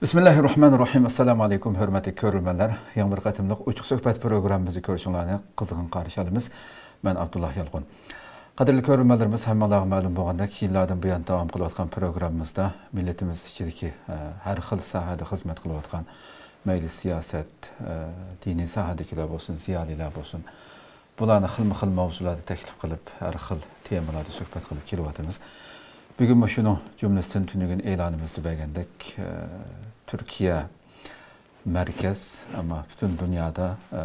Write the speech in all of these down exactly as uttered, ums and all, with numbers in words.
بىسمىللاھىررەھمانىررەھىم. ئەسسالامۇ ئەلەيكۇم، ھۆرمەتلىك كۆرۈرمەنلەر. يېڭى بىر قېتىملىق ئوچۇق سۆھبەت پروگراممىمىزنى كۆرۈشۈڭلارنى قىزغىن قارشى ئالىمىز. مەن ئابدۇللا يالقۇن. قەدىرلىك كۆرۈرمەنلىرىمىز، ھەممىڭلارغا مەلۇم بولغاندەك، يىللاردىن بۇيان داۋام قىلىۋاتقان پروگراممىمىزدا مىللىتىمىز ئىچىدىكى، ئە، ھەر خىل ساھەدە خىزمەت قىلىۋاتقان، مەيلى سىياسەت، ئە، دىنىي ساھەدىكىلەر بولسۇن، زىيالىيلار بولسۇن، بۇلارنى خىلمۇ خىل ماۋزۇلاردا تەكلىپ قىلىپ، ھەر خىل تېمىلاردا سۆھبەت قىلىپ كېلىۋاتىمىز. بۈگۈنمۇ شۇنىڭ جۈملىسىدىن تۈنۈگۈن ئېلانىمىزدا بەرگەندەك، ئە، تۈركىيە مەركەز، ئەمما پۈتۈن دۇنيادا، ئە،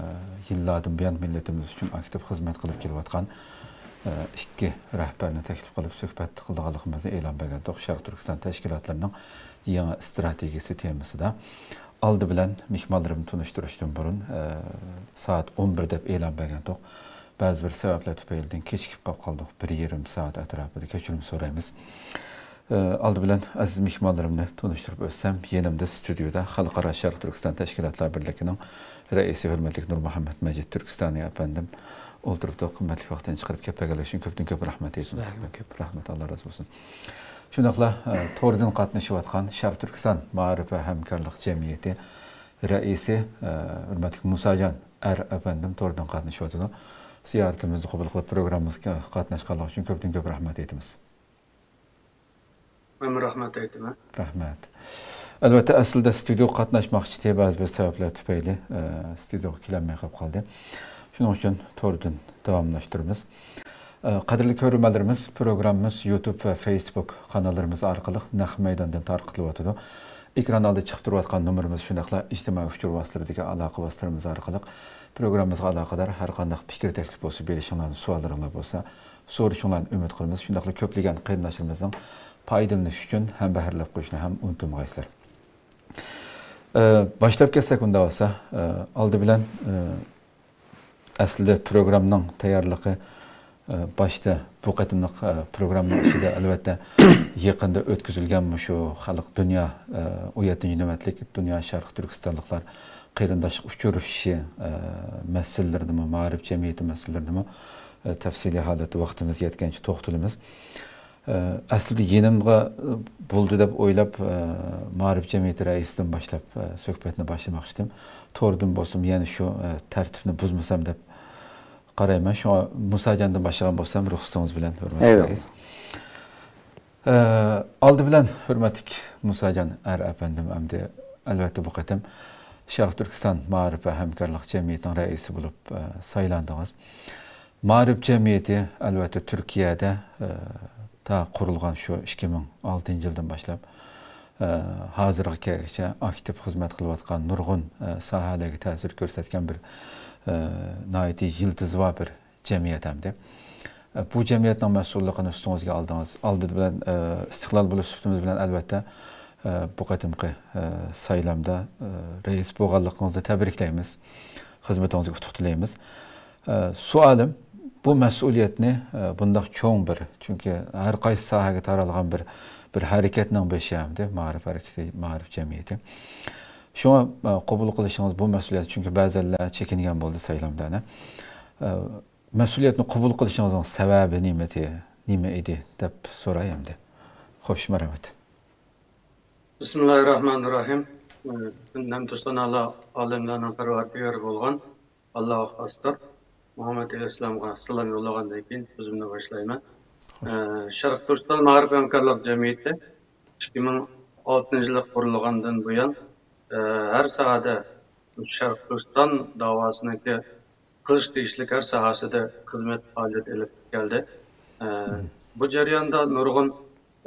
يىللاردىن بۇيان مىللىتىمىز ئۈچۈن ئاكتىپ خىزمەت قىلىپ كېلىۋاتقان، ئە، ئىككى رەھبەرنى تەكلىپ قىلىپ سۆھبەت قىلىدىغانلىقىمىزنى ئېلان بەرگەنتۇق. شەرقىي تۈركىستان تەشكىلاتلىرىنىڭ يېڭى ئىستراتېگىيىسى تېمىسىدا. ئالدى بىلەن مېھمانلىرىمنى تونۇشتۇرۇشتىن بۇرۇن، ئە، سائەت ئون بىر دەپ ئېلان بەرگەنتۇق. بەزى بىر سەۋەبلەر تۈپەيلىدىن كېچىكىپ قاپ قالدۇق. بىر يېرىم سائەت ئەتراپىدا كەچۈرۈم سورايمىز. ئە، ئالدى بىلەن ئەزىز مېھمانلىرىمنى تونۇشتۇرۇپ ئۆتسەم، يېنىمدا ستۇدىيودا خەلقئارا شەرقىي تۈركىستان تەشكىلاتلار بىرلىكىنىڭ رەئىسى ھۆرمەتلىك نۇرمۇھەممەت مەجىت تۈركىستانى ئەپەندىم ئولتۇرۇپتۇ. قىممەتلىك ۋاقتىنى چىقىرىپ كەپ بەرگەنلىكى ئۈچۈن كۆپتىن كۆپ رەھمەت ئېيتىمەن. رەھمەت، كۆپ رەھمەت، ئاللا رازى بولسۇن. شۇنداقلا، ئە، توردىن قاتنىشىۋاتقان شەرقىي تۈركىستان مائارىپ ۋە ھەمكارلىق جەمئىيىتى رەئىسى، ئە، ھۆرمەتلىك مۇساجان ئەر ئەپەندىم توردىن قاتنىشىۋاتىدۇ. زىيارىتىمىزنى قوبۇل قىلىپ، پروگراممىمىزغا قاتناشقانلىقى ئۈچۈن كۆپتىن كۆپ رەھمەت ئېيتىمىز. مەنمۇ رەھمەت ئېيتىمەن. رەھمەت. ئەلۋەتتە، ئەسلىدە ستۇدىيوغا قاتناشماقچى ئىدى، بەزى بىر سەۋەبلەر تۈپەيلى، ئە، ستۇدىيوغا كېلەلمەي قېلىپ قالدى. شۇنىڭ ئۈچۈن توردىن داۋاملاشتۇرىمىز. ئە، قەدىرلىك كۆرۈرمەنلىرىمىز، پروگراممىمىز يۇتۇب ۋە فېيسبۇك قاناللىرىمىز ئارقىلىق نەق مەيداندىن تارقىتىلىۋاتىدۇ. ئېكران ئالدىدا چىقىپ تۇرۇۋاتقان نومۇرىمىز، شۇنداقلا ئىجتىمائىي ئۇچۇر ۋاسىتىلىرىدىكى ئالاقە ۋاسىتىلىرىمىز ئارقىلىق پروگراممىمىزغا ئالاقىدار ھەر قانداق پىكىر تەكلىپ بولسا، بېرىشىڭلارنى، سوئاللىرىڭلار بولسا، سورىشىڭلارنى ئۈمىد قىلىمىز. شۇنداقلا كۆپلىگەن قېرىنداشلىرىمىزنىڭ پايدىلىنىش ئۈچۈن ھەمبەھىرلەپ قويۇشنى ھەم ئۇنتۇمىغايسىلەر. ئە، باشلاپ كەتسەك ئۇنداق بولسا، ئە، ئالدى بىلەن، ئە، ئەسلىدە پروگراممىنىڭ تەييارلىقى، ئە، باشتا بۇ قېتىملىق، ئە، پروگراممىنىڭ ئىچىدە، ئەلۋەتتە، يېقىندا ئۆتكۈزۈلگەن مۇشۇ خەلق دۇنيا، ئە، ئون يەتتىنچى نۆۋەتلىك دۇنيا شەرقىي تۈركىستانلىقلار قېرىنداشلىق ئۇچرىشىشى، ئە، مەسىلىلىرىدىمۇ، مائارىپ جەمئىيىتى مەسىلىلىرىدىمۇ، ئە، تەپسىلىي ھالەتتە ۋاقتىمىز يەتكەنچە توختىلىمىز. ئە، ئەسلىدە يېنىمغا، ئە، بولدى دەپ ئويلاپ، ئە، مائارىپ جەمئىيىتى رەئىسىدىن باشلاپ، ئە، سۆھبەتنى باشلىماقچىدىم. توردىن بولسىمۇ يەنە شۇ، ئە، تەرتىپنى بۇزمىسام دەپ قارايمەن. شۇڭا مۇساجاندىن باشلىغان بولسام، رۇخسىتىڭىز بىلەن، ھۆرمەتلىك رەئىس. ئە، ئالدى بىلەن، ھۆرمەتلىك مۇساجان ئەر ئەپەندىم، ئەمدى ئەلۋەتتە بۇ قېتىم شەرقىي تۈركىستان مائارىپ ۋە ھەمكارلىق جەمئىيىتىنىڭ رەئىسى بولۇپ، ئە، سايلاندىڭىز. مائارىپ جەمئىيىتى، ئەلۋەتتە، تۈركىيەدە، ئە، تا قۇرۇلغان شۇ ئىككى مىڭ ئالتىنچى يىلدىن باشلاپ، ئە، ھازىرغا كەلگۈچە ئاكتىپ خىزمەت قىلىۋاتقان، نۇرغۇن، ئە، ساھەلەرگە تەسىر كۆرسەتكەن بىر، ئە، ناھايىتى يىلتىزىۋا بىر جەمئىيەت ئەمدى. ئە، بۇ جەمئىيەتنىڭ مەسئۇللۇقىنى ئۈستىڭىزگە ئالدىڭىز. ئالدى بىلەن، ئە، ئىستىقلال بولۇش سۈپىتىمىز بىلەن، ئەلۋەتتە، ئە، بۇ قېتىمقى، ئە، سايلامدا، ئە، رەئىس بولغانلىقىڭىزنى تەبرىكلەيمىز. خىزمىتىڭىزگە ئۇتۇق تىلەيمىز. ئە، سوئالىم، بۇ مەسئۇلىيەتنى، ئە، بۇنداق چوڭ بىر، چۈنكى ھەر قايسى ساھەگە تارالغان بىر، بىر ھەرىكەتنىڭ بېشى ئەمدى مائارىپ ھەرىكىتى، مائارىپ جەمئىيىتى. شۇڭا، ئە، قوبۇل قىلىشىڭىز بۇ مەسئۇلىيەت، چۈنكى بەزەنلەر چېكىنگەن بولدى سايلامدا، ئە، مەسئۇلىيەتنى قوبۇل قىلىشىڭىزنىڭ سەۋەبى نېمىدى، نېمە ئىدى دەپ سوراي ئەمدى. خوش، مەرھەمەت. بىسمىللاھىررەھمانىررەھىم. پۈتۈن ھەمدۇ سانالار ئالەملەرنىڭ پەرۋەردىگارى بولغان ئاللاھقا خاستۇر. مۇھەممەد ئەلەيھىسسالامغا سالام يوللىغاندىن كېيىن سۆزۈمنى باشلايمەن. ئە، شەرقىي تۈركىستان مائارىپ ھەمكارلىق جەمئىيىتى ئىككى مىڭ ئالتىنچى يىلى قۇرۇلغاندىن بۇيان، ئە، ھەر ساھەدە شەرقىي تۈركىستان داۋاسىنىڭكى قىلىش تېگىشلىك ھەر ساھەسىدە خىزمەت پائالىيەت ئېلىپ كەلدى. ئە، بۇ جەرياندا نۇرغۇن،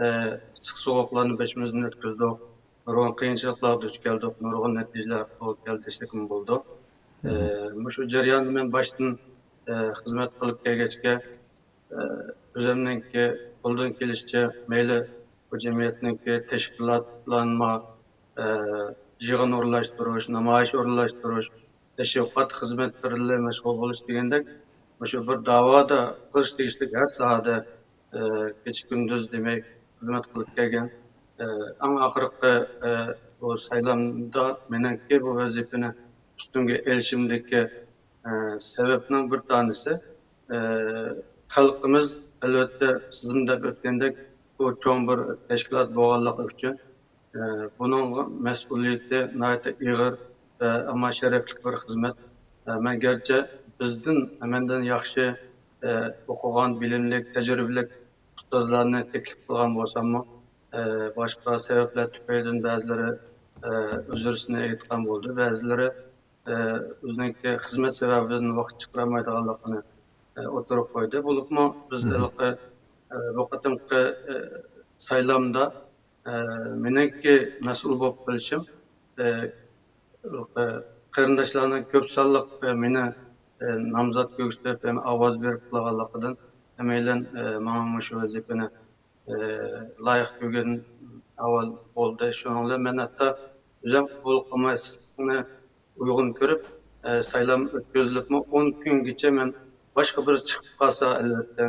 ئە، ئىسسىق سوغۇقلارنى بېشىمىزدىن ئۆتكۈزدۇق، نۇرغۇن قىيىنچىلىقلارغا دۇچ كەلدۇق، نۇرغۇن نەتىجىلەرگە قول كەلدى دېسەكمۇ بولىدۇ. ئە، مۇشۇ جەرياندا مەن باشتىن، ئە، خىزمەت قىلىپ كەلگەچكە، ئە، ئۆزۈمنىڭكى قولدىن كېلىشىچە مەيلى بۇ جەمئىيەتنىڭكى تەشكىلاتلانما، ئە، يىغىن ئورۇنلاشتۇرۇش، نامايىش ئورۇنلاشتۇرۇش، تەشۋىقات خىزمەتلىرى بىلەن مەشغۇل بولۇش دېگەندەك، مۇشۇ بىر داۋادا قىلىش تېگىشلىك ھەر ساھەدە، ئە، كېچە-كۈندۈز دېمەي خىزمەت قىلىپ كەلگەن. ئە، ئەڭ ئاخىرقى، ئە، بۇ سايلامدا مېنىڭكى بۇ ۋەزىپىنى ئۈستۈمگە ئېلىشىمدىكى، ئە، سەۋەبنىڭ بىر تانىسى، ئە، خەلقىمىز، ئەلۋەتتە، سىزمۇ دەپ ئۆتكەندەك، بۇ چوڭ بىر تەشكىلات بولغانلىقى ئۈچۈن، ئە، بۇنىڭ مەسئۇلىيىتى ناھايىتى ئېغىر ۋە ئەمما شەرەپلىك بىر خىزمەت. ئە، مەن گەرچە بىزدىن، مەندىن ياخشى، ئە، ئوقۇغان، بىلىملىك، تەجرىبىلىك ئۇستازلارنى تەكلىپ قىلغان بولساممۇ، ئە، باشقا سەۋەبلەر تۈپەيلىدىن بەزىلىرى، ئە، ئۆزرىسىنى ئېيتقان بولدى. بەزىلىرى، ئە، ئۆزىنىڭكى خىزمەت سەۋەبىدىن ۋاقىت چىقىرالمايدىغانلىقىنى، ئە، ئوتتۇرىغا قويدى. بولۇپمۇ بىز ھېلىقى، ئە، بۇ قېتىمقى، ئە، سايلامدا، ئە، مېنىڭكى مەسئۇل بولۇپ قېلىشىم، ئە، قېرىنداشلارنىڭ كۆپ سانلىق، ئە، مېنى، ئە، نامزات كۆرسىتىپ، يەنى ئاۋاز بېرىپ قىلغانلىقىدىن، ھەممەيلەن، ئە، ماڭا مۇشۇ ۋەزىپىنى، ئە، لايىق كۆرگەن ئەھۋال بولدى. شۇنىڭ بىلەن مەن ھەتتا ئۆزۈم قوبۇل قىلماسلىقنى ئۇيغۇن كۆرۈپ، ئە، سايلام ئۆتكۈزۈلۈپمۇ ئون كۈنگىچە مەن باشقا بىرسى چىقىپ قالسا، ئەلۋەتتە،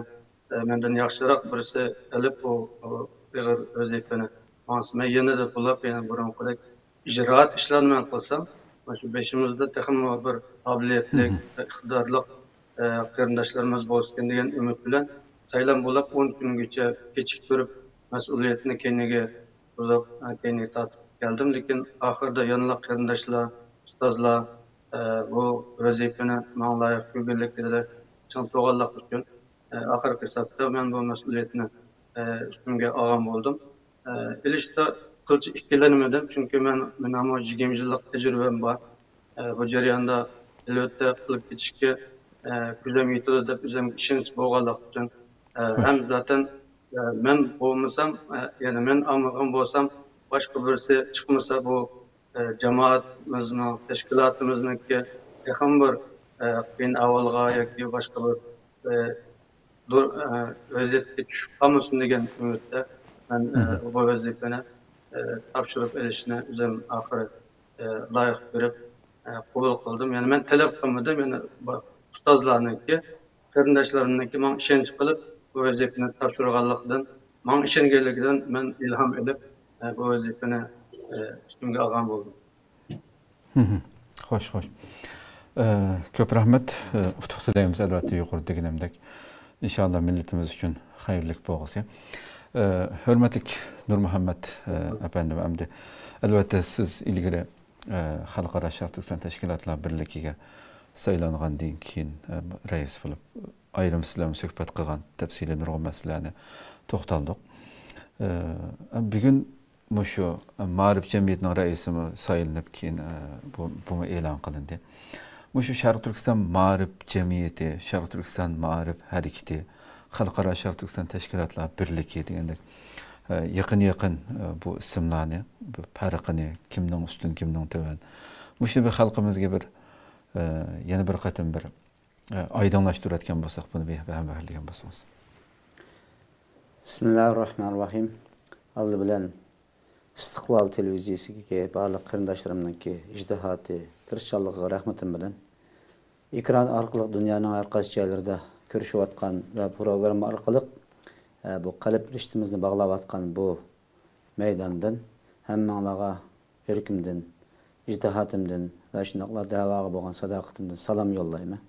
ئە، مەندىن ياخشىراق بىرسى ئېلىپ، ئۇ، ئۇ ئېغىر ۋەزىپىنى ماڭسا، مەن يەنىلا توۋلاپ، يەنە بۇرۇنقىدەك ئىجرائات ئىشلارنى مەن قىلسام، مانا شۇ بېشىمىزدا تېخىمۇ بىر قابىلىيەتلىك، ئىقتىدارلىق، ئە، قېرىنداشلىرىمىز بولسىكەن دېگەن ئۈمىد بىلەن سايلام بولاپ ئون كۈنگىچە كېچىكتۈرۈپ، مەسئۇلىيەتنى كەينىگە بۇزۇپ، ئە، كەينىگە تارتىپ كەلدىم. لېكىن ئاخىرىدا يەنىلا قېرىنداشلار، ئۇستازلار، ئە، بۇ ۋەزىپىنى ماڭا لايىق كۆرگەنلىكلىرى چىڭ تۇرغانلىقى ئۈچۈن، ئە، ئاخىرقى ھېسابتا مەن بۇ مەسئۇلىيەتنى، ئە، ئۈستۈمگە ئالغان بولدۇم. ئە، ئېلىشتا قىلچە ئىككىلەنمىدىم، چۈنكى مەن، مېنىڭمۇ يىگىرمە يىللىق تەجرىبەم بار. ئە، بۇ جەرياندا، ئەلۋەتتە، قىلىپ كېتىشكە، ئە، كۆزۈم يېتىدۇ دەپ ئۆزۈمگە ئىشەنچ بولغانلىقى ئۈچۈن، ئە، ھەم زاتەن، ئە، مەن بولمىسام، ئە، يەنى مەن ئالمىغان بولسام، باشقا بىرسى چىقمىسا، بۇ ئە، جامائىتىمىزنىڭ، تەشكىلاتىمىزنىڭكى تېخىمۇ بىر، ئە، قىيىن ئەھۋالغا ياكى باشقا بىر، ئە، دۇر-، ئە، ۋەزىيەتكە چۈشۈپ قالمىسۇن دېگەن ئۈمىدتە مەن، ئە، بۇ ۋەزىپىنى، ئە، تاپشۇرۇپ ئېلىشنى ئۆزۈم ئاخىرى، ئە، لايىق كۆرۈپ، ئە، قوبۇل قىلدىم. يەنى مەن تەلەپ قىلمىدىم، يەنى با-، ئۇستازلارنىڭكى، قېرىنداشلىرىمنىڭكى ماڭا ئىشەنچ قىلىپ، بۇ ۋەزىپىنى تاپشۇرغانلىقىدىن، ماڭا ئىشەنگەنلىكىدىن مەن ئىلھام ئېلىپ، ئە، بۇ ۋەزىپىنى، ئە، ئۈستۈمگە ئالغان بولدۇم. خوش، خوش. ئە، كۆپ رەھمەت. ئە، ئۇتۇق تىلەيمىز، ئەلۋەتتە، يۇقىرىدا دېگىنىمدەك. ئىنشاللا مىللىتىمىز ئۈچۈن خەيرلىك بولغۇسى. ئە، ھۆرمەتلىك نۇرمۇھەممەت، ئە، ئەپەندىم، ئەمدى، ئەلۋەتتە، سىز ئىلگىرى، ئە، خەلقئارا شەرق تۈركىستان تەشكىلاتلار بىرلىكىگە سايلانغاندىن كېيىن، ئە، رەئىس بولۇپ، ئايرىم سىلەر بىلەن سۆھبەت قىلغان، تەپسىلىي نۇرغۇن مەسىلىلەرنى توختالدۇق. ئە، بۈگۈن مۇشۇ مائارىپ جەمئىيىتىنىڭ رەئىسىمۇ سايلىنىپ، كېيىن، ئە، بۇ، بۇمۇ ئېلان قىلىندى. مۇشۇ شەرقىي تۈركىستان مائارىپ جەمئىيىتى، شەرقىي تۈركىستان مائارىپ ھەرىكىتى، خەلقئارا شەرقىي تۈركىستان تەشكىلاتلار بىرلىكى دېگەندەك، ئە، يېقىن-يېقىن، ئە، بۇ ئىسىملارنى، بۇ پەرقىنى، كىمنىڭ ئۈستۈن، كىمنىڭ تۆۋەن، مۇشۇنى بىر خەلقىمىزگە بىر، ئە، يەنە بىر قېتىم بىر، ئە، ئايدىڭلاشتۇرۇۋەتكەن بولساق، بۇنى بىر ھەمبەھىرلىگەن بولسىڭىز. بىسمىللاھىررەھمانىررەھىم. ئالدى بىلەن ئىستىقلال تېلېۋىزىيىسىدىكى بارلىق قېرىنداشلىرىمنىڭكى ئىجتىھاتى، تىرىشچانلىقىغا رەھمىتىم بىلەن، ئېكران ئارقىلىق دۇنيانىڭ ھەر قايسى جايلىرىدا كۆرۈشۈۋاتقان ۋە پروگرامما ئارقىلىق، ئە، بۇ قەلب رىشتىمىزنى باغلاۋاتقان بۇ مەيداندىن ھەممىڭلارغا يۈرىكىمدىن، ئىجتىھاتىمدىن ۋە شۇنداقلا دەۋاغا بولغان ساداقىتىمدىن سالام يوللايمەن.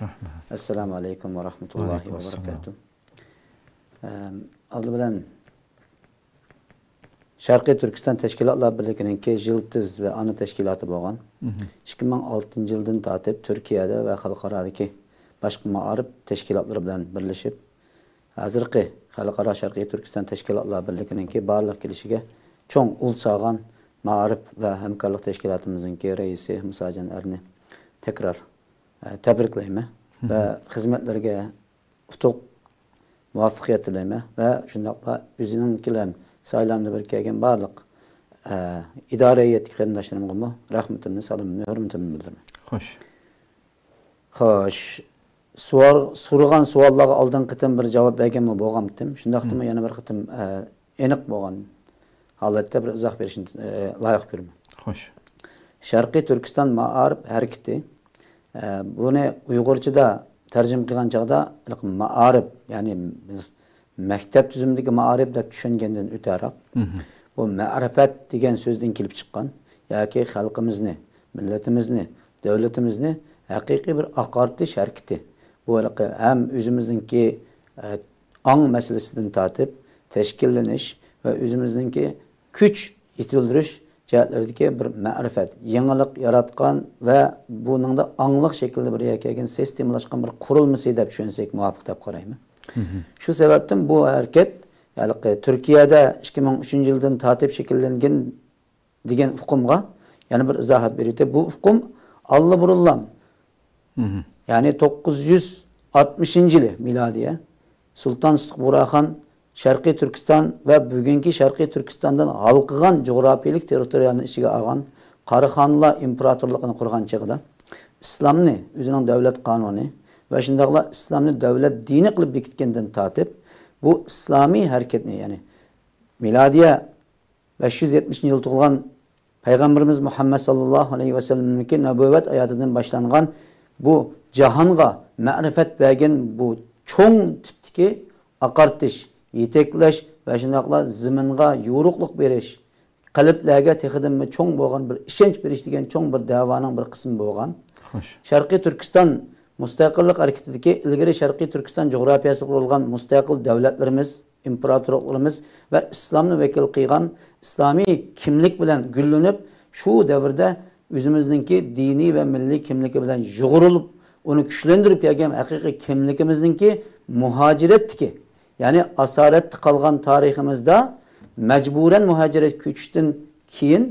رەھمەت. ئەسسالامۇ ئەلەيكۇم ۋە رەھمەتۇللاھى ۋە بەرىكاتۇھ. ئەم، ئالدى بىلەن شەرقىي تۈركىستان تەشكىلاتلار بىرلىكىنىڭكى يىلتىز ۋە ئانا تەشكىلاتى بولغان، ئىككى مىڭ ئالتىنچى يىلدىن تارتىپ تۈركىيەدە ۋە خەلقئارادىكى باشقا مائارىپ تەشكىلاتلىرى بىلەن بىرلىشىپ، ھازىرقى خەلقئارا شەرقىي تۈركىستان تەشكىلاتلار بىرلىكىنىڭكى بارلىققا كېلىشىگە چوڭ ئۇل سالغان مائارىپ ۋە ھەمكارلىق تەشكىلاتىمىزنىڭكى رەئىسى مۇساجان ئەرنى تەكرار، ئە، تەبرىكلەيمەن ۋە خىزمەتلىرىگە ئۇتۇق، مۇۋەپپەقىيەت تىلەيمەن ۋە شۇنداقلا ئۆزىنىڭكى بىلەن سايلامدا بىر كەلگەن بارلىق، ئە، ئىدارە ھەيئەتتىكى قېرىنداشلىرىمغىمۇ رەھمىتىمنى، سالىمىمنى، ھۆرمىتىمنى بىلدۈرىمەن. خوش. خوش. سوئال، سورىغان سوئاللارغا ئالدىنقى قېتىم بىر جاۋاب بەرگەنمۇ بولغانتىم. شۇنداقتىمۇ يەنە بىر قېتىم، ئە، ئېنىق بولغان ھالەتتە بىر ئىزاھ بېرىشنى، ئە، لايىق كۆرىمەن. خوش. شەرقىي تۈركىستان مائارىپ ھەرىكىتى، ئە، بۇنى ئۇيغۇرچىدا تەرجىمە قىلغان چاغدا مائارىپ، يەنى بىز مەكتەپ تۈزۈمىدىكى مائارىپ دەپ چۈشەنگەندىن ئۆتەرەك، بۇ مەرىپەت دېگەن سۆزدىن كېلىپ چىققان ياكى خەلقىمىزنى، مىللىتىمىزنى، دۆلىتىمىزنى ھەقىقىي بىر ئاقارتىش ھەرىكىتى. بۇ ھېلىقى ھەم ئۆزىمىزنىڭكى، ئە، ئاڭ مەسىلىسىدىن تارتىپ تەشكىللىنىش ۋە ئۆزىمىزنىڭكى كۈچ يېتىلدۈرۈش جەھەتلىرىدىكى بىر مەرىپەت، يېڭىلىق ياراتقان ۋە بۇنىڭدا ئاڭلىق شەكىلدە بىر يەرگە كەلگەن سىستېمىلاشقان بىر قۇرۇلمىسى دەپ چۈشەنسەك مۇۋاپىق دەپ قارايمەن. شۇ سەۋەبتىن بۇ ھەرىكەت، ھېلىقى تۈركىيەدە ئىككى مىڭ ئۈچىنچى يىلدىن تارتىپ شەكىللەنگەن دېگەن ئۇقۇمغا يەنە بىر ئىزاھات بېرىۋېتەي. بۇ ئۇقۇم ئاللىبۇرۇنلا، يەنى توققۇز يۈز ئاتمىشىنچى يىلى مىلادىيە، سۇلتان سۇتۇق بۇغراخان شەرقىي تۈركىستان ۋە بۈگۈنكى شەرقىي تۈركىستاندىن ھالقىغان جۇغراپىيىلىك تېررىتورىيەنى ئىچىگە ئالغان قاراخانلار ئىمپېراتورلۇقىنى قۇرغان چېغىدا، ئىسلامنى ئۆزىنىڭ دۆلەت قانۇنى ۋە شۇنداقلا ئىسلامنى دۆلەت دىنى قىلىپ بېكىتكەندىن تارتىپ، بۇ ئىسلامىي ھەرىكەتنى، يەنى مىلادىيە بەش يۈز يەتمىشىنچى يىل تۇغۇلغان پەيغەمبىرىمىز مۇھەممەد ساللاللاھۇ ئەلەيھى ۋەسەللەمنىڭكى نەبۇۋۋەت ھاياتىدىن باشلانغان بۇ جاھانغا مەرىپەت بەرگەن بۇ چوڭ تىپتىكى ئاقارتىش، يېتەكلەش ۋە شۇنداقلا زېمىنغا يورۇقلۇق بېرىش، قەلبلەرگە تېخىدىنمۇ چوڭ بولغان بىر ئىشەنچ بېرىش دېگەن چوڭ بىر دەۋانىڭ بىر قىسمى بولغان. خوش. شەرقىي تۈركىستان مۇستەقىللىق ھەرىكىتىدىكى ئىلگىرى شەرقىي تۈركىستان جۇغراپىيەسىدە قۇرۇلغان مۇستەقىل دۆلەتلىرىمىز، ئىمپېراتورلۇقلىرىمىز ۋە ئىسلامنى ۋەكىل قىلغان ئىسلامىي كىملىك بىلەن گۈللىنىپ، شۇ دەۋردە ئۆزىمىزنىڭكى دىنىي ۋە مىللىي كىملىكى بىلەن يۇغۇرۇلۇپ، ئۇنى كۈچلەندۈرۈپ كەلگەن ھەقىقىي كىملىكىمىزنىڭكى مۇھاجىرەتتىكى، يەنى ئاسارەتتە قالغان تارىخىمىزدا مەجبۇرەن مۇھاجىرەتكە كۆچۈشتىن كېيىن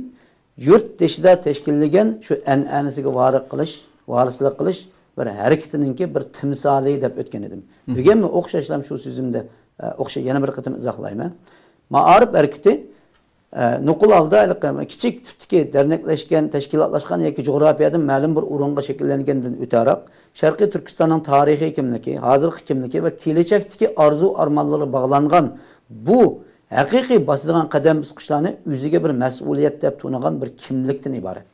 يۇرت دېشىدا تەشكىللىگەن شۇ ئەنئەنىسىگە ۋارىق قىلىش، ۋارىسلىق قىلىش بىر ھەرىكىتىنىڭكى بىر تىمسالى دەپ ئۆتكەن ئىدىم. بۈگۈنمۇ ئوخشاشلا شۇ سۆزۈمدە، ئە، ئوخشاش يەنە بىر قېتىم ئىزاھلايمەن. مائارىپ ھەرىكىتى، ئە، نوقۇل ھالدا ھېلىقى كىچىك تىپتىكى دەرنەكلەشكەن، تەشكىلاتلاشقان ياكى جۇغراپىيەدىن مەلۇم بىر ئورۇنغا شەكىللەنگەندىن ئۆتەرەك، شەرقىي تۈركىستاننىڭ تارىخىي كىملىكى، ھازىرقى كىملىكى ۋە كېلەچەكتىكى ئارزۇ ئارمانلىرىغا باغلانغان بۇ ھەقىقىي باسىدىغان قەدەم باسقۇچلارنى ئۆزىگە بىر مەسئۇلىيەت دەپ تونۇغان بىر كىملىكتىن ئىبارەت.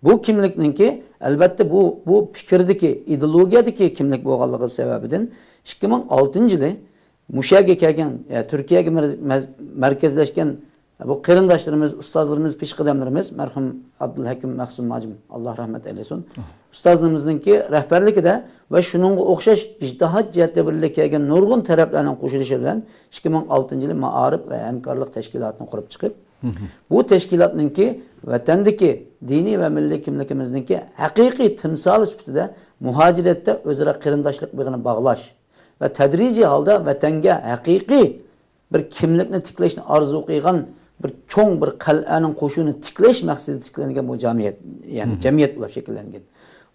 بۇ كىملىكنىڭكى، ئەلۋەتتە، بۇ، بۇ پىكىردىكى، ئىدېئولوگىيەدىكى كىملىك بولغانلىقى سەۋەبىدىن، ئىككى مىڭ ئالتىنچى يىلى مۇشۇ يەرگە كەلگەن، ئە، تۈركىيەگە مەر-، مەز-، مەركەزلەشكەن بۇ قېرىنداشلىرىمىز، ئۇستازلىرىمىز، پېشقەدەملىرىمىز، مەرھۇم ئابدۇلھەكىم مەخسۇم ھاجىم، ئاللا رەھمەت ئەيلىسۇن. ئۇستازلىرىمىزنىڭكى رەھبەرلىكىدە ۋە شۇنىڭغا ئوخشاش ئىجتىھات جەھەتتە بىرلىككە كەلگەن نۇرغۇن تەرەپلەرنىڭ قوشۇلۇشى بىلەن ئىككى مىڭ ئالتىنچى يىلى مائارىپ ۋە ھەمكارلىق تەشكىلاتىنى قۇرۇپ چىقىپ، بۇ تەشكىلاتنىڭكى ۋەتەندىكى دىنىي ۋە مىللىي كىملىكىمىزنىڭكى ھەقىقىي تىمسالى سۈپىتىدە مۇھاجىرەتتە ئۆزئارا قېرىنداشلىق بېغىنى باغلاش ۋە تەدرىجىي ھالدا ۋەتەنگە ھەقىقىي بىر كىملىكنى تىكلەشنى ئارزۇ قىلغان بىر چوڭ بىر قەلئەنىڭ قوشۇنى تىكلەش مەقسىتىدە تىكلەنگەن بۇ جەمئىيەت، يەنى جەمئىيەت بولۇپ شەكىللەنگەن.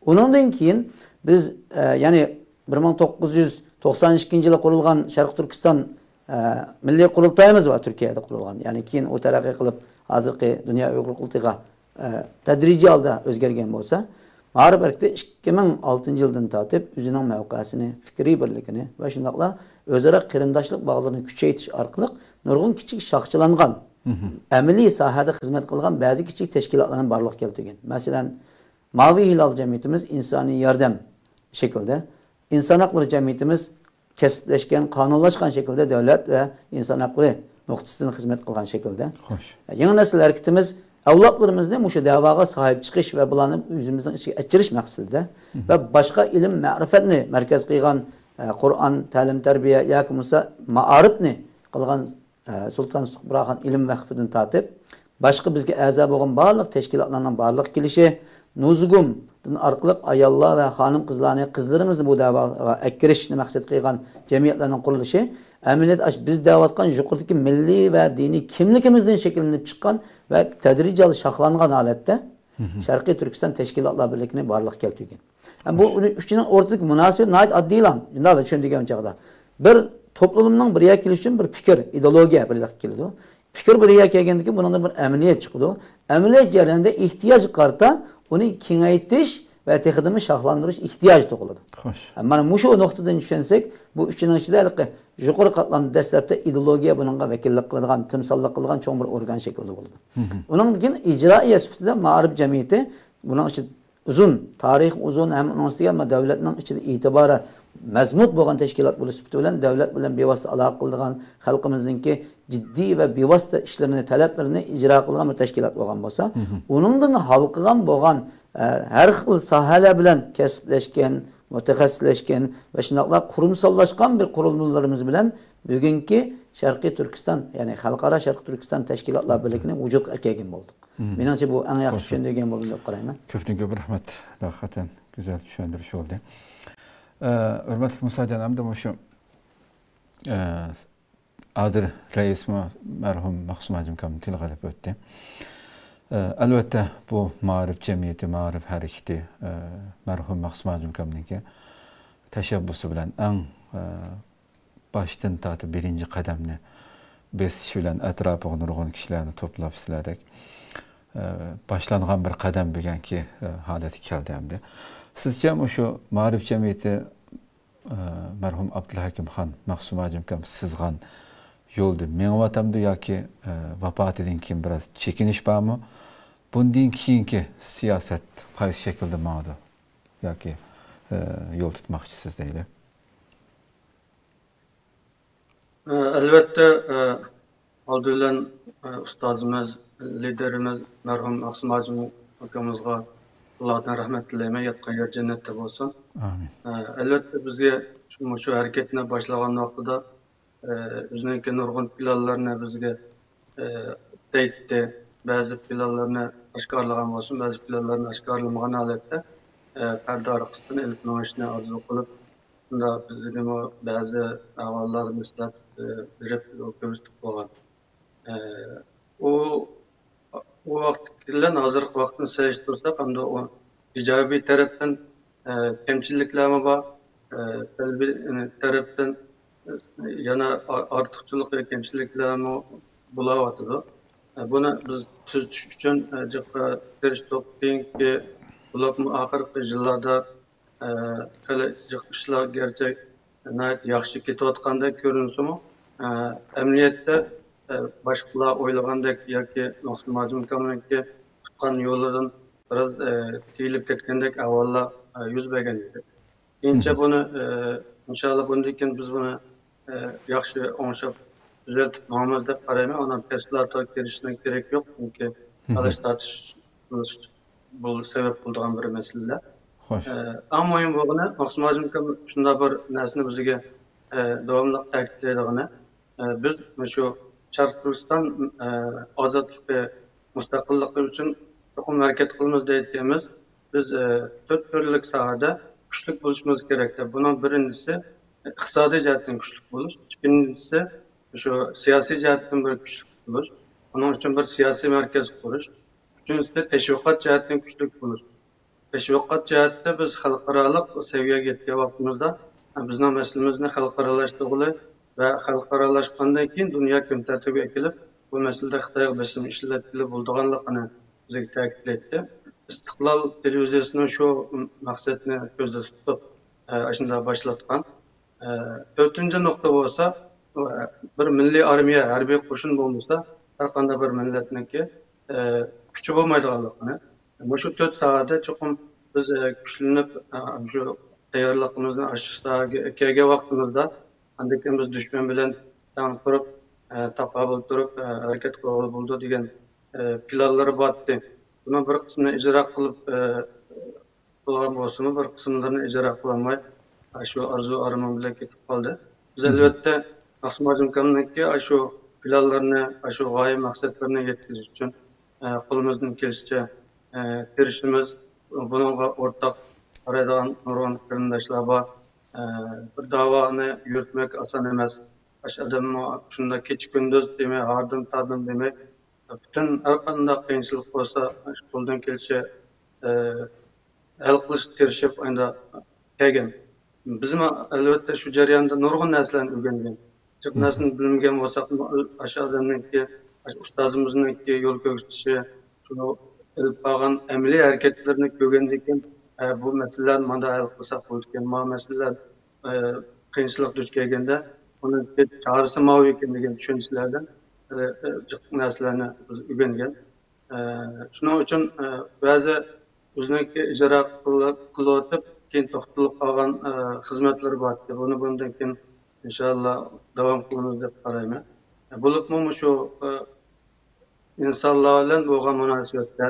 ئۇنىڭدىن كېيىن بىز، ئە، يەنى بىر مىڭ توققۇز يۈز توقسان ئىككىنچى يىلى قۇرۇلغان شەرقىي تۈركىستان، ئە، مىللىي قۇرۇلتايىمىز بار، تۈركىيەدە قۇرۇلغان. يەنى كېيىن ئۇ تەرەققىي قىلىپ، ھازىرقى دۇنيا ئۇيغۇر قۇرۇلتىيىغا، ئە، تەدرىجىي ھالدا ئۆزگەرگەن بولسا، مائارىپ ھەرىكىتى ئىككى مىڭ ئالتىنچى يىلدىن تارتىپ ئۆزىنىڭ مەۋقەسىنى، پىكرىي بىرلىكىنى ۋە شۇنداقلا ئۆزئارا قېرىنداشلىق باغلىرىنى كۈچەيتىش ئارقىلىق نۇرغۇن كىچىك شاخچىلانغان، ئەمەلىي ساھەدە خىزمەت قىلغان بەزى كىچىك تەشكىلاتلارنى بارلىققا كەلتۈرگەن. مەسىلەن، ماۋى ھىلال جەمئىيىتىمىز ئىنسانىي ياردەم شەكلىدە، ئىنسان ھەقلىرى جەمئىيىتىمىز كەسىپلەشكەن، قانۇنلاشقان شەكىلدە دۆلەت ۋە ئىنسان ھەقلىرى نۇقتىسىدىن خىزمەت قىلغان شەكىلدە. خوش. يېڭى نەسىل ھەرىكىتىمىز ئەۋلادلىرىمىزنى مۇشۇ دەۋاغا ساھىب چىقىش ۋە بۇلارنى ئۆزىمىزنىڭ ئىچىگە ئەچىرىش مەقسىتىدە ۋە باشقا ئىلىم مەرىپەتنى مەركەز قىلغان، ئە، قۇرئان، تەلىم، تەربىيە ياكى بولمىسا مائارىپنى قىلغان، ئە، سۇلتان سۇتۇق بۇغراخان ئىلىم ۋەقپىدىن تارتىپ، باشقا بىزگە ئەزا بولغان بارلىق تەشكىلاتلارنىڭ بارلىققا كېلىشى، نۇزۇگۇم ئارقىلىق ئاياللار ۋە خانىم-قىزلارنى، قىزلىرىمىزنى بۇ دەۋاغا ئەكىرىشنى مەقسەت قىلغان جەمئىيەتلەرنىڭ قۇرۇلۇشى، ئەمەلىيەتتە ئاشۇ بىز دەۋاتقان يۇقىرىدىكى مىللىي ۋە دىنىي كىملىكىمىزدىن شەكىللىنىپ چىققان ۋە تەدرىجىي ھالدا شاخلانغان ھالەتتە شەرقىي تۈركىستان تەشكىلاتلار بىرلىكىنى بارلىققا كەلتۈرگەن. ھەم بۇ ئۈچىنىڭ ئورتىدىكى مۇناسىۋەت ناھايىتى ئاددىيلا، شۇنداقلا چۈشەندۈرگەن چاغدا. بىر توپلۇمنىڭ بىر يەرگە كېلىشى ئۈچۈن بىر پىكىر، ئىدېئولوگىيە بىرلىككە كېلىدۇ. پىكىر بىر يەرگە كەلگەندىن كېيىن بۇنىڭدىن بىر ئەمەلىيەت چىقىدۇ. ئەمەلىيەت جەريانىدا ئېھتىياجغا قارىتا ئۇنى كېڭەيتىش ۋە تېخىدىنمۇ شاخلاندۇرۇش ئېھتىياجى تۇغۇلىدۇ. خوش. مانا مۇشۇ نۇقتىدىن چۈشەنسەك، بۇ ئۈچىنىڭ ئىچىدە ھېلىقى يۇقىرى قاتلامدا دەسلەپتە ئىدېئولوگىيە بۇنىڭغا ۋەكىللىك قىلىدىغان، تىمساللىق قىلىدىغان چوڭ بىر ئورگان شەكلىدە بولىدۇ. ئۇنىڭدىن كېيىن ئىجرائىيە سۈپىتىدە مائارىپ جەمئىيىتى بۇنىڭ ئىچىدە ئۇزۇن، تارىخى ئۇزۇن ھەم ئۇنىڭ ئۈستىگە دۆلەتنىڭ ئىچىدە ئېتىبارى مەزمۇت بولغان تەشكىلات بولۇش سۈپىتى بىلەن دۆلەت بىلەن بىۋاسىتە ئالاقە قىلىدىغان، خەلقىمىزنىڭكى جىددىي ۋە بىۋاسىتە ئىشلىرىنى، تەلەپلىرىنى ئىجرا قىلىدىغان بىر تەشكىلات بولغان بولسا، ئۇنىڭدىن ھالقىغان بولغان، ئە، ھەر خىل ساھەلەر بىلەن كەسىپلەشكەن، مۇتەخەسسىسلەشكەن ۋە شۇنداقلا قۇرۇمساللاشقان بىر قۇرۇلمىلىرىمىز بىلەن بۈگۈنكى شەرقىي تۈركىستان، يەنى خەلقئارا شەرقىي تۈركىستان تەشكىلاتلار بىرلىكىنى ۋۇجۇدقا ئەكەلگەن بولدۇق. مېنىڭچە، بۇ ئەڭ ياخشى چۈشەندۈرگەن بولدۇم دەپ قارايمەن. كۆپتىن كۆپ رەھمەت. ھەقىقەتەن گۈزەل چۈشەندۈرۈش بولدى. ئە، ھۆرمەتلىك مۇساجان، ئەمدى مۇشۇ، ئە، ھازىر رەئىسمۇ مەرھۇم مەخسۇم ھاجىمكامنى تىلغا ئېلىپ ئۆتتى. ئە، ئەلۋەتتە، بۇ مائارىپ جەمئىيىتى، مائارىپ ھەرىكىتى، ئە، مەرھۇم مەخسۇم ھاجىمكامنىڭكى تەشەببۇسى بىلەن ئەڭ، ئە، باشتىن تارتىپ بىرىنچى قەدەمنى بېسىش بىلەن ئەتراپىغا نۇرغۇن كىشىلەرنى توپلاپ، سىلەردەك، ئە، باشلانغان بىر قەدەم بۈگۈنكى، ئە، ھالەتكە كەلدى ئەمدى. سىزچە مۇشۇ مائارىپ جەمئىيىتى، ئە، مەرھۇم ئابدۇلھەكىمخان مەخسۇم ھاجىمكام سىزغان يولدا مېڭىۋاتامدۇ ياكى، ئە، ۋاپاتىدىن كېيىن بىراز چېكىنىش بارمۇ؟ بۇندىن كېيىنكى سىياسەت قايسى شەكىلدە ماڭىدۇ؟ ياكى، ئە، يول تۇتماقچىسىز دەيلى. ئەلۋەتتە، ئالدى بىلەن، ئۇستازىمىز، لىدېرىمىز مەرھۇم مەخسۇم ھاجىم ئاكىمىزغا ئاللادىن رەھمەت تىلەيمەن، ياتقان يېرى جەننەتتە بولسۇن. ئامىن. ئەلۋەتتە، بىزگە شۇ، شۇ ھەرىكەتنى باشلىغان ۋاقتىدا، ئۆزىنىڭكى نۇرغۇن پىلانلىرىنى بىزگە، دەيتتى. بەزى پىلانلىرىنى ئاشكارىلىغان بولسۇن، بەزى پىلانلىرىنى ئاشكارىلىمىغان ھالەتتە، پەردە ئارقىسىدىن ئېلىپ مېڭىشنى ئارزۇ قىلىپ، شۇنداق بىزگىمۇ بەزى ئەھۋاللارنى مەسلىھەت، ئە، بېرىپ كۆرسىتىپ قويغان. ئە، ئۇ، ئۇ ۋاقىت بىلەن ھازىرقى ۋاقىتنى سېلىشتۇرساق، ئەمدى ئۇ ئىجابىي تەرەپتىن، ئە، كەمچىلىكلەرمۇ بار، ئە، سەلبىي، ئە، تەرەپتىن، ئە، يەنە ئا-، ئارتۇقچىلىق ۋە كەمچىلىكلەرمۇ بولاۋاتىدۇ. ئە، بۇنى بىز تۈزىتىش ئۈچۈن، ئە، جىق، ئە، تىرىشتۇق. كېيىنكى، بولۇپمۇ ئاخىرقى يىللاردا ئە، خېلى جىق ئىشلار گەرچە ناھايىتى ياخشى كېتىۋاتقاندەك كۆرۈنسىمۇ، ئە، ئەمەلىيەتتە، ئە، باشقىلار ئويلىغاندەك ياكى مەخسۇم ھاجىمكامنىڭكى تۇتقان يولىدىن بىراز، ئە، تىيىلىپ كەتكەندەك ئەھۋاللار، ئە، يۈز بەرگەن ئىدى. كېيىنچە بۇنى، ئە، ئىنشاللا بۇندىن كېيىن بىز بۇنى، ئە، ياخشى ئوڭشاپ تۈزەتىپ ماڭىمىز دەپ قارايمەن. ئاندىن تەپسىلاتىغا كىرىشنىڭ كېرىكى يوق، چۈنكى تالاش تارتىش بولۇش بۇ سەۋەب بولىدىغان بىر مەسىلىلەر. خوش. ئە، ئەڭ مۇھىم بولغىنى، مەخسۇم ھاجىم ئاكام شۇنداق بىر نەرسىنى بىزگە، ئە، داۋاملىق تەكىتلەيدىغىنى، ئە، بىز مۇشۇ شەرقىي تۈركىستان، ئە، ئازادلىقى، مۇستەقىللىقى ئۈچۈن چوقۇم ھەرىكەت قىلىمىز دەيدىكەنمىز. بىز، ئە، تۆت تۈرلۈك ساھەدە كۈچلۈك بولۇشىمىز كېرەك دەپ. بۇنىڭ بىرىنچىسى، ئىقتىسادىي جەھەتتىن كۈچلۈك بولۇش. ئىككىنچىسى، شۇ سىياسىي جەھەتتىن بىر كۈچلۈك بولۇش. ئۇنىڭ ئۈچۈن بىر سىياسىي مەركەز قۇرۇش. ئۈچىنچىسى، تەشۋىقات جەھەتتىن كۈچلۈك بولۇش. تەشۋىقات جەھەتتە بىز خەلقئارالىق سەۋىيەگە يەتكەن ۋاقتىمىزدا، بىزنىڭ مەسىلىمىزنى خەلقئارالاشتۇرغىلى ۋە خەلقئارالاشقاندىن كېيىن دۇنيا كۈن تەرتىپىگە ئەكېلىپ، بۇ مەسىلىدە خىتايغا بېسىم ئىشلەتكىلى بولىدىغانلىقىنى بىزگە تەكىتلەيتتى. ئىستىقلال تېلېۋىزىيەسىنىڭ شۇ مەقسەتنى كۆزدە تۇتۇپ، ئاشۇنداق باشلاتقان. ئە، تۆتىنچى نۇقتا بولسا، ئە، بىر مىللىي ئارمىيە، ھەربىي قوشۇن بولمىسا، ھەر قانداق بىر مىللەتنىڭكى، ئە، كۈچى بولمايدىغانلىقىنى، مۇشۇ تۆت ساھەدە چوقۇم بىز، ئە، كۈچلىنىپ، ئە، مۇشۇ تەييارلىقىمىزنى ئاشۇ ساھەگە كەلگەن ۋاقتىمىزدا، ئاندىن كېيىن بىز دۈشمەن بىلەن تەڭ تۇرۇپ، ئە، تاقابىل تۇرۇپ، ئە، ھەرىكەت قىلغىلى بولىدۇ دېگەن، ئە، پىلانلىرى بار ئىدى. بۇنىڭ بىر قىسمىنى ئىجرا قىلىپ، ئە، قىلغان بولسىمۇ، بىر قىسىملىرىنى ئىجرا قىلالماي، ئاشۇ ئارزۇ ئارمان بىلەن كېتىپ قالدى. بىز، مھم، ئەلۋەتتە، مەخسۇم ھاجىمكامنىڭكى ئاشۇ پىلانلىرىنى، ئاشۇ غايە مەقسەتلىرىنى يەتكۈزۈش ئۈچۈن، ئە، قولىمىزدىن كېلىشىچە، ئە، تىرىشىمىز. بۇنىڭغا ئورتاق قارايدىغان نۇرغۇن قېرىنداشلار بار. ئە، بىر داۋانى يۈرۈتمەك ئاسان ئەمەس. ئاشۇ ئادەممۇ شۇنداق كېچە-كۈندۈز دېمەي، ھاردىن-تاردىن دېمەي، پۈتۈن ھەر قانداق قىيىنچىلىق بولسا، شۇ قولدىن كېلىشىچە، ئە، ھەل قىلىشقا تىرىشىپ، ئايدا كەلگەن. بىزمۇ، ئەلۋەتتە، شۇ جەرياندا نۇرغۇن نەرسىلەرنى ئۆگەنگەن. جىق، مھم، نەرسىنى بىلمىگەن بولساقمۇ، ئاشۇ ئادەمنىڭكى، ئاشۇ ئۇستازىمىزنىڭكى يول كۆرسىتىشى، شۇ ئېلىپ بارغان ئەمەلىي ھەرىكەتلىرىنى كۆرگەندىن كېيىن، ئە، بۇ مەسىلىلەرنى مانداق ھەل قىلساق بولىدىكەن، مانا مەسىلىلەر، ئە، قىيىنچىلىق دۇچ كەلگەندە، ئۇنىڭ چارىسى ماۋۇ ئىكەن دېگەن چۈشەنچىلەردىن، ئە، ئە، جىق نەرسىلەرنى بىز ئۆگەنگەن. ئە، شۇنىڭ ئۈچۈن، ئە، بەزى ئۆزىنىڭكى ئىجرا قىل-، قىلىۋېتىپ، كېيىن توختىلىپ قالغان، ئە، خىزمەتلىرى بار ئىدى. بۇنى بۇندىن كېيىن، ئىنشاللا، داۋام قىلىمىز دەپ قارايمەن. ئە، بولۇپمۇ مۇشۇ، ئە، ئىنسانلار بىلەن بولغان مۇناسىۋەتتە،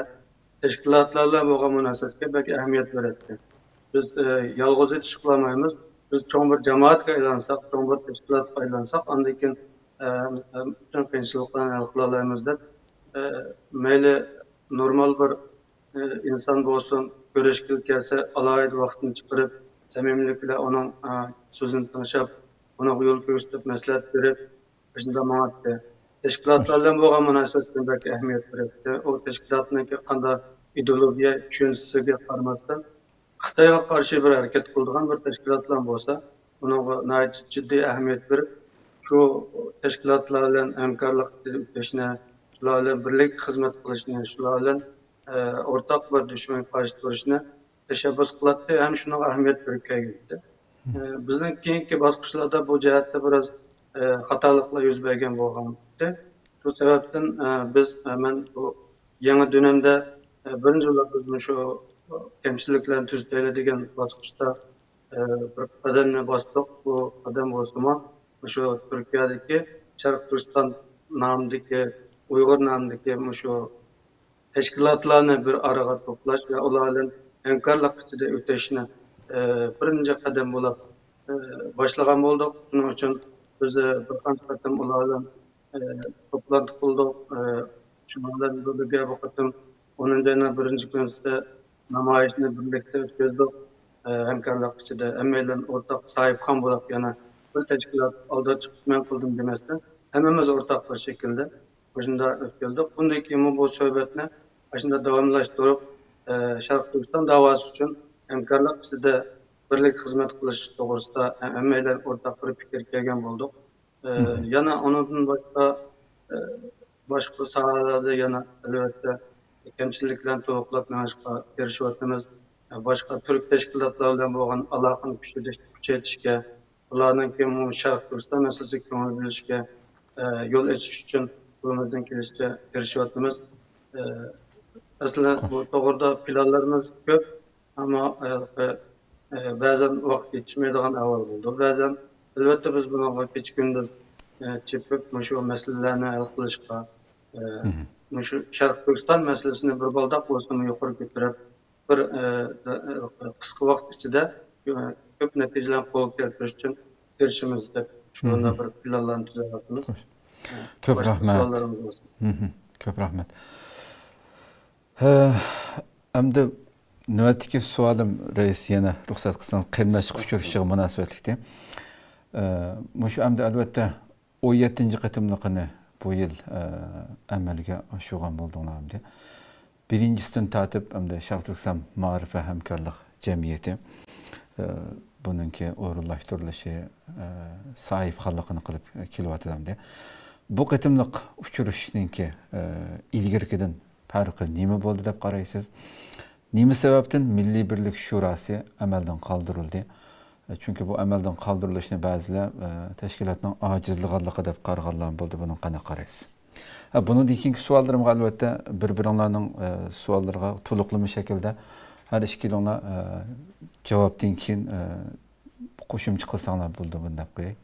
تەشكىلاتلار بىلەن بولغان مۇناسىۋەتكە بەك ئەھمىيەت بېرەتتى. بىز، ئە، يالغۇز ئىش قىلالمايمىز. بىز چوڭ بىر جامائەتكە ئايلانساق، چوڭ بىر تەشكىلاتقا ئايلانساق، ئاندىن كېيىن، ئە، پۈتۈن قىيىنچىلىقلارنى ھەل قىلالايمىز دەپ، ئە، مەيلى نورمال بىر، ئە، ئىنسان بولسۇن، كۆرۈشكىلى كەلسە، ئالاھىدە ۋاقتىنى چىقىرىپ، سەمىمىيلىك بىلەن ئۇنىڭ، ئە، سۆزىنى تىڭشاپ، ئۇنىڭغا يول كۆرسىتىپ، مەسلىھەت بېرىپ، شۇنداق ماڭاتتى. تەشكىلاتلار بىلەن بولغان مۇناسىۋەتكە بەك ئەھمىيەت بېرەتتى. ئۇ تەشكىلاتنىڭكى قانداق ئىدېئولوگىيە چۈشەنچىسىگە قارىماستىن، خىتايغا قارشى بىر ھەرىكەت قىلىدىغان بىر تەشكىلاتلار بولسا، ئۇنىڭغا ناھايىتى جىددىي ئەھمىيەت بېرىپ، شۇ تەشكىلاتلار بىلەن ھەمكارلىق ئۆتۈشنى، شۇلار بىلەن بىرلىكتە خىزمەت قىلىشنى، شۇلار بىلەن، ئە، ئورتاق بىر دۈشمەنگە قارشى تۇرۇشنى تەشەببۇس قىلاتتى ھەم شۇنىڭغا ئەھمىيەت بېرىپ كەلگەنىدى. ئە، بىزنىڭ كېيىنكى باسقۇچلاردا بۇ جەھەتتە بىر ئاز، ئە، خاتالىقلار يۈز بەرگەن بولغانىدى. شۇ سەۋەبتىن، ئە، بىز، ئە، مەن بۇ يېڭى دۆنەمدە، ئە، بىرىنچى بولۇپ بىز مۇشۇ كەمچىلىكلەرنى تۈزىتەيلى دېگەن باسقۇچتا، ئە، بىر قەدەمنى باستۇق. بۇ قەدەم بولسىمۇ، مۇشۇ تۈركىيەدىكى شەرقىي تۈركىستان نامىدىكى، ئۇيغۇر نامىدىكى مۇشۇ تەشكىلاتلارنى بىر ئارىغا توپلاش ۋە ئۇلار بىلەن ھەمكارلىق ئىچىدە ئۆتۈشنى، ئە، بىرىنچى قەدەم بولۇپ، ئە، باشلىغان بولدۇق. شۇنىڭ ئۈچۈن بىز، ئە، بىر قانچە قېتىم ئۇلار بىلەن، ئە، توپلانتى قىلدۇق. ئە، شۇنىڭ بىلەن بىرگە بۇ قېتىم ئونىنچى ئاينىڭ بىرىنچى كۈنىسى نامايىشنى بىرلىكتە ئۆتكۈزدۇق. ئە، ھەمكارلىق ئىچىدە ھەممەيلەن ئورتاق ساھىبخان بولۇپ، يەنە بىر تەشكىلات ئالدىدا چىقىپ مەن قىلدىم دېمەستىن، ھەممىمىز ئورتاق بىر شەكىلدە مۇشۇنداق ئۆتكۈزدۇق. بۇندىن كېيىنمۇ بۇ سۆھبەتنى ئاشۇنداق داۋاملاشتۇرۇپ، ئە، شەرقىي تۈركىستان داۋاسى ئۈچۈن ھەمكارلىق ئىچىدە بىرلىكتە خىزمەت قىلىش توغرىسىدا ھە-، ھەممەيلەن ئورتاق بىر پىكىرگە كەلگەن بولدۇق. ئە، مھم. يەنە ئۇنىڭدىن باشقا، ئە، باشقا ساھەلەردە يەنە ئەلۋەتتە كەمچىلىكلەرنى تولۇقلاپ مېڭىشقا تىرىشىۋاتىمىز. ئە، باشقا تۈرك تەشكىلاتلار بىلەن بولغان ئالاقىنى كۈچەيتىش-، كۈچەيتىشكە، ئۇلارنىڭكى مۇ-، شەرقىي تۈركىستان مەسىلىسىگە كۆڭۈل بۆلۈشكە، ئە، يول ئېچىش ئۈچۈن قولىمىزدىن كېلىشىچە تىرىشىۋاتىمىز. ئە، مەسىلەن، بۇ توغرىدا پىلانلىرىمىز كۆپ، ئەمما، ئە، ئە، بەزەن ۋاقىت يېتىشمەيدىغان ئەھۋال بولىدۇ. بەزەن، ئەلۋەتتە، بىز بۇنىڭغا كېچە-كۈندۈز، ئە، چېپىپ، مۇشۇ مەسىلىلەرنى ھەل قىلىشقا، ئە، مھم. مۇشۇ شەرقىي تۈركىستان مەسىلىسىنى بىر بالداق بولسىمۇ يۇقىرى كۆتۈرۈپ، بىر، ئە، ئە، قىسقا ۋاقىت ئىچىدە، ئە، كۆپ نەتىجىلەرنى قولغا كەلتۈرۈش ئۈچۈن تىرىشىمىز دەپ، شۇنداق مھم. بىر پىلانلارنى تۈزۈۋاتىمىز. ئە، كۆپ باشقا رەھمەت. سوئاللىرىڭىز بولسا. مھم. كۆپ رەھمەت. ھە، ئەمدى نۆۋەتتىكى سوئالىم، رەئىس، يەنە رۇخسەت قىلسىڭىز، قېرىنداشلىق ئۇچرىشىشىغا مۇناسىۋەتلىكتى. ئە، مۇشۇ ئەمدى ئەلۋەتتە ئون يەتتىنچى قېتىملىقىنى بۇ يىل، ئە، ئەمەلگە ئاشۇرغان بولدۇڭلار ئەمدى. بىرىنچىسىدىن تارتىپ ئەمدى شەرقىي تۈركىستان مائارىپ ۋە ھەمكارلىق جەمئىيىتى، ئە، بۇنىڭكى ئورۇنلاشتۇرۇلۇشى، ئە، ساھىبخانلىقىنى قىلىپ كېلىۋاتىدۇ ئەمدى. بۇ قېتىملىق ئۇچرىشىشنىڭكى، ئە، ئىلگىرىكىدىن پەرقى نېمە بولدى دەپ قارايسىز؟ نېمە سەۋەبتىن مىللىي بىرلىك شۇراسى ئەمەلدىن قالدۇرۇلدى؟ چۈنكى بۇ ئەمەلدىن قالدۇرۇلۇشنى بەزىلەر، ئە، تەشكىلاتنىڭ ئاجىزلىغانلىقى دەپ قارىغانلارمۇ بولدى. بۇنىڭغا قانداق قارايسىز؟ ھە، بۇنىڭدىن كېيىنكى سوئاللىرىمغا ئەلۋەتتە بىر-بىرىڭلارنىڭ، ئە، سوئاللىرىغا تولۇقلىما شەكىلدە ھەر ئىككىلىڭلار، ئە، جاۋابتىن كېيىن، ئە، قوشۇمچە قىلساڭلار بولىدۇ، بۇنداق قوياي.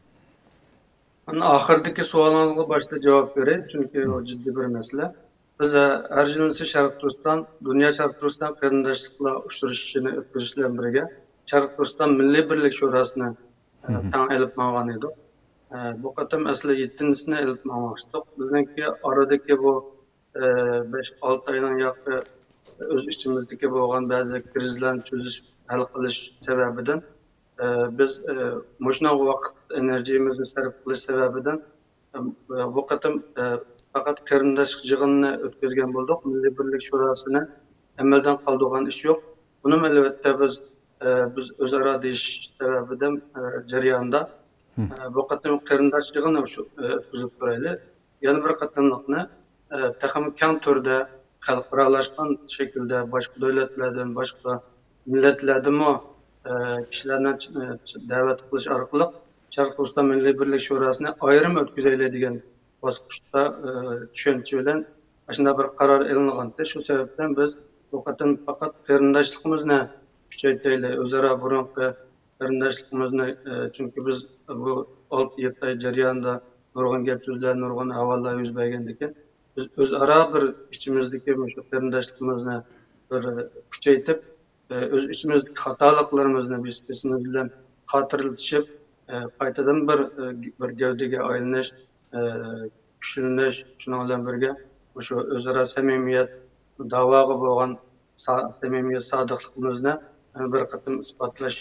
مەن ئاخىرىدىكى سوئالىڭىزغا باشتا جاۋاب بېرەي، چۈنكى ئۇ جىددىي بىر مەسىلە. بىز، ئە، ھەر يىلىنىسى شەرقىي تۈركىستان، دۇنيا شەرقىي تۈركىستان قېرىنداشلىقلار ئۇچرىشىشىنى ئۆتكۈزۈش بىلەن بىرگە، شەرقىي تۈركىستان مىللىي بىرلىك شوراسىنى، ئە، تەڭ ئېلىپ ماڭغان ئىدۇق. ئە، بۇ قېتىم ئەسلى يەتتىنچىسىنى ئېلىپ ماڭماقچىدۇق. بىزنىڭكى ئارىدىكى بۇ، ئە، بەش-ئالتە ئاينىڭ ياقى ئۆز ئىچىمىزدىكى بولغان بەزى كىرىزلارنى چۈزۈش، ھەل قىلىش سەۋەبىدىن، ئە، بىز، ئە، مۇشۇنىڭغا ۋاقىت، ئېنېرگىيىمىزنى سەرپ قىلىش سەۋەبىدىن، ئە، بۇ قېتىم، ئە، پەقەت قېرىنداشلىق يىغىنىنى ئۆتكۈزگەن بولدۇق. مىللىي بىرلىك شوراسىنى ئەمەلدىن قالدۇرغان ئىش يوق. بۇنىمۇ ئەلۋەتتە بىز، ئە، بىز ئۆزئارا دېيىشىش سەۋەبىدىن، ئە، جەريانىدا، ئە، بۇ قېتىم قېرىنداش يىغىنى شۇ، ئە، ئۆتكۈزۈپ تۇرايلى. يەنە بىر قېتىملىقنى، ئە، تېخىمۇ كەڭ تۈردە، خەلقئارالاشقان شەكىلدە باشقا دۆلەتلەردىن، باشقا مىللەتلەردىنمۇ، ئە، كىشىلەرنى، ئە، دەۋەت قىلىش ئارقىلىق شەرقىي تۈركىستان مىللىي بىرلىك شوراسىنى ئايرىم ئۆتكۈزەيلى دېگەن باسقۇچتا، ئە، چۈشەنچە بىلەن ئاشۇنداق بىر قارار ئېلىنغانتى. شۇ سەۋەبتىن بىز بۇ قېتىم پەقەت قېرىنداشلىقىمىزنى كۈچەيتەيلى، ئۆزئارا بۇرۇنقى قېرىنداشلىقىمىزنى، ئە، چۈنكى بىز بۇ ئالتە-يەتتە ئاي جەريانىدا نۇرغۇن گەپ-سۆزلەر، نۇرغۇن ئەھۋاللار يۈز بەرگەندىكىن، بىز ئۆزئارا بىر ئىچىمىزدىكى مۇشۇ قېرىنداشلىقىمىزنى بىر كۈچەيتىپ، ئە، ئۆز ئىچىمىزدىكى خاتالىقلىرىمىزنى بىز بىرسىمىز بىلەن خاتىرىلىتىشىپ، ئە، قايتىدىن بىر، ئە، بىر گەۋدىگە ئايلىنىش، ئە، كۈچلىنىش، شۇنىڭ بىلەن بىرگە مۇشۇ ئۆزئارا سەمىمىيەت، داۋاغا بولغان سا-، سەمىمىيەت، سادىقلىقىمىزنى يەنە بىر قېتىم ئىسپاتلاش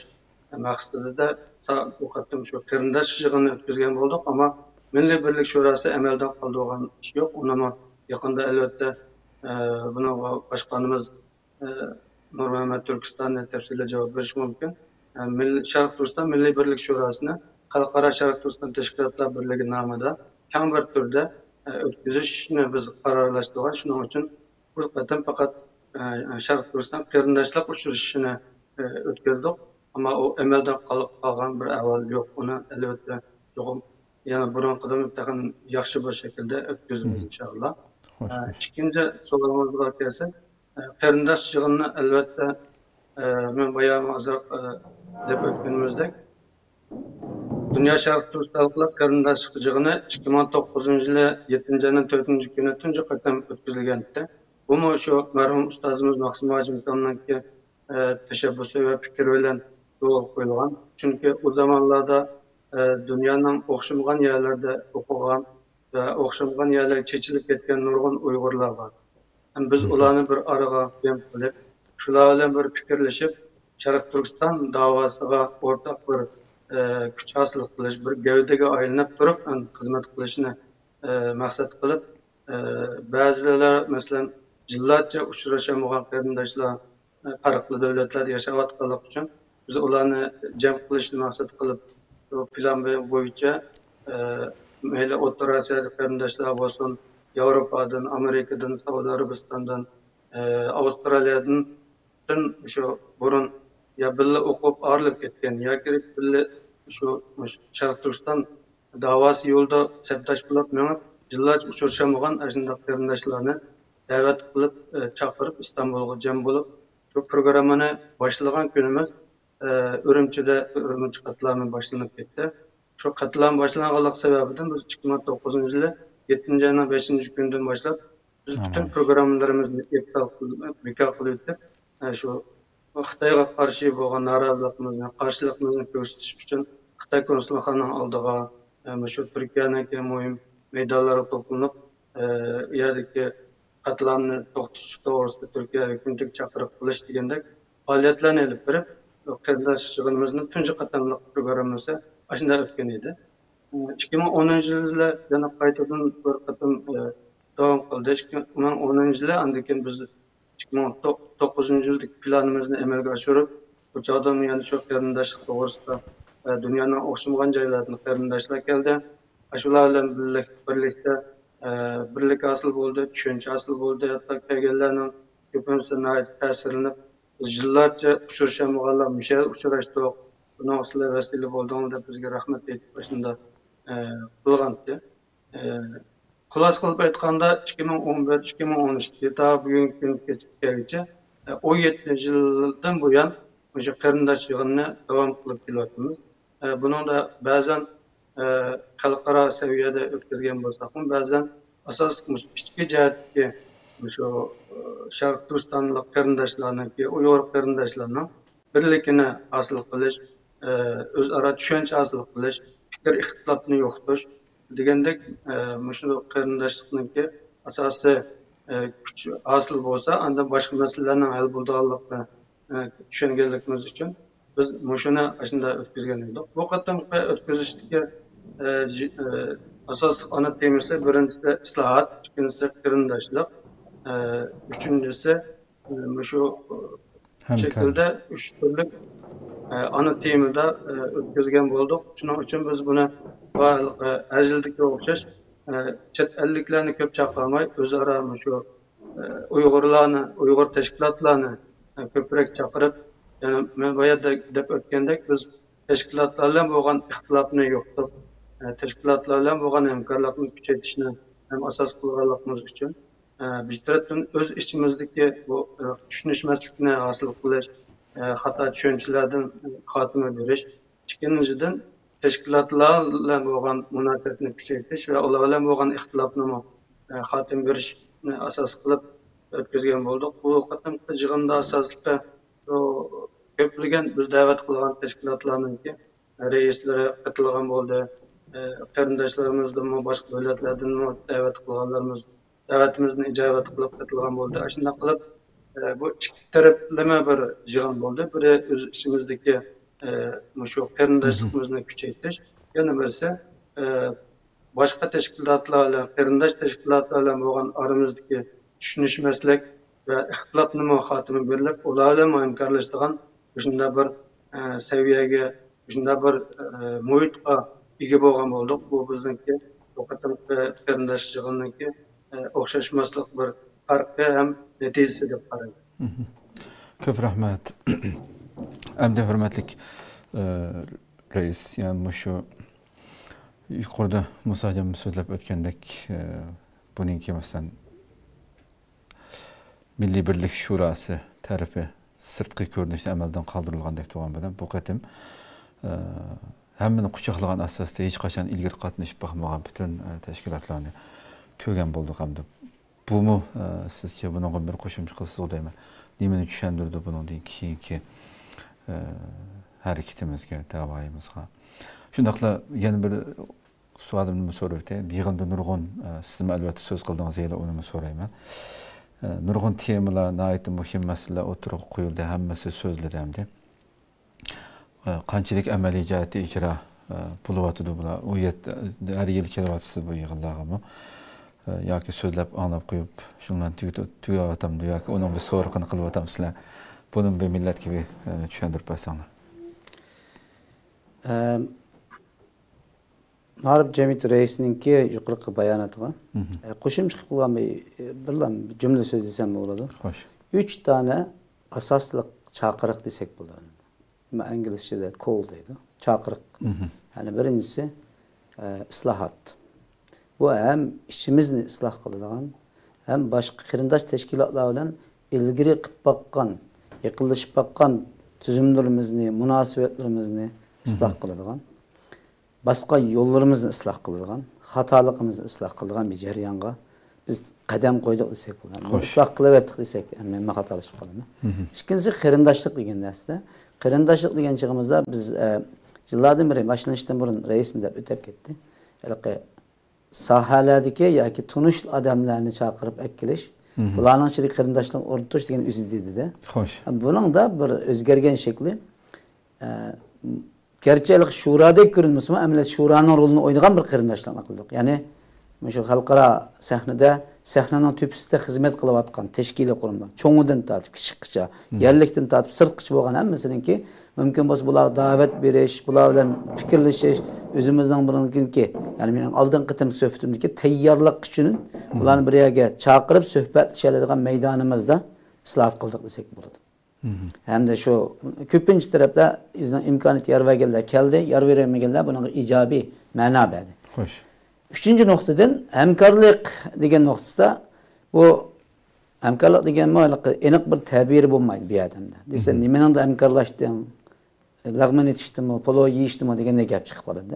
مەقسىتىدە سا-، بۇ قېتىم شۇ قېرىنداش يىغىنىنى ئۆتكۈزگەن بولدۇق. ئەمما مىللىي بىرلىك شوراسى ئەمەلدىن قالدۇرغان ئىش يوق. ئۇنىمۇ يېقىندا، ئەلۋەتتە، ئە، بۇنىڭغا باشقانىمىز، ئە، نۇرمەمەت تۈركىستانى تەپسىلىي جاۋاب بېرىشى مۇمكىن. ئە، مىللىي، شەرقىي تۈركىستان مىللىي بىرلىك شوراسىنى خەلقئارا شەرقىي تۈركىستان تەشكىلاتلار بىرلىكى نامىدا كەڭ بىر تۈردە، ئە، ئۆتكۈزۈشنى بىز قارارلاشتۇرغان. شۇنىڭ ئۈچۈن بۇ قېتىم پەقەت، ئە، شەرقىي تۈركىستان قېرىنداشلىق ئۇچرىشىشىنى، ئە، ئۆتكۈزدۇق. ئەمما ئۇ ئەمەلدىن قالىپ قالغان بىر ئەھۋال يوق. ئۇنى ئەلۋەتتە چوقۇم يەنە بۇرۇنقىدىن تېخى ياخشى بىر شەكىلدە ئۆتكۈزىمىز، مم، ئىنشائاللا. خوش، ئە، خوش. ئىككىنچى سوئالىڭىزغا كەلسەك، ئە، قېرىنداش يىغىنىنى ئەلۋەتتە، ئە، مەن بايا ئازراق، ئە، دەپ ئۆتكىنىمىزدەك، دۇنيا شەرقىي تۈركىستانلىقلار قېرىنداشلىق يىغىنى ئىككى مىڭ توققۇزىنچى يىلى يەتتىنچى ئاينىڭ تۆتىنچى كۈنى تۇنجى قېتىم ئۆتكۈزۈلگەنىدى. بۇمۇ شۇ مەرھۇم ئۇستازىمىز ماقسىم ھاجىمكامنىڭكى، ئە، تەشەببۇسى ۋە پىكرى بىلەن يولغا قويۇلغان. چۈنكى ئۇ زامانلاردا، ئە، دۇنيانىڭ ئوخشىمىغان يەرلىرىدە ئوقۇغان ۋە ئوخشىمىغان يەرلەرگە چېچىلىپ كەتكەن نۇرغۇن ئۇيغۇرلار بار. ھەم بىز، مم، ئۇلارنى بىر ئارىغا جەم قىلىپ، شۇلار بىلەن بىر پىكىرلىشىپ، شەرقىي تۈركىستان داۋاسىغا ئورتاق بىر، ئە، كۈچ ھاسىل قىلىش، بىر گەۋدىگە ئايلىنىپ تۇرۇپ، ئەم، خىزمەت قىلىشنى، ئە، مەقسەت قىلىپ، ئە، بەزىلەر، مەسىلەن، يىللارچە ئۇچرىشالمىغان قېرىنداشلار، ئە، پەرقلىق دۆلەتلەردە ياشاۋاتقانلىقى ئۈچۈن، بىز ئۇلارنى جەم قىلىشنى مەقسەت قىلىپ، شۇ پىلان بويىچە، ئە، مەيلى ئوتتۇرا ئاسىيادىكى قېرىنداشلار بولسۇن، ياۋروپادىن، ئامېرىكىدىن، سەئۇدى ئەرەبىستاندىن، ئە، ئاۋسترالىيەدىن، پۈتۈن شۇ بۇرۇن يا بىللە ئوقۇپ ئايرىلىپ كەتكەن ياكى بىللە شۇ، مۇشۇ شەرقىي تۈركىستان داۋاسى يولىدا سەپداش بولۇپ مېڭىپ، يىللارچە ئۇچرىشالمىغان ئاشۇنداق قېرىنداشلارنى دەۋەت قىلىپ، ئە، چاقىرىپ، ئىستانبۇلغا جەم بولۇپ، شۇ پروگراممىنى باشلىغان كۈنىمىز، ئە، ئۈرۈمچىدە ئۈرۈمچى قاتلامى باشلىنىپ كەتتى. شۇ قاتلام باشلانغانلىقى سەۋەبىدىن بىز ئىككى مىڭ توققۇزىنچى يىلى يەتتىنچى ئاينىڭ بەشىنچى كۈنىدىن باشلاپ، بىز پۈتۈن پروگراممىلىرىمىزنى ئېپتال قىلىپ، بىكار قىلىۋېتىپ، ئە، شۇ خىتايغا قارشى بولغان نارازىلىقىمىزنى، قارشىلىقىمىزنى كۆرسىتىش ئۈچۈن خىتاي كونسۇلخانىنىڭ ئالدىغا، ئە، مۇشۇ تۈركىيەنىڭكى مۇھىم مەيدانلىرىغا توپلىنىپ، ئە، ئۇ يەردىكى قەتلىئامنى توختىتىش توغرىسىدا تۈركىيەگە كۈندىلىك چاقىرىق قىلىش دېگەندەك پائالىيەتلەرنى ئېلىپ بېرىپ، بۇ قېرىنداش يىغىنىمىزنىڭ تۇنجى قېتىملىق پروگراممىسى ئاشۇنداق ئۆتكەن ئىدى. ئىككى مىڭ ئونىنچى يىلى يەنە قايتىدىن بىر قېتىم، ئە، داۋام قىلدى. ئىككى مىڭ ئونىنچى يىلى ئاندىن كېيىن بىز ئىككى مىڭ توققۇزىنچى يىلدىكى پىلانىمىزنى ئەمەلگە ئاشۇرۇپ، بۇ چاغدىمۇ يەنە شۇ قېرىنداشلىق توغرىسىدا، ئە، دۇنيانىڭ ئوخشىمىغان جايلاردىن قېرىنداشلار كەلدى. ئاشۇلار بىلەن بىرلىك-، بىرلىكتە، ئە، بىرلىك ھاسىل بولدى، چۈشەنچە ھاسىل بولدى. ھەتتا كەلگەنلەرنىڭ كۆپىنچىسى ناھايىتى تەسىرلىنىپ، بىز يىللارچە ئۇچرىشالمىغانلار مۇشۇ يەردە ئۇچراشتۇق، بۇنىڭغا سىلەر ۋەسىلە بولدۇڭلار دەپ بىزگە رەھمەت ئېيتىپ ئاشۇنداق، ئە، قىلغانتى. ئە، خۇلاسە قىلىپ ئېيتقاندا، ئىككى مىڭ ئون بىر، ئىككى مىڭ ئون ئىككى تا بۈگۈنكى كۈنگىچە، ئە، ئون يەتتە يىلدىن بۇيان مۇشۇ قېرىنداش يىغىنىنى داۋام قىلىپ كېلىۋاتىمىز. ئە، بۇنىڭدا بەزەن، ئە، خەلقئارا سەۋىيەدە ئۆتكۈزگەن بولساقمۇ، بەزەن ئاساسلىق مۇشۇ ئىچكى جەھەتتىكى مۇشۇ، ئە، شەرقىي تۈركىستانلىق قېرىنداشلارنىڭكى، ئۇيغۇر قېرىنداشلارنىڭ بىرلىكىنى ھاسىل قىلىش، ئە، ئۆزئارا چۈشەنچە ھاسىل قىلىش، پىكىر ئىختىلاپنى يوقىتىش دېگەندەك، ئە، مۇشۇ قېرىنداشلىقنىڭكى ئاساسىي، ئە، كۈچ ھاسىل بولسا، ئاندىن باشقا مەسىلىلەرنىڭ ھەل بولىدىغانلىقىنى، ئە، چۈشەنگەنلىكىمىز ئۈچۈن بىز مۇشۇنى ئاشۇنداق ئۆتكۈزگەن ئىدۇق. بۇ قېتىمقى ئۆتكۈزۈشتىكى، ئە، جى-، ئە، ئاساسلىق ئانا تېمىسى، بىرىنچىسى ئىسلاھات، ئىككىنچىسى قېرىنداشلىق، ئە، ئۈچىنچىسى، ئە، مۇشۇ، ئە، ھەمكارلىق. شەكىلدە ئۈچ تۈرلۈك، ئە، ئانا تېمىدا، ئە، ئۆتكۈزگەن بولدۇق. شۇنىڭ ئۈچۈن بىز بۇنى بارلىق، ئە، ھەر يىلدىكىگە ئوخشاش، ئە، چەت ئەللىكلەرنى كۆپ چاقىرماي، ئۆزئارا مۇشۇ، ئە، ئۇيغۇرلارنى، ئۇيغۇر تەشكىلاتلارنى، ئە، كۆپرەك چاقىرىپ، يەنە مەن بايا دە-، دەپ ئۆتكەندەك، بىز تەشكىلاتلار بىلەن بولغان ئىختىلاپنى يوقىتىپ، ئە، تەشكىلاتلار بىلەن بولغان ھەمكارلىقنى كۈچەيتىشنى ھەم ئاساس قىلغانلىقىمىز ئۈچۈن، ئە، بىر تەرەپتىن ئۆز ئىچىمىزدىكى بۇ، ئە، چۈشىنىشمەسلىكنى ھاسىل قىلىش، ئە، خاتا چۈشەنچىلەردىن خاتىمە بېرىش. ئىككىنچىدىن، تەشكىلاتلار بىلەن بولغان مۇناسىۋەتنى كۈچەيتىش ۋە ئۇلار بىلەن بولغان ئىختىلاپنىمۇ، ئە، خاتىمە بېرىشنى ئاساس قىلىپ ئۆتكۈزگەن بولدۇق. بۇ قېتىمقى يىغىندا ئاساسلىقى شۇ كۆپلىگەن بىز دەۋەت قىلغان تەشكىلاتلارنىڭكى رەئىسلىرى قېتىلغان بولدى. ئە، قېرىنداشلىرىمىزدىنمۇ، باشقا دۆلەتلەردىنمۇ دەۋەت قىلغانلىرىمىز دەۋىتىمىزنى ئىجابەت قىلىپ قېتىلغان بولدى. ئاشۇنداق قىلىپ، ئە، بۇ ئىككى تەرەپلىمە بىر يىغىن بولدى. بىرى ئۆز ئىچىمىزدىكى، ئە، مۇشۇ قېرىنداشلىقىمىزنى كۈچەيتىش، يەنە بىرسى، ئە، باشقا تەشكىلاتلار بىلەن، قېرىنداش تەشكىلاتلار بىلەن بولغان ئارىمىزدىكى چۈشىنىشمەسلىك ۋە ئىختىلاپنىمۇ خاتىمە بېرىلىپ، ئۇلار بىلەن ھەمكارلىشىدىغان مۇشۇنداق بىر، ئە، سەۋىيەگە، مۇشۇنداق بىر، ئە، مۇھىتقا ئىگە بولغان بولدۇق. بۇ بىزنىڭكى بۇ قېتىمقى قېرىنداش يىغىنىنىڭكى، ئە، ئوخشاشماسلىق بىر پەرقى ھەم نەتىجىسى دەپ قارايمەن. مھم. كۆپ رەھمەت. ئەمدى ھۆرمەتلىك، ئە، رەئىس، يەنى مۇشۇ يۇقىرىدا مۇساجان سۆزلەپ ئۆتكەندەك، ئە، بۇنىڭكى، مەسىلەن، مىللىي بىرلىك شۇراسى تەرىپى سىرتقى كۆرۈنۈشتە ئەمەلدىن قالدۇرۇلغاندەك تۇرغان بىلەن، بۇ قېتىم، ئە، ھەممىنى قۇچاقلىغان ئاساستا ھېچقاچان ئىلگىرى قاتنىشىپ باقمىغان پۈتۈن، ئە، تەشكىلاتلارنى كۆرگەن بولدۇق ھەمدە بۇمۇ، ئە، سىزچە بۇنىڭغا بىر قوشۇمچە قىلسىزغۇ دەيمەن. نېمىنى چۈشەندۈرىدۇ بۇنىڭدىن كېيىنكى، ئە، ھەرىكىتىمىزگە، دەۋايىمىزغا؟ شۇنداقلا يەنە بىر سوئالىمنى سوراپ ئۆتەي. يىغىندا نۇرغۇن، ئە، سىزمۇ ئەلۋەتتە سۆز قىلدىڭىز، يەنە ئۇنىمۇ سورايمەن. ئە، نۇرغۇن تېمىلار، ناھايىتى مۇھىم مەسىلىلەر ئوتتۇرىغا قويۇلدى، ھەممىسى سۆزلىدى ئەمدى. ئە، قانچىلىك ئەمەلىي جەھەتتە ئىجرا، ئە، بولۇۋاتىدۇ بۇلار؟ ئۇ يەتتە، ھەر يىل كېلىۋاتىسىز بۇ يىغىنلارغىمۇ؟ ئە، ياكى سۆزلەپ، ئاڭلاپ قويۇپ، شۇنىڭ بىلەن تۈگىتىپ، تۈگەۋاتامدۇ ياكى ئۇنىڭ بىر سورىقىنى قىلىۋاتامسىلەر؟ بۇنى بىر مىللەتكە بىر، ئە، چۈشەندۈرۈپ بەرسەڭلار. ئەم، مائارىپ جەمئىيىتى رەئىسىنىڭكى يۇقىرىقى باياناتىغا، مھم. ئە، قوشۇمچە قىلىپ قويغان بىر، بىرلا جۈملە سۆزلىسەم بولىدۇ. خوش. ئۈچ دانە ئاساسلىق چاقىرىق دېسەك بولىدۇ. نېمە ئىنگلىزچىدە كول دەيدۇ. چاقىرىق. مھم. يەنى بىرىنچىسى، ئە، ئىسلاھات. بۇ ھەم ئىچىمىزنى ئىسلاھ قىلىدىغان، ھەم باشقا قېرىنداش تەشكىلاتلار بىلەن ئىلگىرى قىلىپ باققان، يېقىنلىشىپ باققان تۈزۈملىرىمىزنى، مۇناسىۋەتلىرىمىزنى ئىسلاھ مھم. قىلىدىغان، باسقان يوللىرىمىزنى ئىسلاھ قىلىدىغان، خاتالىقىمىزنى ئىسلاھ قىلىدىغان بىر جەريانغا بىز قەدەم قويدۇق دېسەك بولىدۇ. خوش. ئىسلاھ قىلىۋەتتۇق دېسەك، مەن، مەن خاتالىشىپ قالىمەن. مھم. ئىككىنچىسى، قېرىنداشلىق دېگەن نەرسىدە. قېرىنداشلىق دېگەن چېغىمىزدا بىز، ئە، يىللاردىن بېرى، باشلىنىشتىن بۇرۇن رەئىسمۇ دەپ ئۆتۈپ كەتتى. ھېلىقى ساھەلەردىكى ياكى تونۇش ئادەملەرنى چاقىرىپ ئەكېلىش، مھم. بۇلارنىڭ ئىچىدە قېرىنداشلىقنى ئورنىتىش دېگەن ئۆزى دېدى-دە. خوش. بۇنىڭدا بىر ئۆزگەرگەن شەكلى، ئە، گەرچە ھېلىقى شۇرادەك كۆرۈنمىسىمۇ، ئەمەلىيەتتە شۇرانىڭ رولىنى ئوينىغان بىر قېرىنداشلىقنى قىلدۇق. يەنى، مۇشۇ خەلقئارا سەھنىدە، سەھنىنىڭ تۆپىسىدە خىزمەت قىلىۋاتقان تەشكىلىي قۇرۇملار، چوڭىدىن تارتىپ كىچىككىچە، مھم. يەرلىكتىن تارتىپ سىرتقىچە بولغان ھەممىسىنىڭكى مۇمكىن بولسا بۇلارغا دەۋەت بېرىش، بۇلار بىلەن پىكىرلىشىش، ئۆزىمىزنىڭ بۇنىڭكى، يەنى مېنىڭ ئالدىنقى قېتىمقى سۆھبىتىمدىكى تەييارلىق ئۈچۈن مھم. بۇلارنى بىر يەرگە چاقىرىپ سۆھبەتلىشەلەيدىغان مەيدانىمىزدا ئىسلاھات قىلدۇق دېسەك بولىدۇ. مھم. ھەمدە شۇ كۆپىنچە تەرەپلەر ئۆزىنىڭ ئىمكانىيىتى يار بەرگەنلەر كەلدى، يار بېرەلمىگەنلەر بۇنىڭغا ئىجابىي مەنا بەردى. خوش. ئۈچىنچى نۇقتىدىن، ھەمكارلىق دېگەن نۇقتىسىدا، بۇ ھەمكارلىق دېگەنمۇ ھېلىقى ئېنىق بىر تەبىرى بولمايدۇ بۇ يەردە. دېسە، مھم. نېمىنىڭدا ھەمكارلاشتىڭ؟ لەغمەن ئېتىشتىمۇ، پولۇ يېيىشتىمۇ دېگەندەك گەپ چىقىپ قالىدۇ.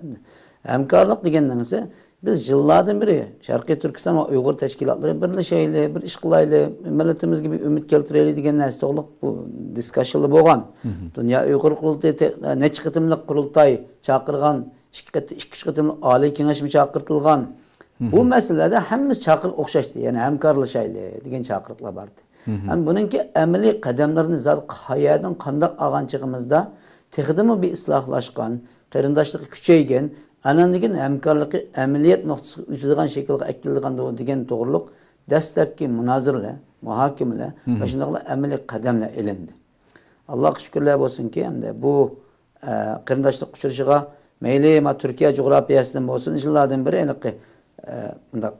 ھەمكارلىق دېگەن نېمىسى؟ بىز يىللاردىن بېرى شەرقىي تۈركىستان ۋە ئۇيغۇر تەشكىلاتلىرى بىرلىشەيلى، بىر ئىش قىلايلى، مىللىتىمىزگە بىر ئۈمىد كەلتۈرەيلى دېگەن نەرسە توغرۇلۇق بۇ دىسكاشنلار بولغان. مھم. دۇنيا ئۇيغۇر قۇرۇلتىيى تە-، نەچچە قېتىملىق قۇرۇلتاي چاقىرغان، ئىككى قېتىم، ئىككى، ئۈچ قېتىملىق ئالىي كېڭەشمۇ چاقىرتىلغان. بۇ مھم. مەسىلىلەردە ھەممىسى چاقىرىق ئوخشاشتى، يەنى ھەمكارلىشايلى دېگەن چاقىرىقلار باردى. مھم. ھەم بۇنىڭكى ئەمەلىي قەدەملىرىنى زادى قەيەردىن قانداق ئالغان چېغىمىزدا تېخىدىنمۇ بىر ئىسلاھلاشقان، قېرىنداشلىقى كۈچەيگەن، ئاندىن كېيىن ھەمكارلىقى ئەمەلىيەت نۇقتىسىغا ئۆتىدىغان شەكىلگە ئەكېلىدىغاندۇ دېگەن توغرۇلۇق دەسلەپكى مۇنازىرىلەر، مۇھاكىمىلەر مھم. ۋە شۇنداقلا ئەمەلىي قەدەملەر ئېلىندى. ئاللاغا شۈكۈرلەر بولسۇنكى، ئەمدى بۇ، ئە، قېرىنداشلىق ئۇچرىشىشىغا مەيلى ما تۈركىيە جۇغراپىيەسىدىن بولسۇن، يىللاردىن بېرى ھېلىقى، ئە، مۇنداق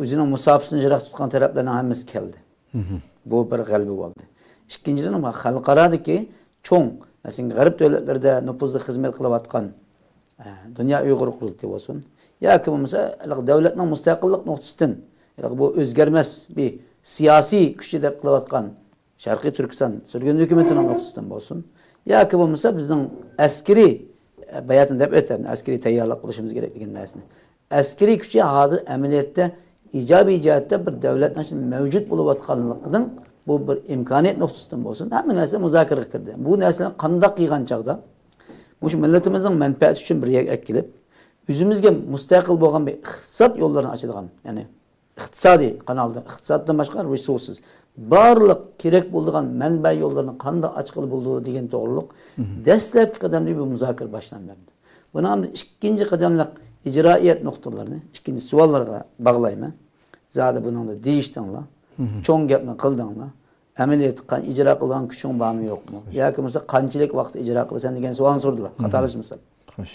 ئۆزىنىڭ مۇساپىسىنى يىراق تۇتقان تەرەپلەرنىڭ ھەممىسى كەلدى. مھم. بۇ بىر غەلىبە بولدى. ئىككىنچىدىن، خەلقئارادىكى چوڭ، مەسىلەن، غەرب دۆلەتلىرىدە نوپۇزلۇق خىزمەت قىلىۋاتقان، ئە، دۇنيا ئۇيغۇر قۇرۇلتىيى بولسۇن، ياكى بولمىسا ھېلىقى دۆلەتنىڭ مۇستەقىللىق نۇقتىسىدىن، ھېلىقى بۇ ئۆزگەرمەس بىر سىياسىي كۈچى دەپ قىلىۋاتقان شەرقىي تۈركىستان سۈرگۈن ھۆكۈمىتىنىڭ نۇقتىسىدىن بولسۇن، ياكى بولمىسا بىزنىڭ ئەسكىرىي، باياتىن دەپ ئۆتەم، ئەسكىرىي تەييارلىق قىلىشىمىز كېرەك دېگەن نەرسىنى. ئەسكىرىي كۈچى ھازىر ئەمەلىيەتتە ئىجابىي جەھەتتە بىر دۆلەتنىڭ ئىچىدە مەۋجۇت بولۇۋاتقانلىقىنىڭ بۇ بىر ئىمكانىيەت نۇقتىسىدىن بولسۇن، ھەممە نەرسە مۇزاكىرىگە كىردى. بۇ نەرسىلەرنى قانداق قىلغان چاغدا مۇشۇ مىللىتىمىزنىڭ مەنپەئەتى ئۈچۈن بىر يەرگە ئەكېلىپ، ئۆزىمىزگە مۇستەقىل بولغان بىر ئىقتىساد يوللىرىنى ئاچىدىغان، يەنى ئىقتىسادىي قانالدا، ئىقتىسادتىن باشقا رېسۇرسىز، بارلىق كېرەك بولىدىغان مەنبە يوللىرىنى قانداق ئاچقىلى بولىدۇ دېگەن توغرۇلۇق دەسلەپكى قەدەمدە بۇ مۇزاكىرە باشلاندى. بۇنىڭ ئىككىنچى قەدەملىك ئىجرائىيەت نۇقتىلىرىنى، ئىككىنچى سوئاللارغا باغلايمەن. زادى بۇنىڭدا دېيىشتىڭلار، چوڭ گەپنى قىلدىڭلار. ئەمەلىيەتتە قان-، ئىجرا قىلغان كۈچۈڭ بارمۇ يوقمۇ؟ ياكى بولمىسا قانچىلىك ۋاقىت ئىجرا قىلىسەن دېگەن سوئالنى سورىدىلار. خاتالاشمىسام. خوش.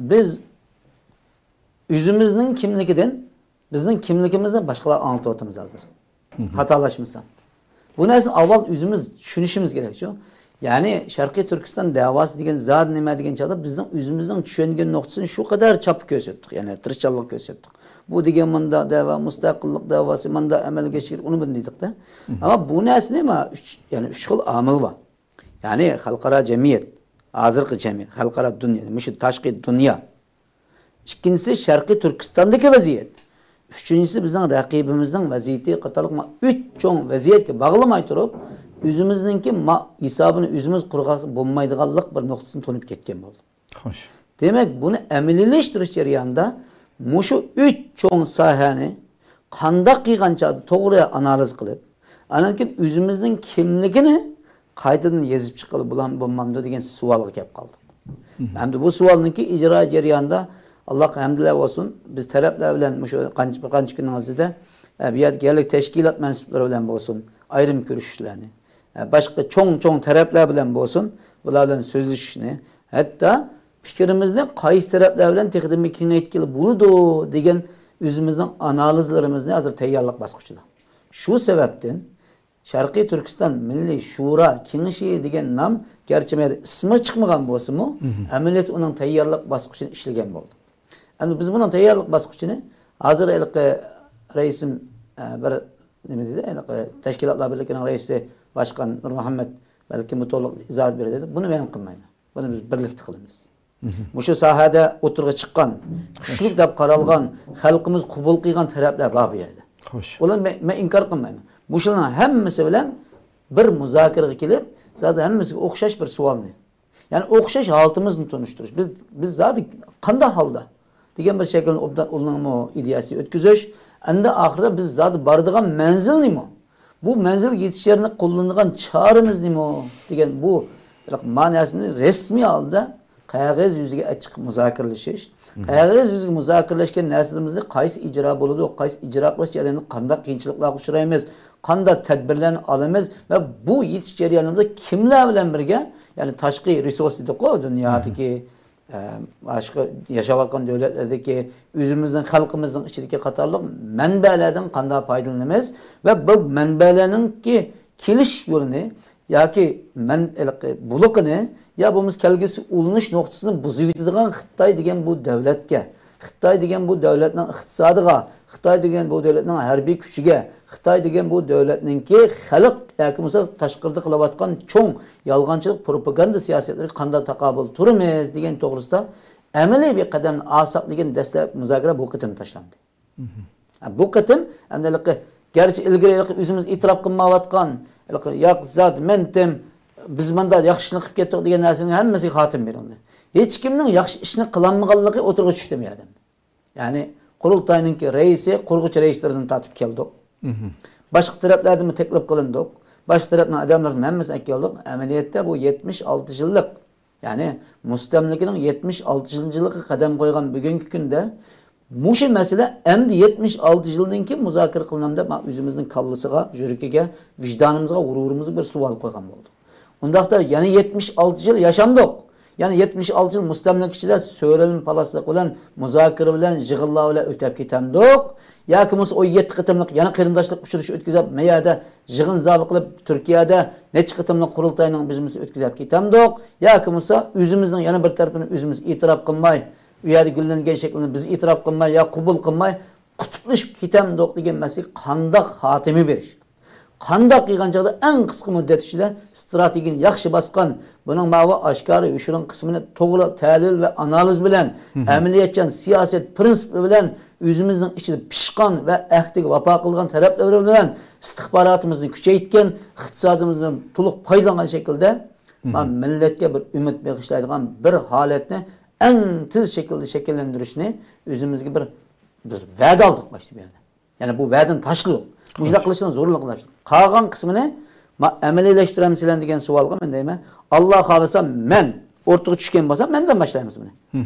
بىز ئۆزىمىزنىڭ كىملىكىدىن، بىزنىڭ كىملىكىمىزنى باشقىلار ئاڭلىتىۋاتىمىز ھازىر. خاتالاشمىسام. بۇ نەرسىنى ئاۋۋال ئۆزىمىز چۈشىنىشىمىز كېرەك شۇ. يەنى شەرقىي تۈركىستان دەۋاسى دېگەن زادى نېمە دېگەن چاغدا بىزنىڭ ئۆزىمىزنىڭ چۈشەنگەن نۇقتىسىنى شۇ قەدەر چاپپا كۆرسەتتۇق، يەنى تىرىشچانلىق كۆرسەتتۇق. بۇ دېگەن مۇنداق دەۋا، مۇستەقىللىق دەۋاسى، مۇنداق ئەمەلگە ئېشىپ، ئۇنى بۇنى دېدۇقتە. ئەمما بۇ نەرسىنى ما ئۈچ، يەنى ئۈچ خىل ئامىل بار. يەنى خەلقئارا جەمئىيەت، ھازىرقى جەمئىيەت، خەلقئارا دۇنيا، مۇشۇ تاشقى دۇنيا. ئىككىنچىسى شەرقىي تۈركىستاندىكى ۋەزىيەت. ئۈچىنچىسى بىزنىڭ رەقىبىمىزنىڭ ۋەزىيىتى قاتارلىق ما ئۈچ چوڭ ۋەزىيەتكە باغلىماي تۇرۇپ، ئۆزىمىزنىڭكى ما ھېسابىنى ئۆزىمىز قۇرغاق بولمايدىغانلىق بىر نۇقتىسىنى تونۇپ كەتكەن بولدۇق. خوش. دېمەك، بۇنى ئەمەلىيلەشتۈرۈش جەريانىدا مۇشۇ ئۈچ چوڭ ساھەنى قانداق قىلغان چاغدا توغرا ئانالىز قىلىپ، ئاندىن كېيىن ئۆزىمىزنىڭ كىملىكىنى قايتىدىن يېزىپ چىققىلى بولام-، بولمامدۇ دېگەن سوئالغا كەپ قالدۇق. ئەمدى بۇ سوئالنىڭكى ئىجرا جەريانىدا، ئاللاغا ھەمدۇلە بولسۇن، بىز تەرەپلەر بىلەن مۇشۇ قانچە، بىر قانچە كۈننىڭ ئىچىدە، ئە، بۇ يەردىكى يەرلىك تەشكىلات مەنسۇپلىرى بىلەن بولسۇن، ئايرىم كۆرۈشۈشلەرنى، ئە، باشقا چوڭ-چوڭ تەرەپلەر بىلەن بولسۇن، بۇلار بىلەن سۆزلىشىشنى، ھەتتا پىكرىمىزنى قايسى تەرەپلەر بىلەن تېخىدىنمۇ كېڭەيتكىلى بولىدۇ دېگەن ئۆزىمىزنىڭ ئانالىزلىرىمىزنى ھازىر تەييارلىق باسقۇچىدا. شۇ سەۋەبتىن شەرقىي تۈركىستان مىللىي شورا كېڭىشى دېگەن نام گەرچە مەيەردە ئىسمى چىقمىغان بولسىمۇ، ئەمەلىيەتتە ئۇنىڭ تەييارلىق باسقۇچىنى ئىشلىگەن بولدى. ئەمدى بىز بۇنىڭ تەييارلىق باسقۇچىنى ھازىر ھېلىقى رەئىسىم، ئە، بىر نېمە دېدى، ھېلىقى تەشكىلاتلار بىرلىكىنىڭ رەئىسى باشقان نۇرمۇھەممەت بەلكىم بۇ تولۇق ئىزاھات بېرىدۇ. بۇنى مەن قىلمايمەن. بۇنى بىز بىرلىكتە قىلىمىز. مۇشۇ ساھەدە ئوتتۇرىغا چىققان كۈچلۈك دەپ قارالغان، خەلقىمىز قوبۇل قىلغان تەرەپلەر بار بۇ يەردە. خوش. ئۇلارنى مەن، مەن ئىنكار قىلمايمەن. مۇشۇلارنىڭ ھەممىسى بىلەن بىر مۇزاكىرىگە كېلىپ، زادى ھەممىسىگە ئوخشاش بىر سوئالنى، يەنى ئوخشاش ھالىتىمىزنى تونۇشتۇرۇش. بىز، بىز زادى قانداق ھالدا دېگەن بىر شەكىلنى ئوبدان ئۇلارنىڭمۇ ئىدىيەسىنى ئۆتكۈزۈش. ئەمدى ئاخىرىدا بىز زادى بارىدىغان مەنزىل نېمە؟ بۇ مەنزىلگە يېتىش يەرنى قوللىنىدىغان چارىمىز نېمە دېگەن بۇ مەنىسىنى رەسمىي ھالدا قەغەز يۈزىگە ئاچىق مۇزاكىرىلىشىش، قەغەز يۈزىگە مۇزاكىرىلەشكەن نەرسىلىرىمىزنى قايسى ئىجرا بولىدۇ، قايسى ئىجرا قىلىش جەريانىدا قانداق قىيىنچىلىقلارغا ئۇچرايمىز، قانداق تەدبىرلەرنى ئالىمىز ۋە بۇ يېتىش جەريانىمىزدا كىملەر بىلەن بىرگە، يەنى تاشقى رېسۇرس دېدۇققۇ، دۇنيادىكى ئە، باشقا ياشاۋاتقان دۆلەتلەردىكى، ئۆزىمىزنىڭ، خەلقىمىزنىڭ ئىچىدىكى قاتارلىق مەنبەلەردىن قانداق پايدىلىنىمىز ۋە بۇ مەنبەلەرنىڭكى كېلىش يولىنى ياكى مەن-، ھېلىقى بۇلىقىنى يا بولمىسا كەلگۈسى ئۇلىنىش نۇقتىسىنى بۇزۇۋېتىدىغان خىتاي دېگەن بۇ دۆلەتكە، خىتاي دېگەن بۇ دۆلەتنىڭ ئىقتىسادىغا، خىتاي دېگەن بۇ دۆلەتنىڭ ھەربىي كۈچىگە، خىتاي دېگەن بۇ دۆلەتنىڭكى خەلق ياكى بولمىسا تاشقىرىدا قىلىۋاتقان چوڭ يالغانچىلىق، پروپاگاندا سىياسەتلىرىگە قانداق تاقابىل تۇرىمىز دېگەن توغرىسىدا ئەمەلىي بىر قەدەمنى ئالساق دېگەن دەسلەپكى مۇزاكىرە بۇ قېتىم تاشلاندى. ھە، بۇ قېتىم ئەمدى ھېلىقى، گەرچە ئىلگىرى ھېلىقى ئۆزىمىز ئېتىراپ قىلمايۋاتقان، ھېلىقى ياق زات مەنتىم، بىز مۇنداق ياخشى ئىشنى قىلىپ كەتتۇق دېگەن نەرسىنىڭ ھەممىسىگە خاتىمە بېرىلدى. ھېچكىمنىڭ ياخشى ئىشنى قىلالمىغانلىقى ئوتتۇرىغا چۈشتى بۇ يەردە. يەنى قۇرۇلتاينىڭكى رەئىسى، قۇرغۇچى رەئىسلىرىدىن تارتىپ كەلدۇق. باشقا تەرەپلەردىنمۇ تەكلىپ قىلىندۇق. باشقا تەرەپنىڭ ئادەملىرىنى ھەممىسىنى ئەكەلدۇق. ئەمەلىيەتتە بۇ يەتمىش ئالتە يىللىق، يەنى مۇستەملىكىنىڭ يەتمىش ئالتە يىللىقىغا قەدەم قويغان بۈگۈنكى كۈندە مۇشۇ مەسىلە ئەمدى يەتمىش ئالتە يىلدىن كېيىن مۇزاكىرە قىلىنامدۇ دەپ ئۆزىمىزنىڭ كاللىسىغا، يۈرىكىگە، ۋىجدانىمىزغا، غۇرۇرىمىزغا بىر سوئال قويغان بولدۇق. ئۇنداقتا يەنە يەتمىش ئالتە يىل ياشامدۇق؟ يەنە يەتمىش ئالتە يىل مۇستەملىكە ئىچىدە سۆرەلمە پالاسلىق بىلەن، مۇزاكىرە بىلەن، يىغىنلار بىلەن ئۆتەپ كېتەمدۇق؟ ياكى بولمىسا ئون يەتتە قېتىملىق يەنە قېرىنداشلىق ئۇچرىشىشى ئۆتكۈزۈپ، مەيەردە يىغىن زالى قىلىپ، تۈركىيەدە نەچچە قېتىملىق قۇرۇلتاينىڭ بىزمىسى ئۆتكۈزۈپ كېتەمدۇق؟ ياكى بولمىسا ئۆزىمىزنىڭ يەنە بىر تەرىپىنى ئۆزىمىز ئېتىراپ قىلماي، ئۇ يەردە گۈللەنگەن شەكلىنى بىز ئېتىراپ قىلماي يا قوبۇل قىلماي، قۇتۇپلىشىپ كېتەمدۇق دېگەن مەسىلىگە قانداق خاتىمە بېرىش؟ قانداق قىلغان چاغدا ئەڭ قىسقا مۇددەت ئىچىدە ئىستراتېگىيەنى ياخشى باسقان، بۇنىڭ ماۋۇ ئاشكارا، يوشۇرۇن قىسمىنى توغرا تەھلىل ۋە ئانالىز بىلەن، ئەمەلىيەتچان سىياسەت پىرىنسىپلىرى بىلەن ئۆزىمىزنىڭ ئىچىدە پىشقان ۋە ئەھدىگە ۋاپا قىلغان تەرەپلىرى بىلەن ئىستىخباراتىمىزنى كۈچەيتكەن، ئىقتىسادىمىزدىن تولۇق پايدىلانغان شەكىلدە مىللەتكە بىر ئۈمىد بېغىشلايدىغان بىر ھالەتنى ئەڭ تېز شەكىلدە شەكىللەندۈرۈشنى ئۆزىمىزگە بىر، بىر ۋەدە ئالدۇق باشتا بۇ يەردە. يەنى بۇ ۋەدىنى تاشلىدۇق. مۇشۇنداق قىلىشنىڭ زورلۇقىنى تاشلىدۇق. قالغان قىسمىنى ما-، ئەمەلىيلەشتۈرەمسىلەر دېگەن سوئالغا مەن دەيمەن، ئاللا خالىسا مەن ئورتىغا چۈشكەن بولسام، مەندىن باشلايمىز بۇنى.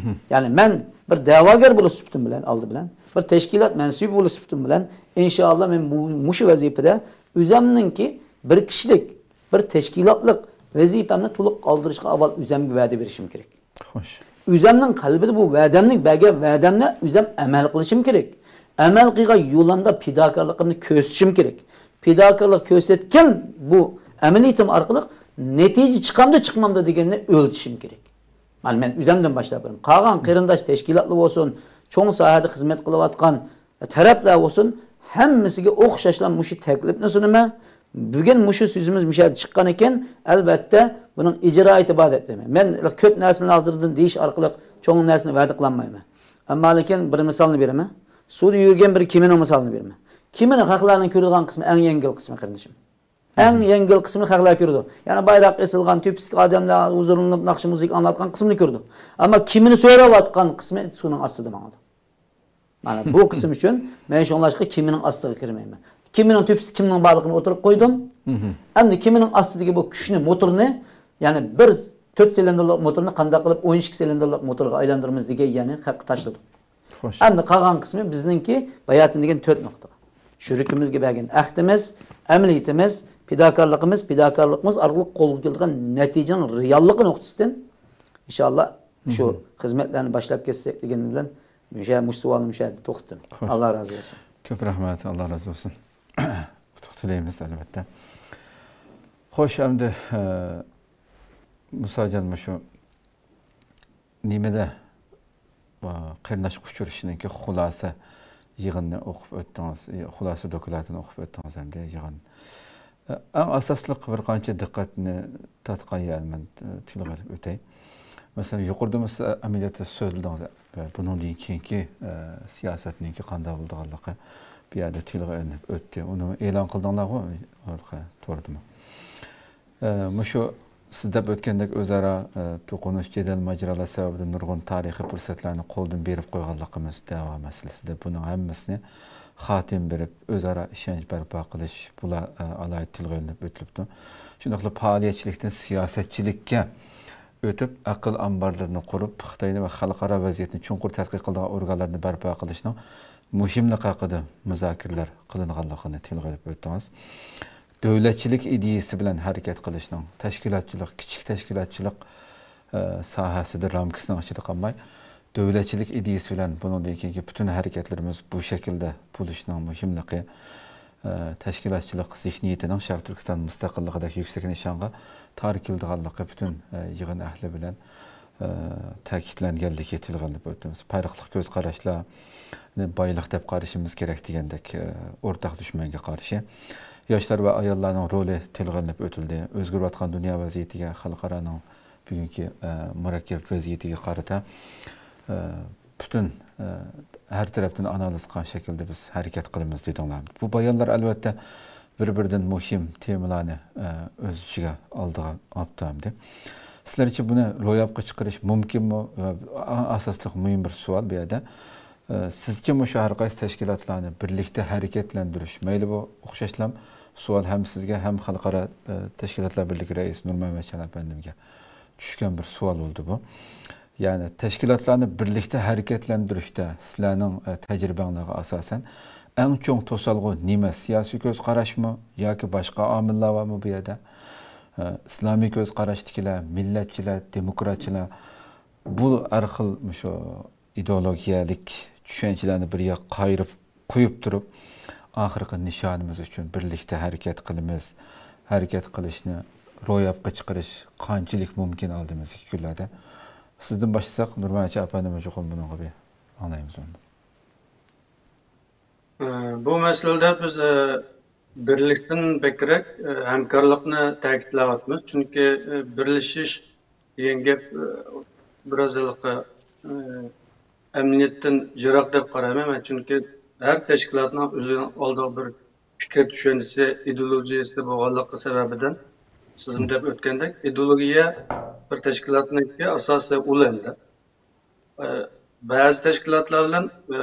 يەنى مەن بىر دەۋاگەر بولۇش سۈپىتىم بىلەن، ئالدى بىلەن، بىر تەشكىلات مەنسۇبى بولۇش سۈپىتىم بىلەن، ئىنشائاللا مەن بۇ، مۇشۇ ۋەزىپىدە ئۆزەمنىڭكى بىر كىشىلىك، بىر تەشكىلاتلىق ۋەزىپەمنى تولۇق ئالدۇرۇشقا ئاۋۋال ئۆزەمگە ۋەدە بېرىشىم كېرەك. خوش. ئۆزەمنىڭ قەلبىدە بۇ ۋەدەمنى، بەرگەن ۋەدەمنى ئۆزەم ئەمەل قىلىشىم كېرەك. ئەمەل قىلغان يولۇمدا پىداكارلىقىمنى كۆرسىتىشىم كېرەك. پىداكارلىق كۆرسەتكەن بۇ ئەمەلىيىتىم ئارقىلىق نەتىجە چىقامدۇ، چىقمامدۇ دېگەننى ئۆلچىشىم كېرەك. مانا مەن ئۆزەمدىن باشلاپ بېرىمەن. قالغان قېرىنداش تەشكىلاتلار بولسۇن، چوڭ ساھەدە خىزمەت قىلىۋاتقان تەرەپلەر بولسۇن، ھەممىسىگە ئوخشاشلا مۇشۇ تەكلىپنى سۇنىمەن. بۈگۈن مۇشۇ سۆزىمىز مۇشۇ يەردە چىققان ئىكەن، ئەلۋەتتە، بۇنىڭ ئىجرائىيىتى بار دەپ دەيمەن. مەن كۆپ نەرسىنى ھازىردىن دېيىش ئارقىلىق چوڭ نەرسىنى ۋەدە قىلالمايمەن. ئەمما لېكىن بىر مىسالنى بېرىمەن. سۇدا يۈرگەن بىر كېمىنىڭ مىسالىنى بېرىمەن. كېمىنى خەقلەرنىڭ كۆرىدىغان قىسمى ئەڭ يەڭگىل قىسمى، قېرىندىشىم. ئەڭ يەڭگىل قىسمىنى خەقلەر كۆرىدۇ. يەنى بايراق ئېسىلغان، تۆپىسىدىكى ئادەملەر ھۇزۇرلىنىپ ناخشا مۇزىكا ئاڭلاۋاتقان قىسمىنى كۆرىدۇ. ئەمما كېمىنى سۆرەۋاتقان قىسمى سۇنىڭ ئاستىدا ماڭىدۇ. مانا بۇ قىسىم ئۈچۈن مەن شۇڭلاشقا كېمىنىڭ ئاستىغا كىرمەيمەن. كېمىنىڭ تۆپىسىدە كىمنىڭ بارلىقىنى ئوتتۇرىغا قويدۇم. ئەمدى كېمىنىڭ ئاستىدىكى بۇ كۈچنى، موتورنى، يەنى بىر تۆت سىلىندىرلىق موتورنى قانداق قىلىپ ئون ئىككى سىلىندىرلىق موتورغا ئايلاندۇرىمىز دېگەن يەرنى خەققە تاشلىدۇق. خوش. ئەمدى قالغان قىسمى بىزنىڭكى باياتىن دېگەن تۆت نۇقتا. يۈرىكىمىزگە بەرگەن ئەھدىمىز، ئەمەلىيىتىمىز، پىداكارلىقىمىز، پىداكارلىقىمىز ئارقىلىق قولغا كېلىدىغان نەتىجىنىڭ رېئاللىقى نۇقتىسىدىن، ئىنشاللا، شۇ خىزمەتلەرنى باشلاپ كەتسەك دېگىنىم بىلەن، مۇشۇ، مۇشۇ سوئالنى مۇشۇ يەردە توختىتىمەن. خوش. ئاللا رازى بولسۇن. كۆپ رەھمەت، ئاللا رازى بولسۇن. ئۇتۇق تىلەيمىز، ئەلۋەتتە. خوش، ئەمدى، ئە، مۇساجان، مۇشۇ نېمىدە، ئا، قېرىنداشلىق ئۇچرىشىشىنىڭكى خۇلاسە يىغىنىنى ئوقۇپ ئۆتتىڭىز، ئى، خۇلاسە دوكلاتىنى ئوقۇپ ئۆتتىڭىز ئەمدى يىغىن. ئە، ئەڭ ئاساسلىق بىر قانچە دىققەتنى تارتقان يەرنى مەن، ئە، تىلغا ئېلىپ ئۆتەي. مەسىلەن، يۇقىرىدا مۇس-، ئە، ئەمەلىيەتتە سۆزلىدىڭىز، ئە، بۇنىڭدىن كېيىنكى، ئە، سىياسەتنىڭكى قانداق بولىدىغانلىقى بۇ يەردە تىلغا ئېلىنىپ ئۆتتى. ئۇنى ئېلان قىلدىڭلارغۇ، ھېلىقى توردىمۇ؟ ئە، مۇشۇ سىز دەپ ئۆتكەندەك ئۆزئارا، ئە، توقۇنۇش، جېدەل، ماجىرالار سەۋەبىدىن نۇرغۇن تارىخىي پۇرسەتلەرنى قولدىن بېرىپ قويغانلىقىمىز دەۋا مەسىلىسىدە بۇنىڭ ھەممىسىنى خاتىمە بېرىپ، ئۆزئارا ئىشەنچ بەرپا قىلىش، بۇلار، ئە، ئالاھىدە تىلغا ئېلىنىپ ئۆتۈلۈپتۇ. شۇنداقلا پائالىيەتچىلىكتىن سىياسەتچىلىككە ئۆتۈپ، ئەقىل ئامبارلىرىنى قۇرۇپ، خىتاينى ۋە خەلقئارا ۋەزىيەتنى چوڭقۇر تەتقىق قىلىدىغان ئورگانلارنى بەرپا قىلىشنىڭ مۇھىملىقى ھەققىدە مۇزاكىرىلەر قىلىنغانلىقىنى تىلغا ئېلىپ ئۆتتىڭىز. دۆلەتچىلىك ئىدىيىسى بىلەن ھەرىكەت قىلىشنىڭ، تەشكىلاتچىلىق، كىچىك تەشكىلاتچىلىق، ئە، ساھەسىدە، رامكىسىنىڭ ئىچىدە قالماي، دۆلەتچىلىك ئىدىيىسى بىلەن بۇنىڭدىن كېيىنكى پۈتۈن ھەرىكەتلىرىمىز بۇ شەكىلدە بولۇشىنىڭ مۇھىملىقى، ئە، تەشكىلاتچىلىق زېھنىيىتىنىڭ شەرقىي تۈركىستان مۇستەقىللىقىدەك يۈكسەك نىشانغا تار كېلىدىغانلىقى پۈتۈن، ئە، يىغىن ئەھلى بىلەن، ئە، تەكىتلەنگەنلىكى تىلغا ئېلىنىپ ئۆتىمىز. پەرقلىق كۆز قاراشلارنى بايلىق دەپ قارىشىمىز كېرەك دېگەندەك، ئە، ئورتاق دۈشمەنگە قارشى ياشلار ۋە ئاياللارنىڭ رولى تىلغا ئېلىنىپ ئۆتۈلدى. ئۆزگىرىۋاتقان دۇنيا ۋەزىيىتىگە، خەلقئارانىڭ بۈگۈنكى، ئە، مۇرەككەپ ۋەزىيىتىگە قارىتا، ئە، پۈتۈن، ئە، ھەر تەرەپتىن ئانالىز قىلغان شەكىلدە بىز ھەرىكەت قىلىمىز دېدىڭلار. بۇ بايانلار ئەلۋەتتە بىر-بىرىدىن مۇھىم تېمىلارنى، ئە، ئۆز ئىچىگە ئالدىغا ئاپتۇ ئەمدى. سىلەرچە بۇنى روياپقا چىقىرىش مۇمكىنمۇ؟ ۋە ئاساسلىق مۇھىم بىر سوئال بۇ يەردە. ئە، سىزچە مۇشۇ ھەر قايسى تەشكىلاتلارنى بىرلىكتە ھەرىكەتلەندۈرۈش، مەيلى بۇ ئوخشاشلا سوئال ھەم سىزگە، ھەم خەلقئارا، ئە، تەشكىلاتلار بىرلىكى رەئىسى نۇرمۇھەممەتجان ئەپەندىمگە چۈشكەن بىر سوئال بولدى بۇ. يەنى تەشكىلاتلارنى بىرلىكتە ھەرىكەتلەندۈرۈشتە سىلەرنىڭ، ئە، تەجرىبەڭلارغا ئاساسەن، ئەڭ چوڭ توسالغۇ نېمە؟ سىياسىي كۆز قاراشمۇ ياكى باشقا ئامىللار بارمۇ بۇ يەردە؟ ئە، ئىسلامىي كۆز قاراشتىكىلەر، مىللەتچىلەر، دېموكراتچىلار، بۇ ھەر خىل مۇشۇ ئىدېئولوگىيەلىك چۈشەنچىلەرنى بىر ياققا قايرىپ قويۇپ تۇرۇپ، ئاخىرقى نىشانىمىز ئۈچۈن بىرلىكتە ھەرىكەت قىلىمىز. ھەرىكەت قىلىشنى روياپقا چىقىرىش قانچىلىك مۇمكىن ئالدىمىزدىكى كۈنلەردە؟ سىزدىن باشلىساق، نۇرمەنچى ئاپەندىمۇ چوقۇم بۇنىڭغا بىر ئاڭلايمىز ئۇنى. ئە، بۇ مەسىلىدە بىز، ئە، بىرلىكتىن بەكرەك، ئە، ھەمكارلىقنى تەكىتلەۋاتىمىز. چۈنكى، ئە، بىرلىشىش دېگەن گەپ، ئە، بىراز ھېلىقى، ئە، ئەمەلىيەتتىن يىراق دەپ قارايمەن مەن. چۈنكى ھەر تەشكىلاتنىڭ ئۆزىنىڭ ئالدىغا بىر پىكىر چۈشەنچىسى، ئىدېئولوگىيەسى بولغانلىقى سەۋەبىدىن، سىزمۇ دەپ ئۆتكەندەك، ئىدېئولوگىيە بىر تەشكىلاتنىڭكى ئاساسىي ئۇلى ئەمدى. ئە، بەزى تەشكىلاتلار بىلەن، ئە،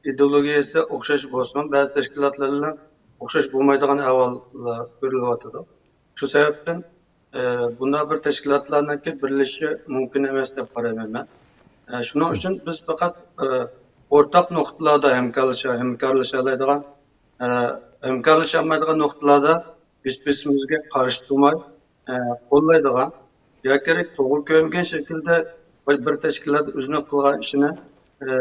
ئىدېئولوگىيەسى ئوخشاش بولسىمۇ، بەزى تەشكىلاتلار بىلەن ئوخشاش بولمايدىغان ئەھۋاللار كۆرۈلۈۋاتىدۇ. شۇ سەۋەبتىن، ئە، بۇنداق بىر تەشكىلاتلارنىڭكى بىرلىشىشى مۇمكىن ئەمەس دەپ قارايمەن مەن. ئە، شۇنىڭ ئۈچۈن بىز پەقەت، ئە، ئورتاق نۇقتىلاردا ھەمكارلىشا-، ھەمكارلىشالايدىغان، ئە، ھەمكارلىشالمايدىغان نۇقتىلاردا بىر-بىرىمىزگە قارشى تۇرماي، ئە، قوللايدىغان، يا كېرەك توغرا كۆرمىگەن شەكىلدە بىر، بىر تەشكىلات ئۆزىنىڭ قىلغان ئىشىنى، ئە،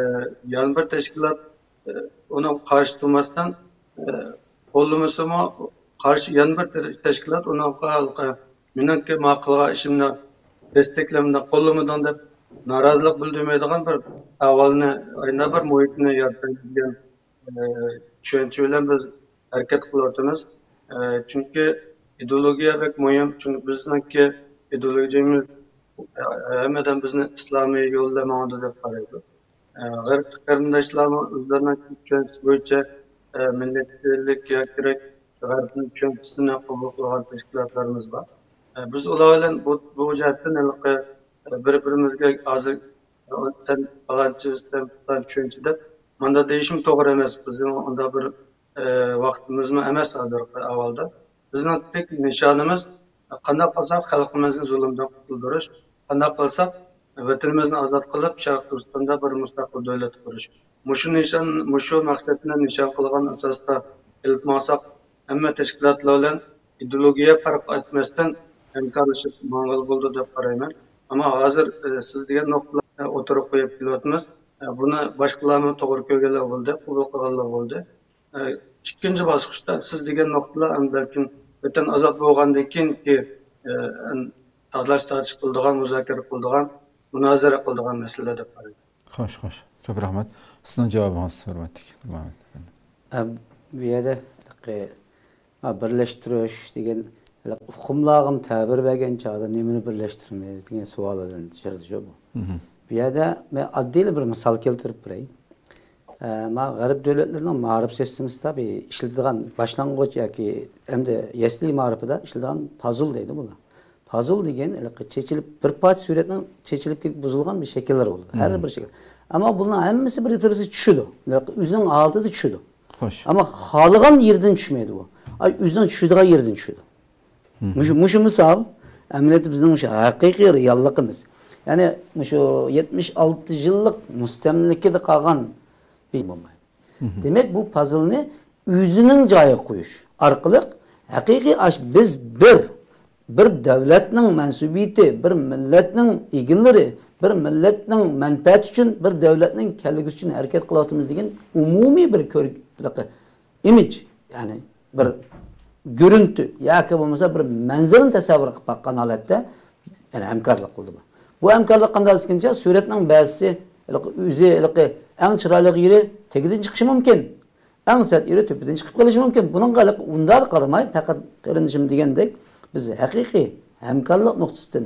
يەنە بىر تەشكىلات، ئە، ئۇنىڭغا قارشى تۇرماستىن، ئە، قوللىمىسىمۇ، قارشى يەنە بىر تەشكىلات ئۇنىڭغا ھېلىقى مېنىڭكى ما قىلغان ئىشىمنى دەستەكلەمدى، قوللىمىدىڭ دەپ نارازىلىق بىلدۈرمەيدىغان بىر ئەھۋالنى، ئاينا بىر مۇھىتنى يارىتايلى دېگەن ئە، چۈشەنچە بىلەن بىز ھەرىكەت قىلىۋاتىمىز. ئە، چۈنكى ئىدېئولوگىيە بەك مۇھىم. چۈنكى بىزنىڭكى ئىدېئولوگىيەمىز، ئە، ھەممە ئادەم بىزنى ئىسلامىي يولدا ماڭىدۇ دەپ قارايدۇ. ئە، غەربلىك قېرىنداشلارمۇ ئۆزلىرىنىڭ چۈشەنچىسى بويىچە، ئە، مىللەتچىلىك يا كېرەك غەربنىڭ چۈشەنچىسىنى قوبۇل قىلغان تەشكىلاتلىرىمىز بار. ئە، بىز ئۇلار بىلەن بۇ، بۇ جەھەتتىن ھېلىقى، ئە، بىر-بىرىمىزگە ھازىر سەن پالانچى، سەن پالانچى چۈشەنچە دەپ مانداق دېيىشمۇ توغرا ئەمەس. بىزنىڭ ئۇنداق بىر، ئە، ۋاقتىمىزمۇ ئەمەس ھازىرقى ئەھۋالدا. بىزنىڭ تېك نىشانىمىز قانداق قىلساق خەلقىمىزنى زۇلۇمدىن قۇتۇلدۇرۇش، قانداق قىلساق ۋەتىنىمىزنى ئازاد قىلىپ شەرقىي تۈركىستاندا بىر مۇستەقىل دۆلەت قۇرۇش. مۇشۇ نىشان، مۇشۇ مەقسەتنى نىشان قىلغان ئاساستا ئېلىپ ماڭساق، ھەممە تەشكىلاتلار بىلەن ئىدېئولوگىيە پەرق ئەتمەستىن ھەمكارلىشىپ ماڭغىلى بولىدۇ دەپ قارايمەن. ئەمما ھازىر، ئە، سىز دېگەن نۇقتىلارنى ئوتتۇرىغا قويۇپ كېلىۋاتىمىز. ئە، بۇنى باشقىلارمۇ توغرا كۆرگەنلەر بولدى، قوبۇل قىلغانلار بولدى. ئە، ئىككىنچى باسقۇچتا سىز دېگەن نۇقتىلار ئەمدى بەلكىم ۋەتەن ئازاد بولغاندىن كېيىنكى، ئە، تالاش تارتىش قىلىدىغان، مۇزاكىرە قىلىدىغان، مۇنازىرە قىلىدىغان مەسىلىلەر دەپ قارايمەن. خوش، خوش. كۆپ رەھمەت. سىزنىڭ جاۋابىڭىز، ھۆرمەتلىك ئىلھام ئەپەندى. ئە، بۇ يەردە ھە، بىرلەشتۈرۈش دېگەن ئۇقۇملارغىمۇ تەبىر بەرگەن چاغدا نېمىنى بىرلەشتۈرىمىز دېگەن سوئال بىلەن چىقىدۇ شۇ بۇ. مھم. بۇ يەردە مەن ئاددىيلا بىر مىسال كەلتۈرۈپ بېرەي. ئە، ما غەرب دۆلەتلىرىنىڭ مائارىپ سىستېمىسىدا بىر ئىشلىتىدىغان باشلانغۇچ ياكى ئەمدى يەسلى مائارىپىدا ئىشلىتىدىغان پازل دەيدۇ بۇلار. پازل دېگەن ھېلىقى چېچىلىپ، بىر پارچە سۈرەتنىڭ چېچىلىپ كېتىپ بۇزۇلغان بىر شەكىللەر بولىدۇ. ھەر مھم. بىر شەكىل. ئەمما بۇلارنىڭ ھەممىسى بىر-بىرسىگە چۈشىدۇ. ھېلىقى ئۆزىنىڭ ھالىتىدە چۈشىدۇ. خوش. ئەمما خالىغان يېرىدىن چۈشمەيدۇ بۇ. ئاي، ئۆزىنىڭ چۈشىدىغان يېرىدىن چۈشىدۇ. مھم. مۇشۇ، مۇشۇ مىسال ئەمەلىيەتتە بىزنىڭ مۇشۇ ھەقىقىي رېئاللىقىمىز. يەنى مۇشۇ يەتمىش ئالتە يىللىق مۇستەملىكىدە قالغان بىر بولمايدۇ. مھم. دېمەك، بۇ پازلنى ئۆزىنىڭ جايىغا قويۇش ئارقىلىق ھەقىقىي ئاش-، بىز بىر، بىر دۆلەتنىڭ مەنسۇبىيىتى، بىر مىللەتنىڭ ئىگىلىرى، بىر مىللەتنىڭ مەنپەئەتى ئۈچۈن، بىر دۆلەتنىڭ كەلگۈسى ئۈچۈن ھەرىكەت قىلىۋاتىمىز دېگەن ئومۇمىي بىر كۆر-، ئىمىج، يەنى بىر گۆرۈنتى ياكى بولمىسا بىر مەنزىرىنى تەسەۋۋۇر قىلىپ باققان ھالەتتە، يەنى ھەمكارلىق قىلدى بۇ. بۇ ھەمكارلىق قانداق دېسىكىنچە، سۈرەتنىڭ بەزىسى ھېلىقى ئۆزى ھېلىقى ئەڭ چىرايلىق يېرى تېگىدىن چىقىشى مۇمكىن، ئەڭ سەت يېرى تۈپىدىن چىقىپ قېلىشى مۇمكىن. بۇنىڭغا ھېلىقى ئۇنداق قارىماي، پەقەت قېرىندىشىم دېگەندەك، بىز ھەقىقىي ھەمكارلىق نۇقتىسىدىن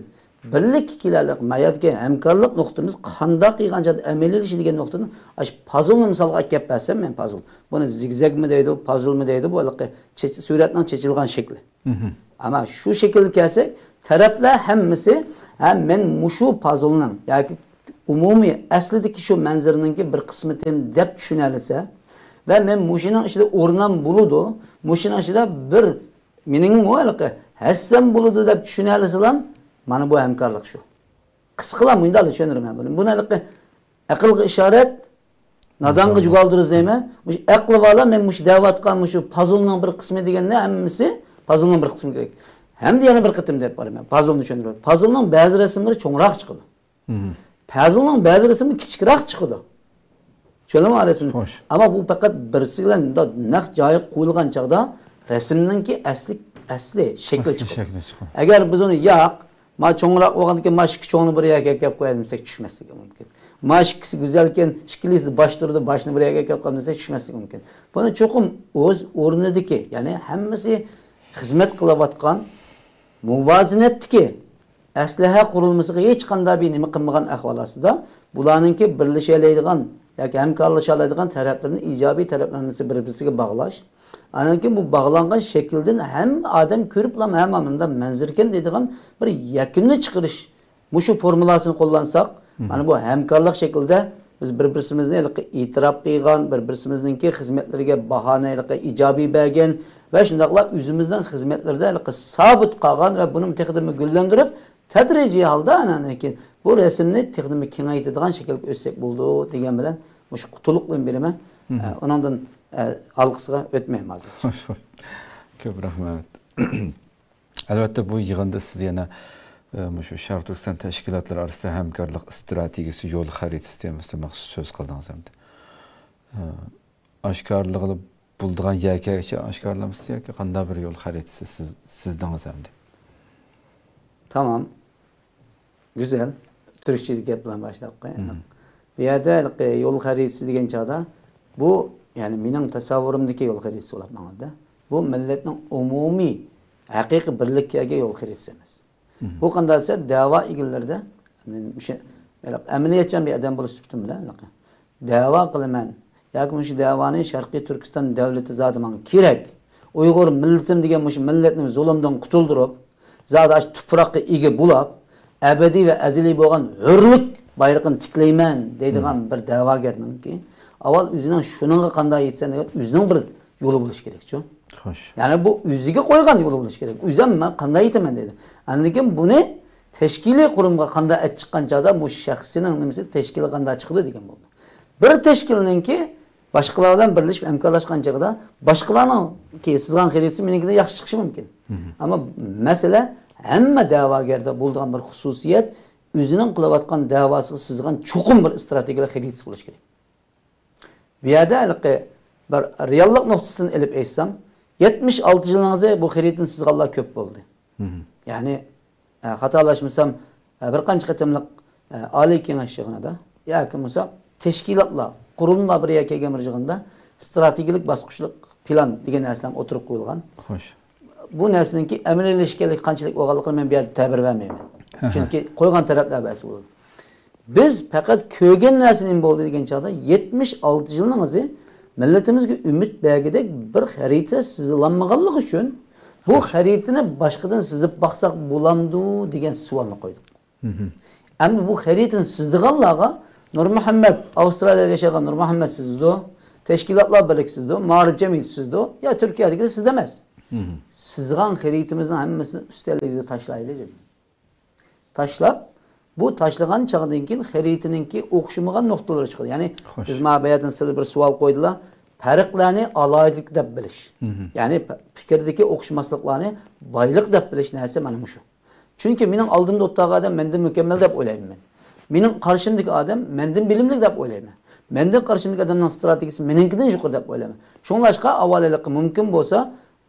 بىرلىككە كېلەلىك، ما يەردىكى ھەمكارلىق نۇقتىمىز قانداق قىلغان چاغدا ئەمەلىيلىشىدۇ دېگەن نۇقتىدىن ئاشۇ پازلنى مىسالغا ئەكەپ بەرسەم، مەن پازل. بۇنى زىگزەگمۇ دەيدۇ، پازلمۇ دەيدۇ، بۇ ھېلىقى چېچ-، سۈرەتنىڭ چېچىلغان شەكلى. مھم. ئەمما شۇ شەكىلگە كەلسەك، تەرەپلەر ھەممىسى، ھە، مەن مۇشۇ پازلنىڭ ياكى ئومۇمىي ئەسلىدىكى شۇ مەنزىرىنىڭكى بىر قىسمىتىم دەپ چۈشىنەلىسە ۋە مەن مۇشۇنىڭ ئىچىدە ئورنام بولىدۇ، مۇشۇنىڭ ئىچىدە بىر مېنىڭمۇ ھېلىقى ھەسسەم بولىدۇ دەپ چۈشىنەلىسىلام، مانا بۇ ھەمكارلىق شۇ. قىسقىلا مۇنداقلا چۈشەندۈرىمەن بۇنى. بۇنى ھېلىقى ئەقىلگە ئىشارەت، نادانغا جۇگالدۇرۇز دەيمەن. مۇشۇ ئەقلى بارلار مەن مۇشۇ دەۋاتقان مۇشۇ پازلنىڭ بىر قىسمى دېگەننى ھەممىسى پازلنىڭ بىر قىسمى كېرەك. ھەمدە يەنە بىر قېتىم دەپ بارىمەن. پازلنى چۈشەندۈرۈپ. پازلنىڭ بەزى رەسىملىرى چوڭراق چىقىدۇ. مھم. پازلنىڭ بەزى رەسىمى كىچىكرەك چىقىدۇ. چۈشەندىڭىزمۇ رەسىمنى؟ خوش. ئەمما بۇ پەقەت بىرسى بىلەن مۇنداق نەق جايىغا قويۇلغان چاغدا رەسىمنىڭكى ئەسلى، ئەسلى شەكلى ئەسلى چىقىدۇ. شەكلى چىقىدۇ. ئەگەر بىز ئۇنى ياق، ما چوڭراق بولغاندىكىن ما ئىككى چوڭنى بىر يەرگە ئەكەپ قوياي دېسەك چۈشمەسلىكى مۇمكىن. ما ئىككىسى گۈزەلكەن، ئىككىلىسى باش تۇرىدۇ، باشنى بىر يەرگە ئەكەپ قوياي دېسەك چۈشمەسلىكى مۇمكىن. بۇنى چوقۇم ئۆز ئورنىدىكى، يەنى ھەممىسى خىزمەت قىلىۋاتقان مۇۋازىنەتتىكى ئەسلىھە قۇرۇلمىسىغا ھېچقانداق بىر نېمە قىلمىغان ئەھۋال ئاستىدا، بۇلارنىڭكى بىرلىشەلەيدىغان ياكى ھەمكارلىشالايدىغان تەرەپلىرىنى، ئىجابىي تەرەپلىرىنى بىر-بىرسىگە باغلاش. ئاندىن كېيىن بۇ باغلانغان شەكىلدىن ھەممە ئادەم كۆرۈپلا، ھەممە مۇنداق مەنزىرىكەن دەيدىغان بىر يەكۈننى چىقىرىش. مۇشۇ فورمۇلاسىنى قوللانساق، مانا بۇ ھەمكارلىق شەكلىدە بىز بىر-بىرسىمىزنى ھېلىقى ئېتىراپ قىلغان، بىر-بىرسىمىزنىڭكى خىزمەتلىرىگە باھانى ھېلىقى ئىجابىي بەرگەن ۋە شۇنداقلا ئۆزىمىزنىڭ خىزمەتلىرىدە ھېلىقى سابىت قالغان ۋە بۇنى تېخىدىنمۇ گۈللەندۈرۈپ، تەدرىجىي ھالدا ئاندىن كېيىن بۇ رەسىمنى تېخىمۇ كېڭەيتىدىغان شەكىلگە ئۆتسەك بولىدۇ دېگەن بىلەن مۇشۇ قۇتلۇقلىرىنى بېرىمەن. ئە، ئۇنىڭدىن، ئە، ھالقىسىغا ئۆتمەيمەن ھازىر. خوش، خوش. كۆپ رەھمەت. ئەلۋەتتە، بۇ يىغىندا سىز يەنە، ئە، مۇشۇ شەرقىي تۈركىستان تەشكىلاتلىرى ئارىسىدا ھەمكارلىق ئىستراتېگىيىسى يول خەرىتىسى تېمىسىدا مەخسۇس سۆز قىلدىڭىز ئەمدى. ئە، ئاشكارىلىغىلى بولىدىغان يەرگىچە ئاشكارىلامسىز ياكى قانداق بىر يول خەرىتىسى سىز، سىزدىڭىز ئەمدى؟ تامام. گۈزەل. تۈركچىدە گەپ بىلەن باشلاپ قويايلى. بۇ يەردە ھېلىقى يول خەرىتىسى دېگەن چاغدا، بۇ، يەنى مېنىڭ تەسەۋۋۇرۇمدىكى يول خەرىتىسى بولۇپ ماڭىدۇ. بۇ مىللەتنىڭ ئومۇمىي ھەقىقىي بىرلىككە ئىگە يول خەرىتىسى ئەمەس. بۇ قانداق دېسە، دەۋا ئىگىلىرىدە، مەن مۇشۇ، ھېلىقى ئەمەلىيەتچان بىر ئادەم بولۇش سۈپىتىم بىلەن، ھېلىقى دەۋا قىلىمەن ياكى مۇشۇ دەۋانى شەرقىي تۈركىستان دۆلىتى زادى ماڭا كېرەك، ئۇيغۇر مىللىتىم دېگەن مۇشۇ مىللەتنى زۇلۇمدىن قۇتۇلدۇرۇپ، زادى ئاشۇ تۇپراققا ئىگە بولاپ، ئەبەدىي ۋە ئەزەلىي بولغان ھۆرلۈك بايرىقىنى تىكلەيمەن دەيدىغان بىر دەۋاگەرنىڭكى، ئاۋۋال ئۆزىنىڭ شۇنىڭغا قانداق يېتىسەن دېگەن ئۆزىنىڭ بىر يولى بولۇشى كېرەكچۇ. خوش. يەنى بۇ ئۆزىگە قويغان يولى بولۇشى كېرەك. ئۆزۈم مەن قانداق يېتىمەن دەيدۇ. ئاندىن كېيىن بۇنى تەشكىلىي قۇرۇمغا قانداق ئەت چىققان چاغدا مۇشۇ شەخسنىڭ نېمىسى تەشكىلگە قانداق چىقىدۇ دېگەن بولدى. بىر تەشكىلنىڭكى باشقىلار بىلەن بىرلىشىپ ھەمكارلاشقان چېغىدا باشقىلارنىڭكى سىزغان خەرىتىسى مېنىڭكىدىن ياخشى چىقىشى مۇمكىن. ئەمما مەسىلە ھەممە دەۋاگەردە بولىدىغان بىر خۇسۇسىيەت، ئۆزىنىڭ قىلىۋاتقان دەۋاسىغا سىزغان چوقۇم بىر ئىستراتېگىيەلىك خەرىتىسى بولۇشى كېرەك. بۇ يەردە ھېلىقى بىر رېئاللىق نۇقتىسىدىن ئېلىپ ئېيتسام، يەتمىش ئالتە يىلىڭىزدا بۇ خەرىتىنى سىزغانلار كۆپ بولدى. يەنى، ئە، خاتالاشمىسام، ئە، بىر قانچە قېتىملىق، ئە، ئالىي كېڭەش يىغىنىدا ياكى بولمىسا تەشكىلاتلار، قۇرۇملار بىر يەرگە كەلگەن بىر يىغىندا ئىستراتېگىيەلىك باسقۇچلۇق پىلان دېگەن نەرسىلەر ئوتتۇرىغا قويۇلغان. خوش. بۇ نەرسىنىڭكى ئەمەلىيلەشكەنلىكى قانچىلىك بولغانلىقىنى مەن بۇ يەردە تەبىر بەرمەيمەن. چۈنكى قويغان تەرەپلەر بەزى بولىدۇ. بىز پەقەت كۆرگەن نەرسە نېمە بولدى دېگەن چاغدا، يەتمىش ئالتە يىلنىڭ ئىزى مىللىتىمىزگە ئۈمىد بەرگۈدەك بىر خەرىتە سىزىلالمىغانلىقى ئۈچۈن، بۇ خەرىتىنى باشقىدىن سىزىپ باقساق بولامدۇ دېگەن سوئالنى قويدۇق. ئەمدى بۇ خەرىتىنى سىزىدىغانلارغا نۇرمۇھەممەت، ئاۋسترالىيەدە ياشايدىغان نۇرمۇھەممەت سىزىدۇ، تەشكىلاتلار بىرلىكى سىزىدۇ، مائارىپ جەمئىيىتى سىزىدۇ، يا تۈركىيەدىكىلەر سىزىدۇ ئەمەس. سىزغان خەرىتىمىزنىڭ ھەممىسىنى ئۈستەللىكىگە تاشلايلى دېدىم. تاشلاپ، بۇ تاشلىغان چاغدىن كېيىن خەرىتىنىڭكى ئوخشىمىغان نۇقتىلىرى چىقىدۇ. يەنى خوش. بىز مانا بۇ يەردىن سىلەر بىر سوئال قويدىلا، پەرقلەرنى ئالاھىدىلىك دەپ بىلىش. يەنى پ-، پىكىردىكى ئوخشىماسلىقلارنى بايلىق دەپ بىلىش نەرسە مانا مۇشۇ. چۈنكى مېنىڭ ئالدىمدا ئولتۇرغان ئادەم مەندىن مۇكەممەل دەپ ئويلايمەن مەن. مېنىڭ قارشىمدىكى ئادەم مەندىن بىلىملىك دەپ ئويلايمەن. مەندىن قارشىمدىكى ئادەمنىڭ ئىستراتېگىيىسى مېنىڭكىدىن يۇقىرى دەپ ئويلايمەن. شۇڭلاشقا ئاۋۋال ھېلىقى مۇمكىن بولسا،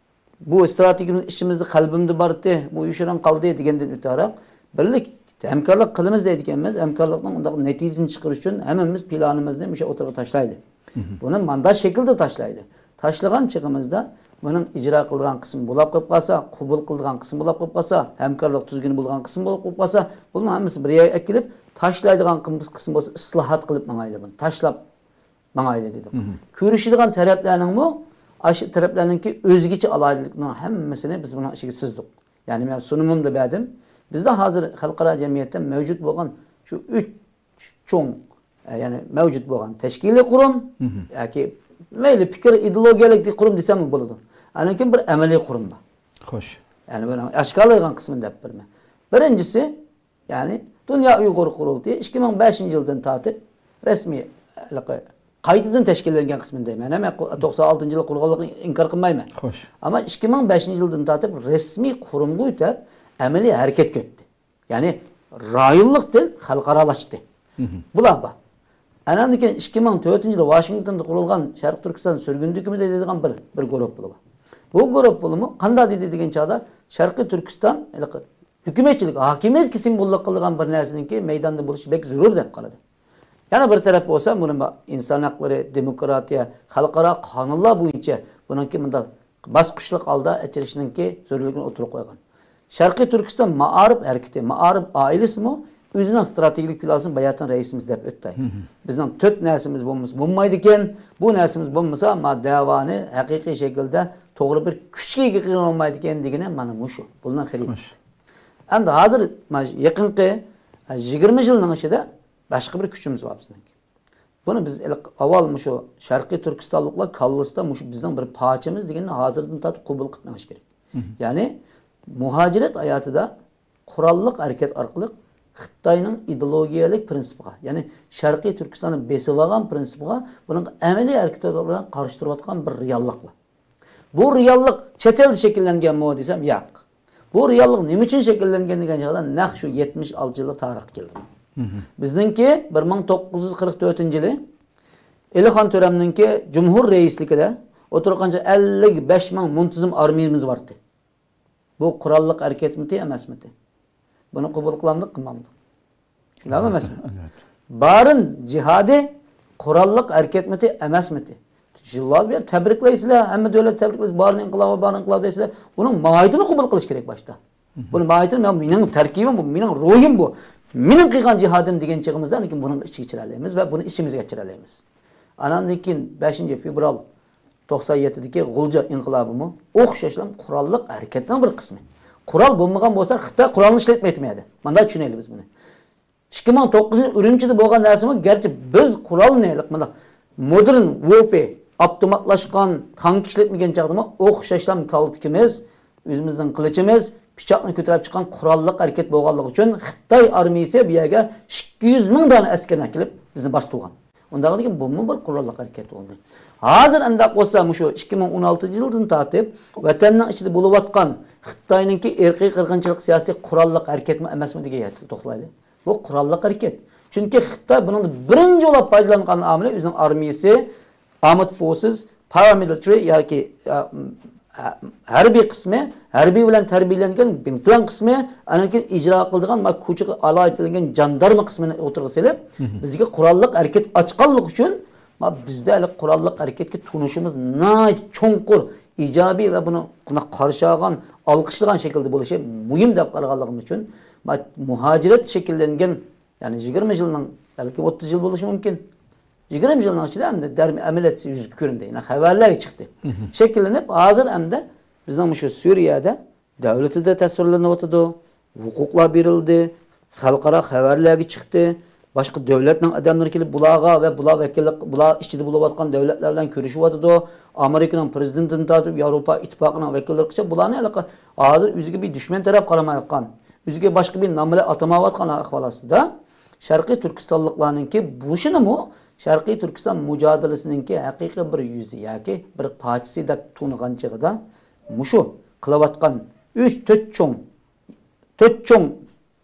بۇ ئىستراتېگىيىمىز ئىچىمىزدە، قەلبىمدە بارتى، بۇ يوشۇرۇن قالدى دېگەندىن ئۆتەرەق، بىرلىك ھەمكارلىق قىلىمىز دەيدىكەنمىز. ھەمكارلىقنىڭ ئۇنداق نەتىجىسىنى چىقىرىش ئۈچۈن ھەممىمىز پىلانىمىزنى مۇشۇ ئوتتۇرىغا تاشلايلى. بۇنى مانداق شەكىلدە تاشلايلى. تاشلىغان چېغىمىزدا بۇنىڭ ئىجرا قىلىدىغان قىسمى بولاپ قېلىپ قالسا، قوبۇل قىلىدىغان قىسمى بولاپ قېلىپ قالسا، ھەمكارلىق تۈزگىنى بولىدىغان قىسمى بولۇپ قېلىپ قالسا، بۇنىڭ ھەممىسىنى بىر يەرگە ئەكېلىپ، تاشلايدىغان قىسمى بولسا ئىسلاھات قىلىپ ماڭايلى بۇنى. تاشلاپ ماڭايلى دېدۇق. كۆرۈشىدىغان تەرەپلەرنىڭمۇ ئاشۇ تەرەپلەرنىڭكى ئۆزگىچە ئالاھىدىلىكىنىڭ ھەممىسىنى بىز بۇنىڭ ئىچىگە سىزدۇق. يەنى مەن سۇنۇمۇمدا بەردىم. بىزدە ھازىر خەلقئارا جەمئىيەتتە مەۋجۇت بولغان شۇ ئۈچ چوڭ، ئە، يەنى مەۋجۇت بولغان تەشكىلىي قۇرۇم ياكى مەيلى پىكىر ئىدېئولوگىيەلىك قۇرۇم دېسەممۇ بولىدۇ. ئاندىن كېيىن بىر ئەمەلىي قۇرۇم بار. خوش. يەنى بۇنىڭ ئاشكارىلىغان قىسمىنى دەپ بېرىمەن. بىرىنچىسى، يەنى دۇنيا ئۇيغۇر قۇرۇلتىيى ئىككى مىڭ بەشىنچى يىلدىن تارتىپ رەسمىي، ھېلىقى، قايتىدىن تەشكىللەنگەن قىسمىنى دەيمەن. مەن توقسان ئالتىنچى يىلى قۇرۇلغانلىقىنى ئىنكار قىلمايمەن. خوش. ئەمما ئىككى مىڭ بەشىنچى يىلدىن تارتىپ رەسمىي قۇرۇمغا ئۆتۈپ، ئەمەلىي ھەرىكەتكە ئۆتتى. يەنى رايونلۇقتىن خەلقئارالاشتى. بۇلار بار. ئاندىن كېيىن ئىككى مىڭ تۆتىنچى يىلى ۋاشىنگتوندا قۇرۇلغان شەرقىي تۈركىستان سۈرگۈندە ھۆكۈمىتى دەيدىغان بىر، بىر گۇرۇپپىلار بار. بۇ گۇرۇپپىلىمۇ قانداق دېدى دېگەن چاغدا، شەرقىي تۈركىستان ھېلىقى ھۆكۈمەتچىلىك، ھاكىمىيەتكە سىمۋوللۇق قىلىدىغان بىر نەرسىنىڭكى مەيداندا بولۇشى بەك زۆرۈر دەپ قارىدى. يەنە بىر تەرەپ بولسا، بۇنى ما-، ئىنسان ھەقلىرى، دېموكراتىيە، خەلقئارا قانۇنلار بويىچە بۇنىڭكى مۇنداق باسقۇچلۇق ھالدا ئېچىلىشىنىڭكى زۆرۈرلۈكىنى ئوتتۇرىغا قويغان. شەرقىي تۈركىستان مائارىپ ھەرىكىتى، مائارىپ ئائىلىسىمۇ ئۆزىنىڭ ستراتېگىيىلىك پىلانىسىنى باياتىن رەئىسىمىز دەپ ئۆتتى. بىزنىڭ تۆت نەرسىمىز بولمىسا بولمايدىكەن، بۇ نەرسىمىز بولمىسا، ما دەۋانى ھەقىقىي شەكىلدە توغرا بىر كۈچكە ئىگە قىلالمايدىكەن دېگىنى مانا مۇشۇ. بۇلارنىڭ خېرىدىسى. ئەمدى ھازىر مانا يېقىنقى يىگىرمە يىلنىڭ ئىچىدە باشقا بىر كۈچىمىز بار بىزنىڭ. بۇنى بىز ئىلق-، ئاۋۋال مۇشۇ شەرقىي تۈركىستانلىقلار كاللىسىدا مۇشۇ بىزنىڭ بىر پارچىمىز دېگەننى ھازىردىن تارتىپ قوبۇل قىلىپ مېڭىش كېرەك. يەنى مۇھاجىرەت ھاياتىدا قوراللىق ھەرىكەت ئارقىلىق خىتاينىڭ ئىدېئولوگىيەلىك پىرىنسىپىغا، يەنى شەرقىي تۈركىستاننى بېسىۋالغان پىرىنسىپىغا بۇنىڭ ئەمەلىي ھەرىكىتى بىلەن قارشى تۇرۇۋاتقان بىر رېئاللىق بار. بۇ رېئاللىق چەت ئەلدە شەكىللەنگەنمۇ دېسەم، ياق. بۇ رېئاللىق نېمە ئۈچۈن شەكىللەنگەن دېگەن چاغدا نەق شۇ يەتمىش ئالتە يىللىق تارىخقا كېلىدۇ. بىزنىڭكى بىر مىڭ توققۇز يۈز قىرىق تۆتىنچى يىلى ئېلىخان تۆرەمنىڭكى جۇمھۇر رەئىسلىكىدە ئولتۇرغانچە ئەللىك بەش مىڭ مۇنتىزىم ئارمىيىمىز بار ئىدى. بۇ قوراللىق ھەرىكەتمىتى ئەمەسمىتى؟ بۇنى قوبۇل قىلامدۇق، قىلمامدۇق؟ قىلام ئەمەسمۇ؟ بارىن جىھادى قوراللىق ھەرىكەتمىتى ئەمەسمىتى؟ يىللار بۇيان تەبرىكلەيسىلەر، ھەممە دۆلەت تەبرىكلەيسىلەر، بارىن ئىنقىلابى، بارىن ئىنقىلابى دەيسىلەر. ئۇنىڭ ماھىيىتىنى قوبۇل قىلىش كېرەك باشتا. بۇنى ماھىيىتىنى، مەن، مېنىڭ تەركىبىم بۇ، مېنىڭ روھىم بۇ، مېنىڭ قىلغان جىھادىم دېگەن چېغىمىزدا لېكىن بۇنىڭ ئىچىگە چىرالايمىز ۋە بۇنى ئىچىمىزگە چىرالايمىز. ئاناندىن كېيىن بەشىنچى فېۋرال توقسان يەتتىدىكى غۇلجا ئىنقىلابىمۇ ئوخشاشلا قوراللىق ھەرىكەتنىڭ بىر قىسمى. قورال بولمىغان بولسا، خىتاي قورالنى ئىشلەتمەيتتى مۇ يەردە. مۇنداق چۈشىنەيلى بىز بۇنى. ئىككى مىڭ توققۇزىنچى يىل ئۈرۈمچىدە بولغان نەرسىمۇ، گەرچە بىز قورالنى ھېلىقى مۇنداق مودېرن ۋورفېر، ئاپتوماتلاشقان تانك ئىشلەتمىگەن چاغدىمۇ ئوخشاشلا كالتىكىمىز، ئۆزىمىزنىڭ قىلىچىمىز، پىچاقنى كۆتۈرۈپ چىققان قوراللىق ھەرىكەت بولغانلىقى ئۈچۈن خىتاي ئارمىيىسى بۇ يەرگە ئىككى يۈز مىڭ دانە ئەسكەرنى ئەكېلىپ بىزنى باستۇرغان. ئۇنداق دېگەن بۇمۇ بىر قوراللىق ھەرىكەت بولدى. ھازىر ئانداق بولسا، مۇشۇ ئىككى مىڭ ئون ئالتىنچى يىلدىن تارتىپ ۋەتەننىڭ ئىچىدە بولۇۋاتقان خىتاينىڭكى ئىرقىي قىرغىنچىلىق سىياسىتى قوراللىق ھەرىكەتمۇ ئەمەسمۇ دېگەن يەردە توختىلايلى. بۇ قوراللىق ھەرىكەت. چۈنكى خىتاي بۇنىڭدا بىرىنچى بولۇپ پايدىلانغان ئامىلى ئۆزىنىڭ ئارمىيىسى، ئارمېد فورسېس، پارامىلىتېرى ياكى، ئە، ھە-، ھەربىي قىسمى، ھەربىي بىلەن تەربىيەلەنگەن بىڭتۈەن قىسمى، ئاندىن كېيىن ئىجرا قىلىدىغان ما كۇچىغا ئالاھىدىلەنگەن جاندارما قىسمىنى ئوتتۇرىغا سېلىپ، بىزگە قوراللىق ھەرىكەت ئاچقانلىقى ئۈچۈن، ما بىزدە ھېلى قوراللىق ھەرىكەتكە تونۇشىمىز ناھايىتى چوڭقۇر، ئىجابىي ۋە بۇنى قارشى ئالغان، ئالقىشلىغان شەكىلدە بولۇشى مۇھىم دەپ قارىغانلىقىم ئۈچۈن، ما مۇھاجىرەت شەكىللەنگەن، يەنى يىگىرمە يىلنىڭ، بەلكى ئوتتۇز يىل بولۇشى مۇمكىن. يىگىرمە يىلنىڭ ئىچىدە ئەمدى دەرم-، ئەمەلىيەت يۈزگە كۆرۈندى. يەنى خەۋەرلەرگە چىقتى. شەكىللىنىپ، ھازىر ئەمدى بىزنىڭ مۇشۇ سۈرىيەدە دۆلىتىدە تەسۋىرلىنىۋاتىدۇ. ھوقۇقلار بېرىلدى. خەلقئارا خەۋەرلەرگە چىقتى. باشقا دۆلەتنىڭ ئادەملىرى كېلىپ بۇلارغا ۋە بۇلار ۋەكىللىك، بۇلار ئىچىدە بولۇۋاتقان دۆلەتلەر بىلەن كۆرۈشۈۋاتىدۇ. ئامېرىكىنىڭ پرېزىدېنتىدىن تارتىپ ياۋروپا ئىتتىپاقىنىڭ ۋەكىللىرىغىچە بۇلارنى ھېلىقى ھازىر ئۆزىگە بىر دۈشمەن تەرەپ قارىمايۋاتقان، ئۆزىگە باشقا بىر نام بىلەن ئاتىمايۋاتقان ئەھۋال ئاستىدا، شەرقىي تۈركىستانلىقلارنىڭكى بۇشۇنىمۇ شەرقىي تۈركىستان مۇجادىلىسىنىڭكى ھەقىقىي بىر يۈزى ياكى بىر پارچىسى دەپ تونۇغان چېغىدا، مۇشۇ قىلىۋاتقان ئۈچ، تۆت چوڭ، تۆت چوڭ،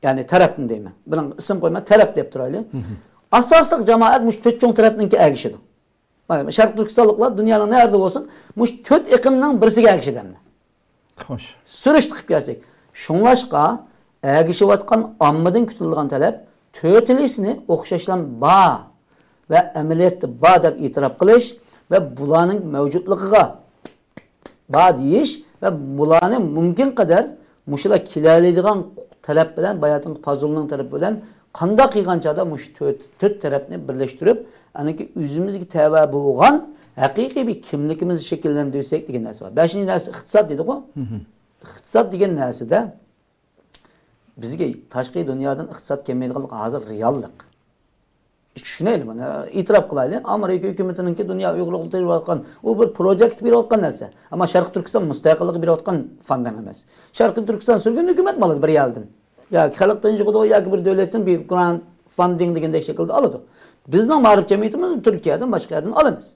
يەنى تەرەپنى دەيمەن. بۇنىڭ ئىسىم قويماي، تەرەپ دەپ تۇرايلى. ئاساسلىق جامائەت مۇشۇ تۆت چوڭ تەرەپنىڭكى ئەگىشىدۇ. مانا شەرقىي تۈركىستانلىقلار دۇنيانىڭ نەرىدە بولسۇن، مۇشۇ تۆت ئېقىمنىڭ بىرسىگە ئەگىشىدۇ ئەمدى. خوش. سۈرۈشتە قىلىپ كەلسەك، شۇڭلاشقا ئەگىشىۋاتقان ئاممىدىن كۈتۈلىدىغان تەلەپ تۆتىلىسىنى ئوخشاشلا بار ۋە ئەمەلىيەتتە بار دەپ ئېتىراپ قىلىش ۋە بۇلارنىڭ مەۋجۇتلۇقىغا بار دېيىش ۋە بۇلارنى مۇمكىن قەدەر مۇشۇلار كېلەلەيدىغان تەرەپ بىلەن، باياتىنقى پازىلنىڭ تەرىپى بىلەن قانداق قىلغان چاغدا مۇشۇ تۆت، تۆت تەرەپنى بىرلەشتۈرۈپ، ئەنكى ئۆزىمىزگە تەۋە بولغان ھەقىقىي بىر كىملىكىمىزنى شەكىللەندۈرسەك دېگەن نەرسە بار. بەشىنچى نەرسە ئىقتىساد دېدىغۇ. ئىقتىساد دېگەن نەرسىدە بىزگە تاشقى دۇنيادىن ئىقتىساد كەلمەيدىغانلىقى ھازىر رېئاللىق. چۈشىنەيلى بۇنى، ئېتىراپ قىلايلى. ئامېرىكا ھۆكۈمىتىنىڭكى دۇنيا ئۇيغۇرلۇقىنى تېرىۋاتقان، ئۇ بىر پروجېكت بېرىۋاتقان نەرسە. ئەمما شەرقىي تۈركىستان مۇستەقىللىقى بېرىۋاتقان فاندىڭ ئەمەس. شەرقىي تۈركىستان سۈرگۈن ھۆكۈمەتمۇ ئالىدۇ بىر يەردىن. ياكى خەلق تىنچلىقىدۇ، ياكى بىر دۆلەتتىن بىر گرانت فاندىڭ دېگەندەك شەكىلدە ئالىدۇ. بىزنىڭ مائارىپ جەمئىيىتىمىز تۈركىيەدىن، باشقا يەردىن ئالىمىز.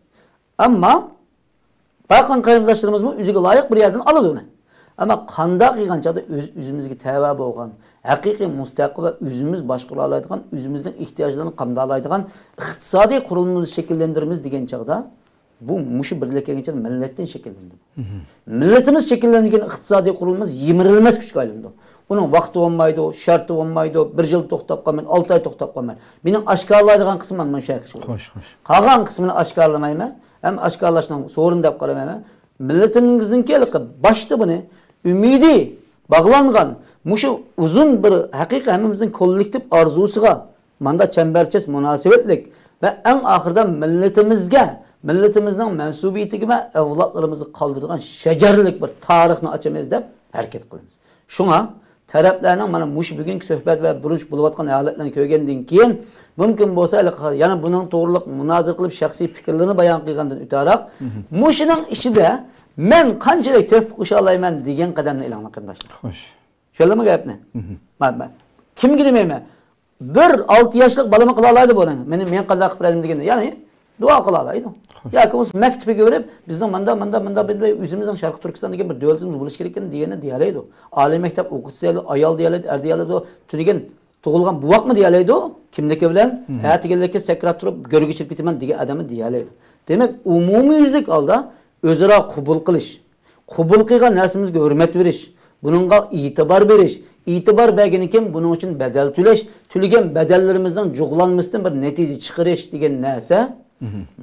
ئەمما باققان قېرىنداشلىرىمىزمۇ ئۆزىگە لايىق بىر يەردىن ئالىدۇ ئۇنى. ئەمما قانداق قىلغان چاغدا ئۆز-، ئۆزىمىزگە تەۋە بولغان، ھەقىقىي مۇستەقىل ۋە ئۆزىمىز باشقۇرالايدىغان، ئۆزىمىزنىڭ ئېھتىياجلىرىنى قامدالايدىغان ئىقتىسادىي قۇرۇلمىمىزنى شەكىللەندۈرىمىز دېگەن چاغدا، بۇ مۇشۇ بىرلىككە كەلگەن چاغدا مىللەتتىن شەكىللەندى. مىللىتىمىز شەكىللەنگەن ئىقتىسادىي قۇرۇلمىمىز يىمىرىلمەس كۈچكە ئايلىنىدۇ. ئۇنىڭ ۋاقتى بولمايدۇ، شەرتى بولمايدۇ، بىر يىل توختاپ قالمايدۇ، ئالتە ئاي توختاپ قالمايدۇ. مېنىڭ ئاشكارىلايدىغان قىسمىم مانا مۇشۇ ھەقىقەت. خوش، خوش. قالغان قىسمىنى ئاشكارىلىمايمەن، ھەم ئاشكارىلاشنىڭ سورۇنى دەپ قارىمايمەن. مىللىتىمىزنىڭكى ھېلىقى باشتا بۇنى ئۈمىدى باغلانغان، مۇشۇ ئۇزۇن بىر ھەقىقىي ھەممىمىزنىڭ كوللېكتىپ ئارزۇسىغا ماندا چەمبەرچاس مۇناسىۋەتلىك ۋە ئەڭ ئاخىرىدا مىللىتىمىزگە، مىللىتىمىزنىڭ مەنسۇبىيىتىگە ۋە ئەۋلادلىرىمىزغا قالدۇرىدىغان شەجەرىلىك بىر تارىخنى ئاچىمىز دەپ ھەرىكەت قىلىمىز. شۇڭا تەرەپلەرنىڭ مانا مۇشۇ بۈگۈنكى سۆھبەت ۋە بۇرۇنقى بولۇۋاتقان ھالەتلەرنى كۆرگەندىن كېيىن، مۇمكىن بولسا ھېلىقى يەنە بۇنىڭ توغرىلىق مۇنازىرە قىلىپ شەخسىي پىكىرلىرىنى بايان قىلغاندىن ئۆتەراق، مۇشۇنىڭ ئىچىدە مەن قانچىلىك تۆھپە قوشالايمەن دېگەن قەدەمنى ئېلىڭلار قېرىنداشلار. خوش. چۈشەندىڭمۇ گەپنى؟ مەن، مەن كىمگە دېمەيمەن؟ بىر ئالتە ياشلىق بالىمۇ قىلالايدۇ بۇنى. مېنى، مەن قانداق قىلىپ بېرەيلى دېگەندە، يەنى دۇئا قىلالايدۇ. خوش. ياكى بولمىسا مەكتىپىگە بېرىپ، بىزنىڭ ماندا، ماندا، ماندا بىر، بىر ئۆزىمىزنىڭ شەرقىي تۈركىستان دېگەن بىر دۆلىتىمىز بولۇشى كېرەككەن دېگەننى دېيەلەيدۇ. ئالىي مەكتەپ ئوقۇتقۇچىسى دېيەلەيدۇ، ئايال دېيەلەيدۇ، ئەر دېيەلەيدۇ، تۈنۈگۈن تۇغۇلغان بوۋاقمۇ دېيەلەيدۇ، كىملىكى بىلەن، ئەتىگەنلىككە سەكرات تۇرۇپ، گۆرگە چىقىپ كېتىمەن دېگەن ئادەممۇ دېيەلەيدۇ. دېمەك، ئومۇميۈزلۈك ھالدا ئۆزئارا قوبۇل قىلىش، قوبۇل قىلغان نەرسىمىزگە ھۆرمەت بېرىش، بۇنىڭغا ئېتىبار بېرىش، ئېتىبار بەرگىنىكىن بۇنىڭ ئۈچۈن بەدەل تۆلەش، تۆلىگەن بەدەللىرىمىزنىڭ جۇغلانمىسىدىن بىر نەتىجە چىقىرىش دېگەن نەرسە،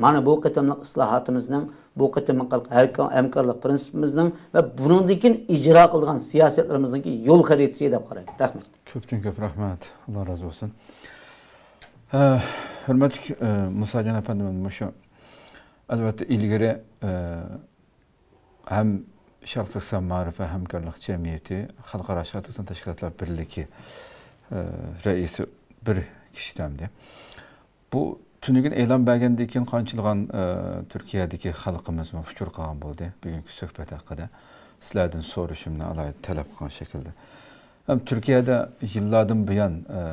مانا بۇ قېتىملىق ئىسلاھاتىمىزنىڭ، بۇ قېتىملىق ھەركا-، ھەمكارلىق پىرىنسىپىمىزنىڭ ۋە بۇنىڭدىن كېيىن ئىجرا قىلىدىغان سىياسەتلىرىمىزنىڭكى يول خەرىتىسى دەپ قارايمەن. رەھمەت. كۆپتىن كۆپ رەھمەت. ئاللا رازى بولسۇن. ھە، ھۆرمەتلىك، ئە، مۇساجان ئەپەندىمىز، مۇشۇ، ئەلۋەتتە، ئىلگىرى، ئە، ھەم شەرقىي تۈركىستان مائارىپ ۋە ھەمكارلىق جەمئىيىتى خەلقئارا شەرقىي تۈركىستان تەشكىلاتلار بىرلىكى، ئە، رەئىسى بىر كىشى ئىدى. بۇ تۈنۈگۈن ئېلان بەرگەندىن كېيىن قانچىلىغان، ئە، تۈركىيەدىكى خەلقىمىزمۇ ئۇچۇر قىلغان بولدى بۈگۈنكى سۆھبەت ھەققىدە. سىلەردىن سورىشىمنى ئالاھىدە تەلەپ قىلغان شەكىلدە. ھەم تۈركىيەدە يىللاردىن بۇيان، ئە،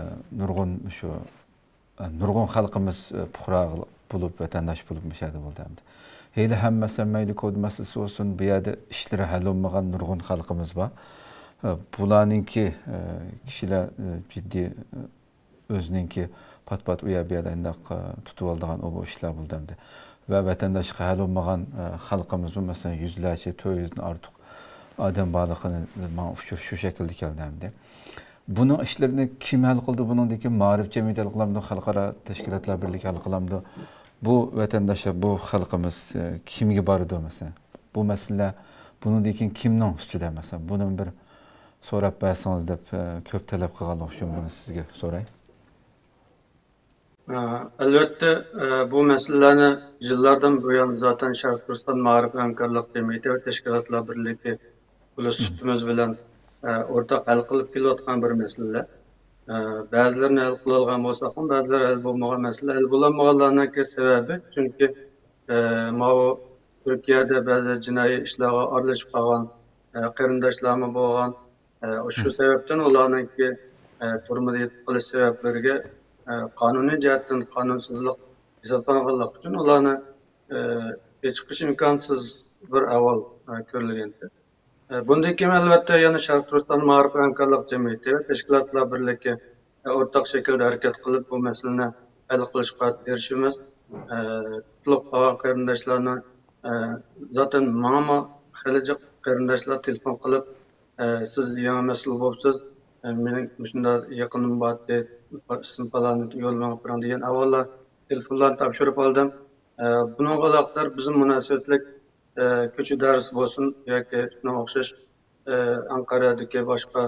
نۇرغۇن شۇ، ئە، نۇرغۇن خەلقىمىز، ئە، پۇقرا بولۇپ، ۋەتەنداش بولۇپ مۇشۇ يەردە بولدى ئەمدى. ھېلىھەم مەسىلەن، مەيلى كۇرد مەسىلىسى بولسۇن، بۇ يەردە ئىشلىرى ھەل بولمىغان نۇرغۇن خەلقىمىز بار. ئە، بۇلارنىڭكى، ئە، كىشىلەر، ئە، جىددىي، ئە، ئۆزىنىڭكى پات-پات ئۇ يەر بۇ يەردە ئانداق، ئە، تۇتۇۋالىدىغان ئۇ بۇ ئىشلار بولدى ئەمدى. ۋە ۋەتەنداشلىقى ھەل بولمىغان، ئە، خەلقىمىزمۇ، مەسىلەن، يۈزلەرچە، تۆت يۈزدىن ئارتۇق ئادەم بارلىقىنى ماڭا ئۇچۇر شۇ شەكىلدە كەلدى ئەمدى. بۇنىڭ ئىشلىرىنى كىم ھەل قىلدى؟ بۇنىڭدىن كېيىن مائارىپ جەمئىيىتى ھەل قىلامدۇ، خەلقئارا تەشكىلاتلار بىرلىكى ھەل قىلامدۇ؟ بۇ ۋەتەنداشلار، بۇ خەلقىمىز، ئە، كىمگە بارىدۇ، مەسىلەن؟ بۇ مەسىلىلەر بۇنىڭدىن كېيىن كىمنىڭ ئۈستىدە، مەسىلەن؟ بۇنى بىر سوراپ بەرسىڭىز دەپ، ئە، كۆپ تەلەپ قىلغانلىقى ئۈچۈن بۇنى سىزگە سوراي. ئە، ئەلۋەتتە، ئە، بۇ مەسىلىلەرنى يىللاردىن بۇيان زاتەن شەرقىي تۈركىستان مائارىپ ھەمكارلىق جەمئىيىتى ۋە تەشكىلاتلار بىرلىكى بولۇش سۈپىتىمىز بىلەن، ئە، ئورتاق ھەل قىلىپ كېلىۋاتقان بىر مەسىلىلەر. ئە، بەزىلىرىنى ھەل قىلالىغان بولساقمۇ، بەزىلىرى ھەل بولمىغان مەسىلە، ھەل بولالمىغانلارنىڭكى سەۋەبى، چۈنكى، ئە، ماۋۇ تۈركىيەدە بەزى جىنايى ئىشلارغا ئارىلىشىپ قالغان، ئە، قېرىنداشلارمۇ بولغان. ئە، شۇ سەۋەبتىن ئۇلارنىڭكى، ئە، تۈرمىدە يېتىپ قېلىش سەۋەبلىرىگە، ئە، قانۇنىي جەھەتتىن قانۇنسىزلىق ھېسابلانغانلىقى ئۈچۈن ئۇلارنى، ئە، ئېچىقىش ئىمكانسىز بىر ئەھۋال، ئە، كۆرۈلگەنىدى. ئە، بۇندىن كېيىن، ئەلۋەتتە، يەنە شەرقىي تۈركىستان مائارىپ ھەمكارلىق جەمئىيىتى ۋە تەشكىلاتلار بىرلىكى، ئە، ئورتاق شەكىلدە ھەرىكەت قىلىپ، بۇ مەسىلىنى ھەل قىلىشقا تىرىشىمىز. ئە، تۇتۇلۇپ قالغان قېرىنداشلارنى، ئە، زاتەن ماڭىمۇ خېلى جىق قېرىنداشلار تېلېفون قىلىپ، ئە، سىز يېڭى مەسئۇل بوپسىز، ئە، مېنىڭ مۇشۇنداق يېقىنىم بارتى، ئىسمى پالانى يوللاپ مېڭىپ بېرىڭ دېگەن ئەھۋاللار، تېلېفونلارنى تاپشۇرۇپ ئالدىم. ئە، بۇنىڭغا ئالاقىدار بىزمۇ مۇناسىۋەتلىك، ئە، كوچا ئىدارىسى بولسۇن ياكى شۇنىڭغا ئوخشاش، ئە، ئەنقەرەدىكى باشقا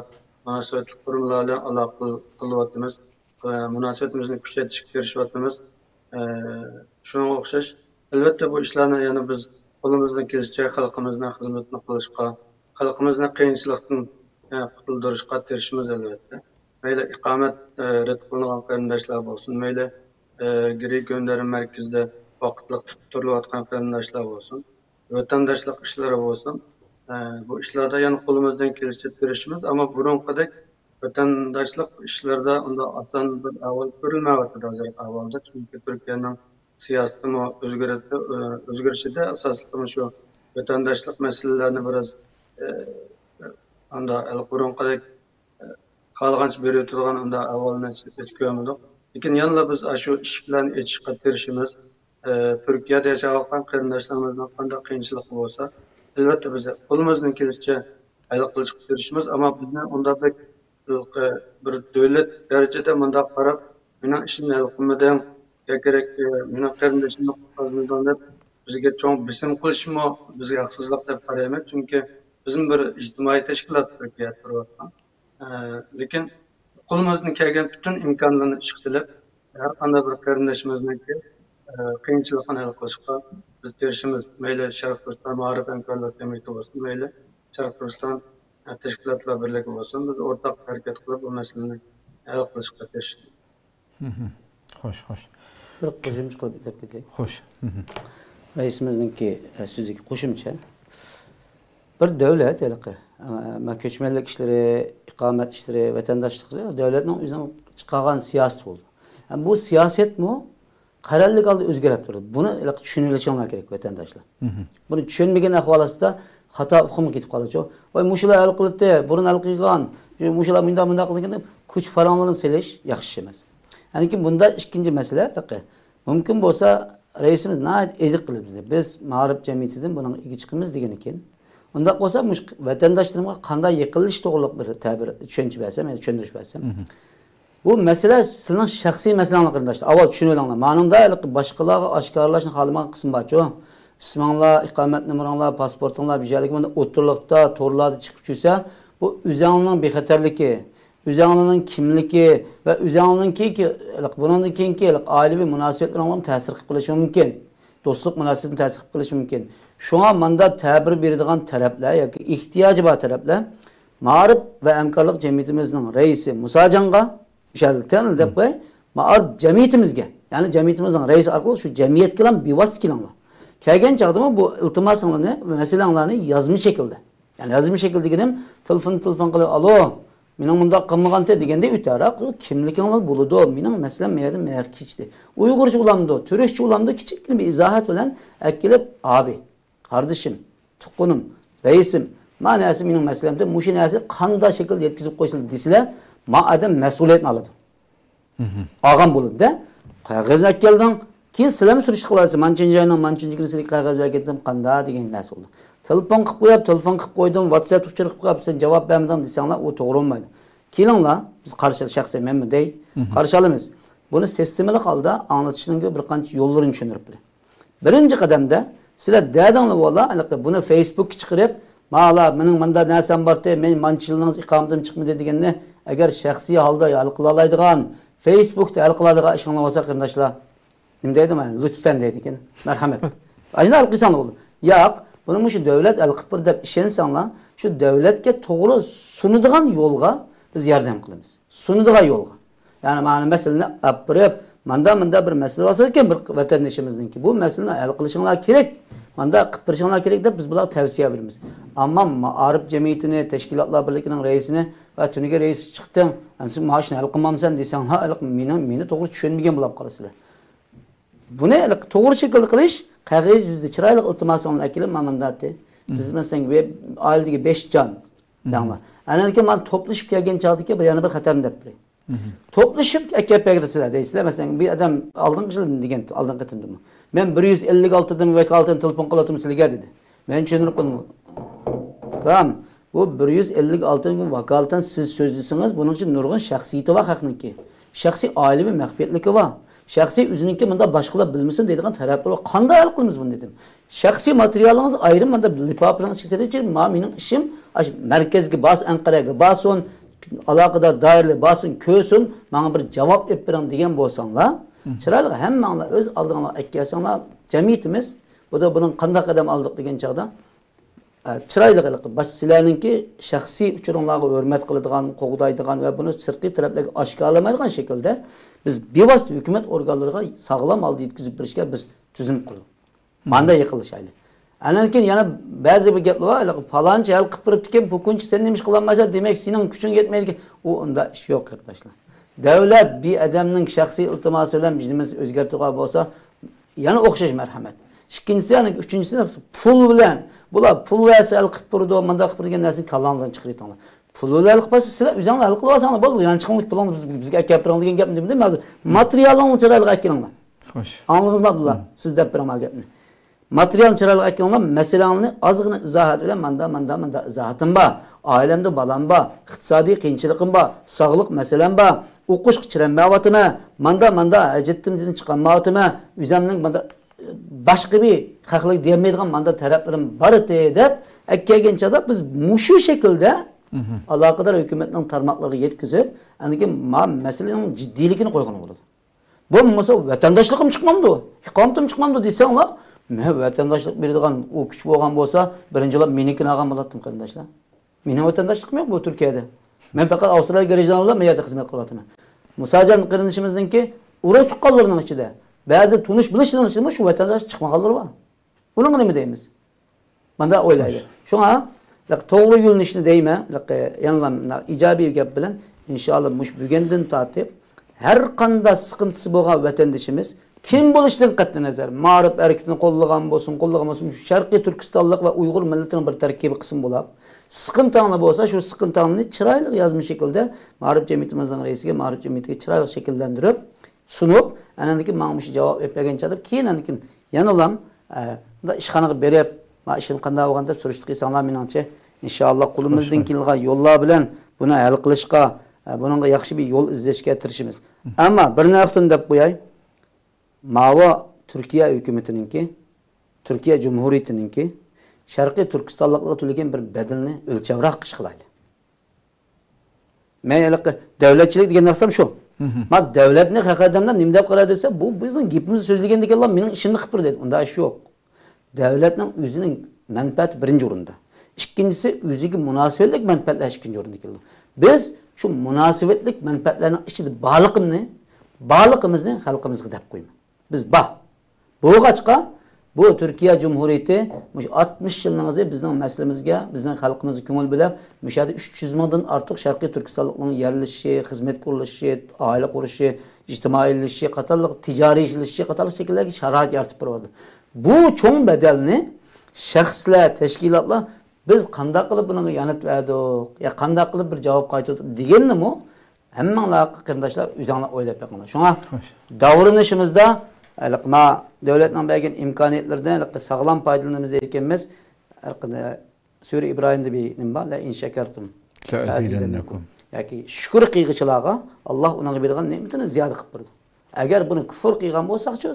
مۇناسىۋەتلىك قۇرۇملار بىلەن ئالاقە قىل-، قىلىۋاتىمىز. ئە، مۇناسىۋىتىمىزنى كۈچەيتىشكە تىرىشىۋاتىمىز. ئە، شۇنىڭغا ئوخشاش، ئەلۋەتتە، بۇ ئىشلارنى يەنە بىز قولىمىزدىن كېلىشىچە خەلقىمىزنىڭ خىزمىتىنى قىلىشقا، خەلقىمىزنى قىيىنچىلىقتىن، ئە، قۇتۇلدۇرۇشقا تىرىشىمىز، ئەلۋەتتە. مەيلى ئىقامەت، ئە، رەت قىلىنغان قېرىنداشلار بولسۇن، مەيلى، ئە، گىرى گۆندەرە مەركىزىدە ۋاقىتلىق تۇتۇپ تۇرۇلۇۋاتقان قېرىنداشلار بولسۇن، ۋەتەنداشلىق ئىشلىرى بولسۇن، ئە، بۇ ئىشلاردا يەنە قولىمىزدىن كېلىشىچە تىرىشىمىز، ئەمما بۇرۇنقىدەك ۋەتەنداشلىق ئىشلىرىدا ئۇنداق ئاسان بىر ئەھۋال كۆرۈلمەيۋاتىدۇ ھازىرقى ئەھۋالدا. چۈنكى تۈركىيەنىڭ سىياسىتىمۇ ئۆزگىرىدۇ، ئۆزگىرىشىدە ئاساسلىقى شۇ ۋەتەنداشلىق مەسىلىلەرنى بىراز، ئانداق بۇرۇنقىدەك خالىغانچە بېرىۋېتىدىغان ئۇنداق ئەھۋالنى ھېچ كۆرمىدۇق. لېكىن يەنىلا بىز ئاشۇ ئىشىكلەرنى ئېچىشقا تىرىشىمىز. تۈركىيەدە ياشاۋاتقان قېرىنداشلىرىمىزنىڭ قانداق قىيىنچىلىقى بولسا، ئەلۋەتتە بىز قولىمىزدىن كېلىشىچە ھەل قىلىشقا تىرىشىمىز. ئەمما بىزنى ئۇنداق بەك بىر دۆلەت دەرىجىدە مۇنداق قاراپ، مېنىڭ ئىشىمنى ھەل قىلمىدىڭ، يا كېرەك، مېنىڭ قېرىندىشىمنى قۇتقۇزمىدىڭ دەپ، بىزگە چوڭ بېسىم قىلىشمۇ بىزگە ھەقسىزلىق دەپ قارايمەن. چۈنكى بىزمۇ بىر ئىجتىمائىي تەشكىلات تۈركىيەدە تۇرۇۋاتقان. لېكىن قولىمىزدىن كەلگەن پۈتۈن ئىمكانلارنى ئىشقا سېلىپ، ھەر قانداق بىر قېرىندىشىمىزنىڭكى، ئە، قىيىنچىلىقىنى ھەل قىلىشقا بىز تىرىشىمىز. مەيلى شەرقىي تۈركىستان مائارىپ ھەمكارلىق جەمئىيىتى بولسۇن، مەيلى شەرقىي تۈركىستان، ئە، تەشكىلاتلار بىرلىكى بولسۇن، بىز ئورتاق ھەرىكەت قىلىپ بۇ مەسىلىنى ھەل قىلىشقا تىرىشىمىز. خوش، خوش. بىر قوشۇمچە قىلىپ دەپ كېتەي. خوش. رەئىسىمىزنىڭكى، ئە، سۆزىگە قوشۇمچە. بىر دۆلەت ھېلىقى، ئە، مە-، كۆچمەنلىك ئىشلىرى، ئىقامەت ئىشلىرى، ۋەتەنداشلىق ئىشلىرى دۆلەتنىڭ ئۆزىنىڭ چىقارغان سىياسىتى بولىدۇ. ئە، بۇ سىياسەتمۇ قەرەللىك ھالدا ئۆزگىرىپ تۇرىدۇ. بۇنى ھېلىقى چۈشىنىۋېلىشىڭلار كېرەك، ۋەتەنداشلار. بۇنى چۈشەنمىگەن ئەھۋال ئاستىدا خاتا ئۇقۇمغا كېتىپ قالىدۇ. ۋاي، مۇشۇلار ھەل قىلدى، بۇرۇن ھەل قىلغان، مۇشۇلار مۇنداق، مۇنداق قىلدى دېگەن كۈچ پاراڭلىرىنى سېلىش ياخشى ئىش ئەمەس. ئاندىن كېيىن بۇندا ئىككىنچى مەسىلە، ھېلىقى مۇمكىن بولسا، رەئىسىمىز ناھايىتى ئېنىق قىلىپ، بىز مائارىپ جەمئىيىتىدىن بۇنىڭغا ئىگە چىقىمىز دېگەنىكەن. ئۇنداق بولسا، مۇشۇ ۋەتەنداشلىرىمغا قانداق يېقىنلىشىش توغرىلىق بىر تەبىر، چۈشەنچە بەرسەم، يەنى چۈشەندۈرۈش بەرسەم. بۇ مەسىلە سىلىنىڭ شەخسىي مەسىلەڭلار، قېرىنداشلار. ئاۋۋال چۈشىنىۋېلىڭلار. مانىڭدا ھېلىقى باشقىلارغا ئاشكارىلاشنى خالىمىغان قىسىم بارچۇ. ئىسمىڭلار، ئىقامەت نومۇرۇڭلار، پاسپورتۇڭلار، بىر يەرلىكى مانا ئوتتۇرىلىقتا، تورلاردا چىقىپ چۈشسە، بۇ ئۆزەڭنىڭ بېخەتەرلىكى، ئۆزەڭلارنىڭ كىملىكى ۋە ئۆزەڭلارنىڭ كېيىنكى، بۇنىڭدىن كېيىنكى ئائىلىۋى مۇناسىۋەتلىرىڭلارمۇ تەسىر قىلىپ قېلىشى مۇمكىن. دوستلۇق مۇناسىۋىتىنى تەسىر قىلىپ قېلىشى مۇمكىن. شۇڭا ماندا تەبىر بېرىدىغان تەرەپلەر ياكى ئېھتىياجى بار تەرەپلەر مائارىپ ۋە ھەمكارلىق جەمئىيىتىمىزنىڭ رەئىسى مۇساجانغا، مۇشەلتەن دەپ قوياي، مائارىپ جەمئىيىتىمىزگە، يەنى جەمئىيىتىمىزنىڭ رەئىسى ئارقىلىق شۇ جەمئىيەتكىلا بىۋاسىتە كېلىڭلار. كەلگەن چاغدىمۇ بۇ ئىلتىماسىڭلارنى، مەسىلەڭلارنى يازما شەكىلدە، يەنى يازما شەكىل دېگىنىم، تېلېفون، تېلېفون قىلىپ، ئالو، مېنىڭ مۇنداق قىلمىغانتى دېگەندە ئۆتەرەق، كىملىكىڭلار بولىدۇ، مېنىڭ مەسىلەم مەيەردە مەيەر كېچىدى. ئۇيغۇرچە بولامدۇ، تۈركچە بولامدۇ، كىچىككىنە بىر ئىزاھات بىلەن ئەكېلىپ، ئابى، قاردىشىم، تۇغقىنىم، رەئىسىم، ما نەرسە مېنىڭ مەسىلەمدە، مۇشۇ نەرسە قانداق شەكىلدە يەتكۈزۈپ قويسىلا دېسىلە، ما ئادەم مەسئۇلىيەتنى ئالىدۇ. ئالغان بولىدۇ-دە. قەغەزنى ئەكەلدىڭ. كېيىن سىلەرمۇ سۈرۈشتە قىلىسىز. مانچىنچى ئاينىڭ مانچىنچى كۈنى سىلەرگە قەغەز بەرگەنتىم قاندا دېگەن نەرسە بولىدۇ. تېلېفون قىلىپ قويۇپ، تېلېفون قىلىپ قويدۇم، ۋاتساپ ئۇچۇر قىلىپ قويۇپ، سەن جاۋاب بەرمىدىڭ دېسەڭلار، ئۇ توغرا بولمايدۇ. كېلىڭلار، بىز قارشى، شەخسەن مەنمۇ دەي، قارشى ئالىمىز. بۇنى سىستېمىلىق ھالدا ئاڭلىتىشنىڭ بىر قانچە يوللىرىنى چۈشەندۈرۈپ بېرەي. بىرىنچى قەدەمدە سىلەر دەدىڭلار، ۋالا، ھېلىقى بۇنى فېيسبۇككا چىقىرىپ، مالا، مېنىڭ مۇنداق نەرسەم بارتى، مەن مانچە يىلنىڭ ئىقامىتىم چىقمىدى دېگەننى ئەگەر شەخسىي ھالدا ھەل قىلالايدىغان، فېيسبۇكتا ھەل قىلالايدىغان ئىشىڭلار بولسا، قېرىنداشلار، نېمە دەيدۇ، مانا، لۇتپەن دەيدىكەن، مەرھەمەت. ئاشۇنداق ھەل قىلساڭلار بولىدۇ. ياق، بۇنى مۇشۇ دۆلەت ھەل قىلىپ بېرىدۇ دەپ ئىشەنسەڭلار، شۇ دۆلەتكە توغرا سۇنىدىغان يولغا بىز ياردەم قىلىمىز. سۇنىدىغان يولغا. يەنى مانا مەسىلىنى ئاپىرىپ، ماندا مۇندا بىر مەسىلە بولسا ئىكەن بىر ۋەتەندىشىمىزنىڭكى، بۇ مەسىلىنى ھەل قىلىشىڭلار كېرەك، ماندا قىلىپ بېرىشىڭلار كېرەك دەپ بىز بۇلارغا تەۋسىيە بېرىمىز. ئەمما مائارىپ جەمئىيىتىنى، تەشكىلاتلار بىرلىكىنىڭ رەئىسىنى ۋە تۈنۈگۈن رەئىس چىقتىڭ، ئەمدى سەن مانا شۇنى ھەل قىلمامسەن دېسەڭلار، ھېلىقى مېنىڭ، مېنى توغرا چۈشەنمىگەن بولۇپ قالىسىلەر. بۇنى توغرا شەكىلدە قىلىش، قەغەز يۈزىدە چىرايلىق ئىلتىماسىڭلارنى ئەكېلىپ، مانا مۇنداق دەيدۇ. بىز، مەسىلەن، بىر ئائىلىدىكى بەش جان، دەڭلار. ئاندىن كېيىن مانا توپلىشىپ كەلگەن چاغدىكى بىر، يەنە بىر خەتەرنى دەپ بېرەي. توپلىشىپ ئەكەپ بەرگىلى سىلەر دەيسىلەر. مەسىلەن، بىر ئادەم ئالدىنقى يىل دېگەن، ئالدىنقى قېتىمدىمۇ، مەن بىر يۈز ئەللىك ئالتىدىن ۋاكالىتەن تېلېفون قىلىۋاتىمەن سىلەرگە دېدى. مەن چۈشەندۈرۈپ قىلدىم. ئۇكام، بۇ بىر يۈز ئەللىك ئالتىدىن ۋاكالىتەن سىز سۆزلىسىڭىز، بۇنىڭ ئۈچۈن نۇرغۇن شەخسىيىتى بار خەقنىڭكى. شەخسىي ئائىلىۋى مەخپىيەتلىكى بار. شەخسىي ئۆزىنىڭكى مۇنداق باشقىلار بىلمىسۇن دەيدىغان تەرەپلىرى بار. قانداق ھەل قىلىمىز بۇنى دېدىم. شەخسىي ماتېرىيالىڭىز ئايرىم مانا لىپاپىنىڭ ئىچىگە سېلىشى، ما مېنىڭ ئىشىم، ئاش-، مەركەزگە بارسۇن، ئەنقەرەگە بارسۇن، ئالاقىدار دائىرىلەر بارسۇن، كۆرسۇن، ماڭا بىر جاۋاب ئېلىپ بېرىڭ دېگەن بولساڭلار، چىرايلىق ھەممەڭلار ئۆز ئالدىڭلار ئەكەلسەڭلار، جەمئىيىتىمىز، بۇدا بۇنىڭ قانداق قەدەم ئالدۇق دېگەن چاغدا، ئە، چىرايلىق ھېلىقى باش-، سىلەرنىڭكى شەخسىي ئۇچۇرۇڭلارغا ھۆرمەت قىلىدىغان، قوغدايدىغان ۋە بۇنى سىرتقى تەرەپلەرگە ئاشكارىلىمايدىغان شەكىلدە بىز بىۋاسىتە ھۆكۈمەت ئورگانلىرىغا ساغلام ھالدا يەتكۈزۈپ بېرىشكە بىز تۈزۈم قۇردۇق. ماندا يېقىنلىشايلى. ئاندىن كېيىن يەنە بەزى بىر گەپلەر بار، ھېلىقى پالانچى ھەل قىلىپ بېرىپتىكەن، بۇ كۈنچە سەن نېمە ئىش قىلالمايسەن، دېمەك، سېنىڭ كۈچۈڭ يەتمەيدىكەن. ئۇ ئۇنداق ئىش يوق، قېرىنداشلار. دۆلەت بىر ئادەمنىڭ شەخسىي ئىلتىماسى بىلەن بىر نېمىسى ئۆزگەرتىدىغان بولسا، يەنە ئوخشاش مەرھەمەت. ئىككىنچىسى، يەنە ئۈچىنچىسى، پۇل بىلەن، بۇلار پۇل بەرسە ھەل قىلىپ بېرىدۇ، مانداق قىلىپ بېرىدۇ دېگەن نەرسىنى كاللاڭلاردىن چىقىرىۋېتىڭلار. پۇل ھەل قىلىپ بەرسە، سىلەر ئۆزۈڭلار ھەل قىلىۋالساڭلار بولدى. يانچۇقۇڭلارنى، پۇلۇڭنى بىز، بىزگە ئەكەپ بېرىڭ دېگەن گەپنى دېمىدىم. ھازىر ماتېرىيالىڭلارنى چىرايلىق ئەكېلىڭلار. خوش. ئاڭلىدىڭىزمۇ، ئابدۇللا؟ سىز دەپ بېرىڭ مانا گەپنى. ماتېرىيالنى چىرايلىق ئەكېلىڭلار، مەسىلەڭلارنى ئازغىنە ئىزاھات بىلەن، ماندا، ماندا، ماندا ئىزاھاتىم بار. ئائىلەمدە بالام بار، ئىقتىسادىي قىيىنچىلىقىم بار، ساغلىق مەسىلەم بار، ئوقۇشقا چىدىمەيۋاتىمەن، ماندا، ماندا ھاجەتتىن چىقالمايۋاتىمەن، ئۆزۈمنىڭ ماندا باشقا بىر خەقلەرگە دېيەلمەيدىغان ماندا تەرەپلىرىم بار ئىدى دەپ ئەكەلگەن چاغدا بىز مۇشۇ شەكىلدە ئالاقىدار ھۆكۈمەتنىڭ تارماقلىرىغا يەتكۈزۈپ، ئاندىن كېيىن ما مەسىلىنىڭ جىددىيلىكىنى قويغىنىغا بولىدۇ. بولمىسا، ۋەتەنداشلىقىم چىقمامدۇ، ئىقامىتىم چىقمامدۇ دېسەڭلار، مەن ۋەتەنداشلىق بېرىدىغان ئۇ كۈچ بولغان بولسا، بىرىنچىلەپ مېنىڭكىنى ئالغان بولاتتىم، قېرىنداشلار. مېنىڭ ۋەتەنداشلىقىم يوق بۇ تۈركىيەدە. مەن پەقەت ئاۋسترالىيە گراژدانى بىلەن بۇ يەردە خىزمەت قىلىۋاتىمەن. مۇساجان قېرىندىشىمىزنىڭكى ئۇرۇق تۇغقانلىرىنىڭ ئىچىدە، بەزى تونۇش بىلىشلىرىنىڭ ئىچىدىمۇ شۇ ۋەتەنداش چىقمىغانلىرى بار. بۇنىڭغا نېمە دەيمىز؟ مانداق ئويلايلى. شۇڭا، لىق، توغرا يۆنىلىشنى دەيمەن، لىق، يەنىلا مۇنداق ئىجابىي گەپ بىلەن، ئىنشائاللا، مۇشۇ بۈگۈندىن تارتىپ، ھەر قانداق سىقىنتىسى بولغان ۋەتەندىشىمىز، كىم بولۇشىدىن قەتئىينەزەر، مائارىپ ھەرىكىتىنى قوللىغان بولسۇن، قوللىغان بولسۇن، شۇ شەرقىي تۈركىستانلىق ۋە ئۇيغۇر مىللىتىنىڭ بىر تەركىبىي قىسمى بولاپ، سىقىنتىڭلار بولسا، شۇ سىقىنتىڭلىنى چىرايلىق يازما شەكىلدە مائارىپ جەمئىيىتىمىزنىڭ رەئىسىگە، مائارىپ جەمئىيىتىگە چىرايلىق شەكىللەندۈرۈپ، سۇنۇپ، ئاندىن كېيىن ماڭا مۇشۇ جاۋاب بېرىپ بەرگەن چاغدا، كېيىن ئاندىن كېيىن يەنىلا، ئە، مۇنداق ئىشخانىغا بېرىپ، ما ئىشىم قانداق بولغان دەپ سۈرۈشتە قىلساڭلار مېنىڭچە، ئىنشائاللا، قولىمىزدىن كېلىدىغان يوللار بىلەن بۇنى ھەل قىلىشقا، ئە، بۇنىڭغا ياخشى بىر يول ئىزدەشكە تىرىشىمىز. ئەمما بىر نۇقتىنى دەپ قوياي، ماۋۇ تۈركىيە ھۆكۈمىتىنىڭكى، تۈركىيە جۇمھۇرىيىتىنىڭكى شەرقىي تۈركىستانلىقلارغا تۆلىگەن بىر بەدىلىنى ئۆلچەمرەك قىلىش قىلايلى. مەن ھېلىقى دۆلەتچىلىك دېگەن نەرسەم شۇ. ما دۆلەتنى ھەقىقەتەن نېمە دەپ قارايدۇ دېسە، بۇ بىزنىڭ گېپىمىزنى سۆزلىگەندىكىنلا مېنىڭ ئىشىمنى قىلىپ بېرىدۇ دەيدۇ. ئۇنداق ئىش يوق. دۆلەتنىڭ ئۆزىنىڭ مەنپەئەتى بىرىنچى ئورۇندا. ئىككىنچىسى، ئۆزىگە مۇناسىۋەتلىك مەنپەئەتلەر ئىككىنچى ئورۇندا كېلىدۇ. بىز شۇ مۇناسىۋەتلىك مەنپەئەتلەرنىڭ ئىچىدە بارلىقىمنى، بارلىقىمىزنى خەلقىمىزغا دەپ قويىمەن. بىز بار. بولغاچقا، بۇ تۈركىيە جۇمھۇرىيىتى مۇشۇ ئاتمىش يىلنىڭ ئىزى بىزنىڭ مەسىلىمىزگە، بىزنىڭ خەلقىمىزگە كۆڭۈل بۆلۈپ، مۇشۇ يەردە ئۈچ يۈز مىڭدىن ئارتۇق شەرقىي تۈركىستانلىقنىڭ يەرلىشىشى، خىزمەتكە ئورۇنلىشىشى، ئائىلە قۇرۇشى، ئىجتىمائىيلىشىشى قاتارلىق، تىجارىيلىشىشى قاتارلىق شەكىللەرگە شارائىت يارىتىپ بېرىۋاتىدۇ. بۇ چوڭ بەدەلنى شەخسلەر، تەشكىلاتلار، بىز قانداق قىلىپ بۇنىڭغا يانىت بەردۇق، يا قانداق قىلىپ بىر جاۋاب قايتۇردۇق دېگەننىمۇ ھەممىڭلار قېرىنداشلار ئۆزۈڭلار ئويلاپ بېقىڭلار. شۇڭا خوش. داۋرىنىشىمىزدا، ھېلىقى ما دۆلەتنىڭ بەرگەن ئىمكانىيەتلىرىدىن، ھېلىقى ساغلام پايدىلىنىمىز دەيدىكەنمىز. ھېلىقى سۈرە ئىبراھىمدا بىر نېمە بار؟ لەئىن شەكەرتۇم لەئەزىدەننەكۇم. ياكى شۈكۈر قىلغۇچىلارغا ئاللاھ ئۇنىڭغا بېرىدىغان نېمىتىنى زىيادە قىلىپ بېرىدۇ. ئەگەر بۇنى كۇفۇر قىلغان بولساقچۇ،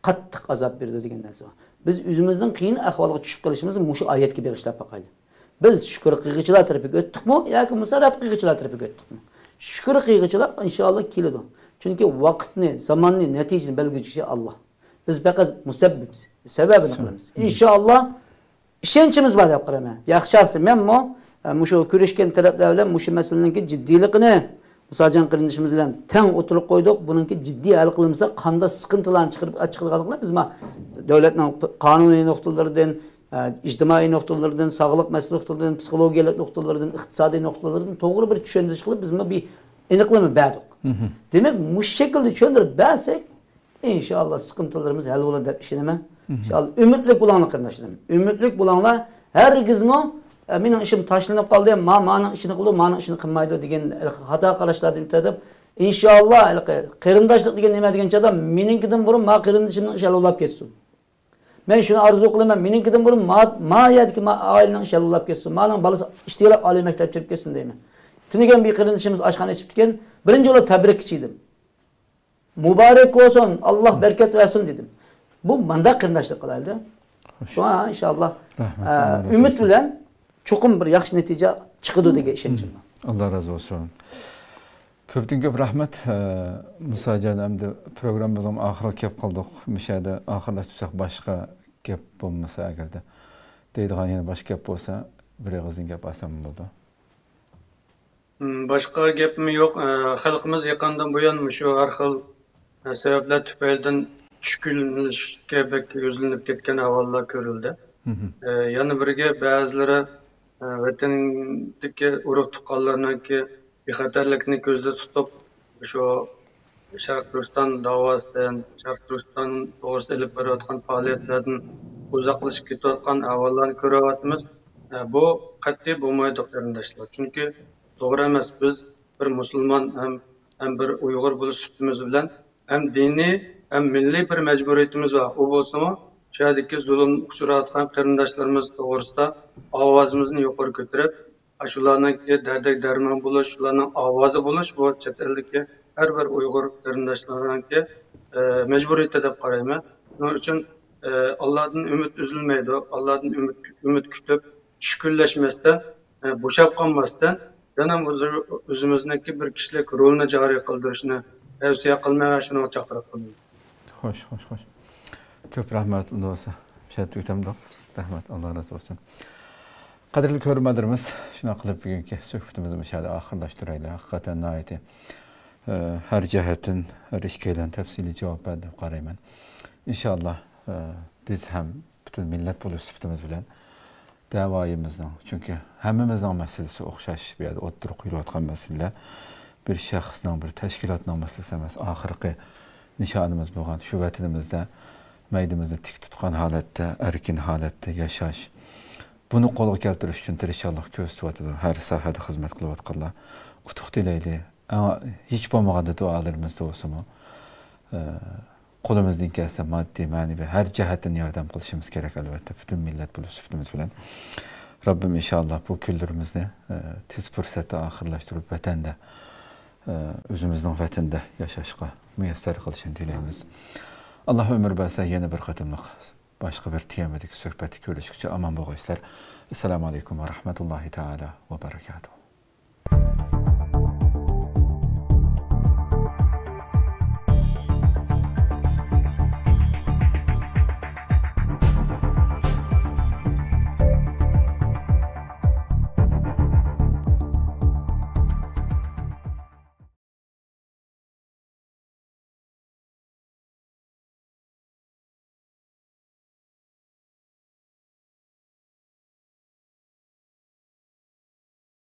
قاتتىق ئازاب بېرىدۇ دېگەن نەرسە بار. بىز ئۆزىمىزنىڭ قىيىن ئەھۋالغا چۈشۈپ قېلىشىمىزنى مۇشۇ ئايەتكە بېغىشلاپ باقايلى. بىز شۈكۈر قىلغۇچىلار تەرىپىگە ئۆتتۇقمۇ ياكى بولمىسا رەت قىلغۇچىلار تەرىپىگە ئۆتتۇقمۇ؟ شۈكۈر قىلغۇچىلار ئىنشائاللا كېلىدۇ. چۈنكى ۋاقىتنى، زاماننى، نەتىجىنى بەلگىلىگۈچى ئاللاھ. بىز پەقەت مۇسەببىپمىز، سەۋەبىنى قىلىمىز. ئىنشائاللا ئىشەنچىمىز بار دەپ قارايمەن. ياخشى، مەنمۇ، ئە، مۇشۇ كۆرۈشكەن تەرەپلەر بىلەن مۇشۇ مەسىلىنىڭكى جىددىيلىقىنى مۇساجان قېرىندىشىمىز بىلەن تەڭ ئوتتۇرىغا قويدۇق. بۇنىڭكى جىددىي ھەل قىلىنمىسا، قانداق سىقىنتىلارنى چىقىرىپ، چىقىدىغانلىقىنى بىز ما دۆلەتنىڭ قانۇنىي نۇقتىلىرىدىن، ئە، ئىجتىمائىي نۇقتىلىرىدىن، ساغلىق مەسىلە نۇقتىلىرىدىن، پسىخولوگىيەلىك نۇقتىلىرىدىن، ئىقتىسادىي نۇقتىلىرىدىن توغرا بىر چۈشەندۈرۈش قىلىپ، بىزمۇ بىر ئېنىقلىما بەردۇق. دېمەك، مۇشۇ شەكىلدە چۈشەندۈرۈپ بەرسەك، ئىنشائاللا، سىقىنتىلىرىمىز ھەل بولىدۇ دەپ ئىشىنىمەن. ئىنشائاللا، ئۈمىدلىك بولۇڭلار، قېرىنداشلىرىم. ئۈمىدلىك بولۇڭلار. ھەرگىزمۇ، ئە، مېنىڭ ئىشىم تاشلىنىپ قالدى، ما، مانىڭ ئىشىنى قىلىدۇ، مانىڭ ئىشىنى قىلمايدۇ دېگەن خاتا قاراشلاردىن ئۆتە دەپ، ئىنشائاللا، ھېلىقى قېرىنداشلىق دېگەن نېمە دېگەن چاغدا، مېنىڭكىدىن بۇرۇن ما قېرىندىشىمنىڭ ئىشى ھەل بولاپ كەتسۇن. مەن شۇنى ئارزۇ قىلىمەن، مېنىڭكىدىن بۇرۇن ما، ما يەردىكى ما ئائىلىنىڭ ئىشى ھەل بولاپ كەتسۇن، مانىڭ بالىسى ئىشتىياق ئالىي مەكتەپ چىقىپ كەتسۇن دەيمەن. تۈنۈگۈن بىر قېرىندىشىمىز ئاشخانا ئېچىپتىكەن، بىرىنچى بولۇپ تەبرىككە چىدىم. مۇبارەك بولسۇن، ئاللا بەرىكەت بەرسۇن دېدىم. بۇ مانداق قېرىنداشلىق قىلايلى. شۇڭا ئىنشائاللا، رەھمەت، ئە، ئاللا رازى ئۈمىد بولسۇن. بىلەن چوقۇم بىر ياخشى نەتىجە چىقىدۇ دېگەن ئىشەنچىم بار. ئاللا رازى بولسۇن. كۆپتىن كۆپ رەھمەت، ئە، مۇساجان. ئەمدى پروگراممىمىزنىڭ ئاخىرىغا كەپ قالدۇق. مۇشۇ يەردە ئاخىرلاشتۇرساق، باشقا گەپ بولمىسا، ئەگەردە دەيدىغان يەنە باشقا گەپ بولسا، بىر ئېغىزدىن گەپ ئالسام بولىدۇ. مم، باشقا گەپمۇ يوق. ئە، خەلقىمىز يېقىندىن بۇيان مۇشۇ ھەر خىل، ئە، سەۋەبلەر تۈپەيلىدىن چۈشكۈنلىشىشكە بەك يۈزلىنىپ كەتكەن ئەھۋاللار كۆرۈلدى. ئە، يەنە بىرگە بەزىلىرى، ئە، ۋەتەندىكى ئۇرۇق تۇغقانلىرىنىڭكى بىخەتەرلىكنى كۆزدە تۇتۇپ، شۇ شەرقىي تۈركىستان داۋاسىدىن، شەرقىي تۈركىستان توغرىسىدا ئېلىپ بېرىۋاتقان پائالىيەتلەردىن ئۇزاقلىشىپ كېتىۋاتقان ئەھۋاللارنى كۆرۈۋاتىمىز. ئە، بۇ قەتئىي بولمايدۇ، قېرىنداشلار. چۈنكى توغرا ئەمەس، بىز بىر مۇسۇلمان ھەم، ھەم بىر ئۇيغۇر بولۇش سۈپىتىمىز بىلەن ھەم دىنىي، ھەم مىللىي بىر مەجبۇرىيىتىمىز بار. ئۇ بولسىمۇ، شۇ يەردىكى زۇلۇمغا ئۇچراۋاتقان قېرىنداشلىرىمىز توغرىسىدا ئاۋازىمىزنى يۇقىرى كۆتۈرۈپ، ئاشۇلارنىڭكى دەردىگە دەرمان بولۇش، شۇلارنىڭ ئاۋازى بولۇش، بۇ چەت ئەلدىكى ھەر بىر ئۇيغۇر قېرىنداشلارنىڭكى، ئە، مەجبۇرىيىتى دەپ قارايمەن. شۇنىڭ ئۈچۈن، ئە، ئاللادىن ئۈمىد ئۈزۈلمەيدۇ. ئاللادىن ئۈمىد، ئۈمىد كۈتۈپ، چۈشكۈنلەشمەستىن، ئە، بوشاپ قالماستىن، يەنە ئۆزى-، ئۆزىمىزنىڭكى بىر كىشىلىك رولنى جارى قىلدۇرۇشنى تەۋسىيە قىلىمەن ۋە شۇنىڭغا چاقىرىق قىلىمەن. خوش، خوش، خوش. كۆپ رەھمەت، ئۇندىن بولسا. شۇ يەردە تۈگىتەمدۇق؟ رەھمەت، ئاللا رازى بولسۇن. قەدىرلىك كۆرۈرمەنلىرىمىز، شۇنداق قىلىپ بۈگۈنكى سۆھبىتىمىزنى مۇشۇ يەردە ئاخىرلاشتۇرايلى. ھەقىقەتەن ناھايىتى، ئە، ھەر جەھەتتىن ھەر ئىككىيلەن تەپسىلىي جاۋاب بەردى دەپ قارايمەن. ئىنشائاللا، ئە، بىز ھەم پۈتۈن مىللەت بولۇش سۈپىتىمىز بىلەن دەۋايىمىزنىڭ، چۈنكى ھەممىمىزنىڭ مەسىلىسى ئوخشاش، بۇ يەردە ئوتتۇرىغا قويۇلۇۋاتقان مەسىلىلەر بىر شەخسنىڭ، بىر تەشكىلاتنىڭ مەسىلىسى ئەمەس. ئاخىرقى نىشانىمىز بولغان شۇ ۋەتىنىمىزدە مەيدىمىزنى تىك تۇتقان ھالەتتە، ئەركىن ھالەتتە ياشاش. بۇنى قولغا كەلتۈرۈش ئۈچۈن تىرىشچانلىق كۆرسىتىۋاتىدۇ. ھەر ساھەدە خىزمەت قىلىۋاتقانلار ئۇتۇق تىلەيلى. ئەڭ ھېچ بولمىغاندا دۇئالىرىمىزدا بولسىمۇ، ئە، قولىمىزدىن كەلسە ماددىي، مەنىۋى ھەر جەھەتتىن ياردەم قىلىشىمىز كېرەك، ئەلۋەتتە، پۈتۈن مىللەت بولۇش سۈپىتىمىز بىلەن. رەببىم ئىنشائاللا بۇ كۈنلىرىمىزنى، ئە، تېز پۇرسەتتە ئاخىرلاشتۇرۇپ، ۋەتەندە، ئە، ئۆزىمىزنىڭ ۋەتىنىدە ياشاشقا مۇيەسسەر قىلىشىنى تىلەيمىز. ئاللا ئۆمۈر بەرسە، يەنە بىر قېتىملىق باشقا بىر تېمىدىكى سۆھبەتتە كۆرۈشكىچە ئامان بولغايسىلەر. ئەسسالامۇ ئەلەيكۇم ۋە رەھمەتۇللاھى تائالا ۋە بەرەكاتۇھۇ.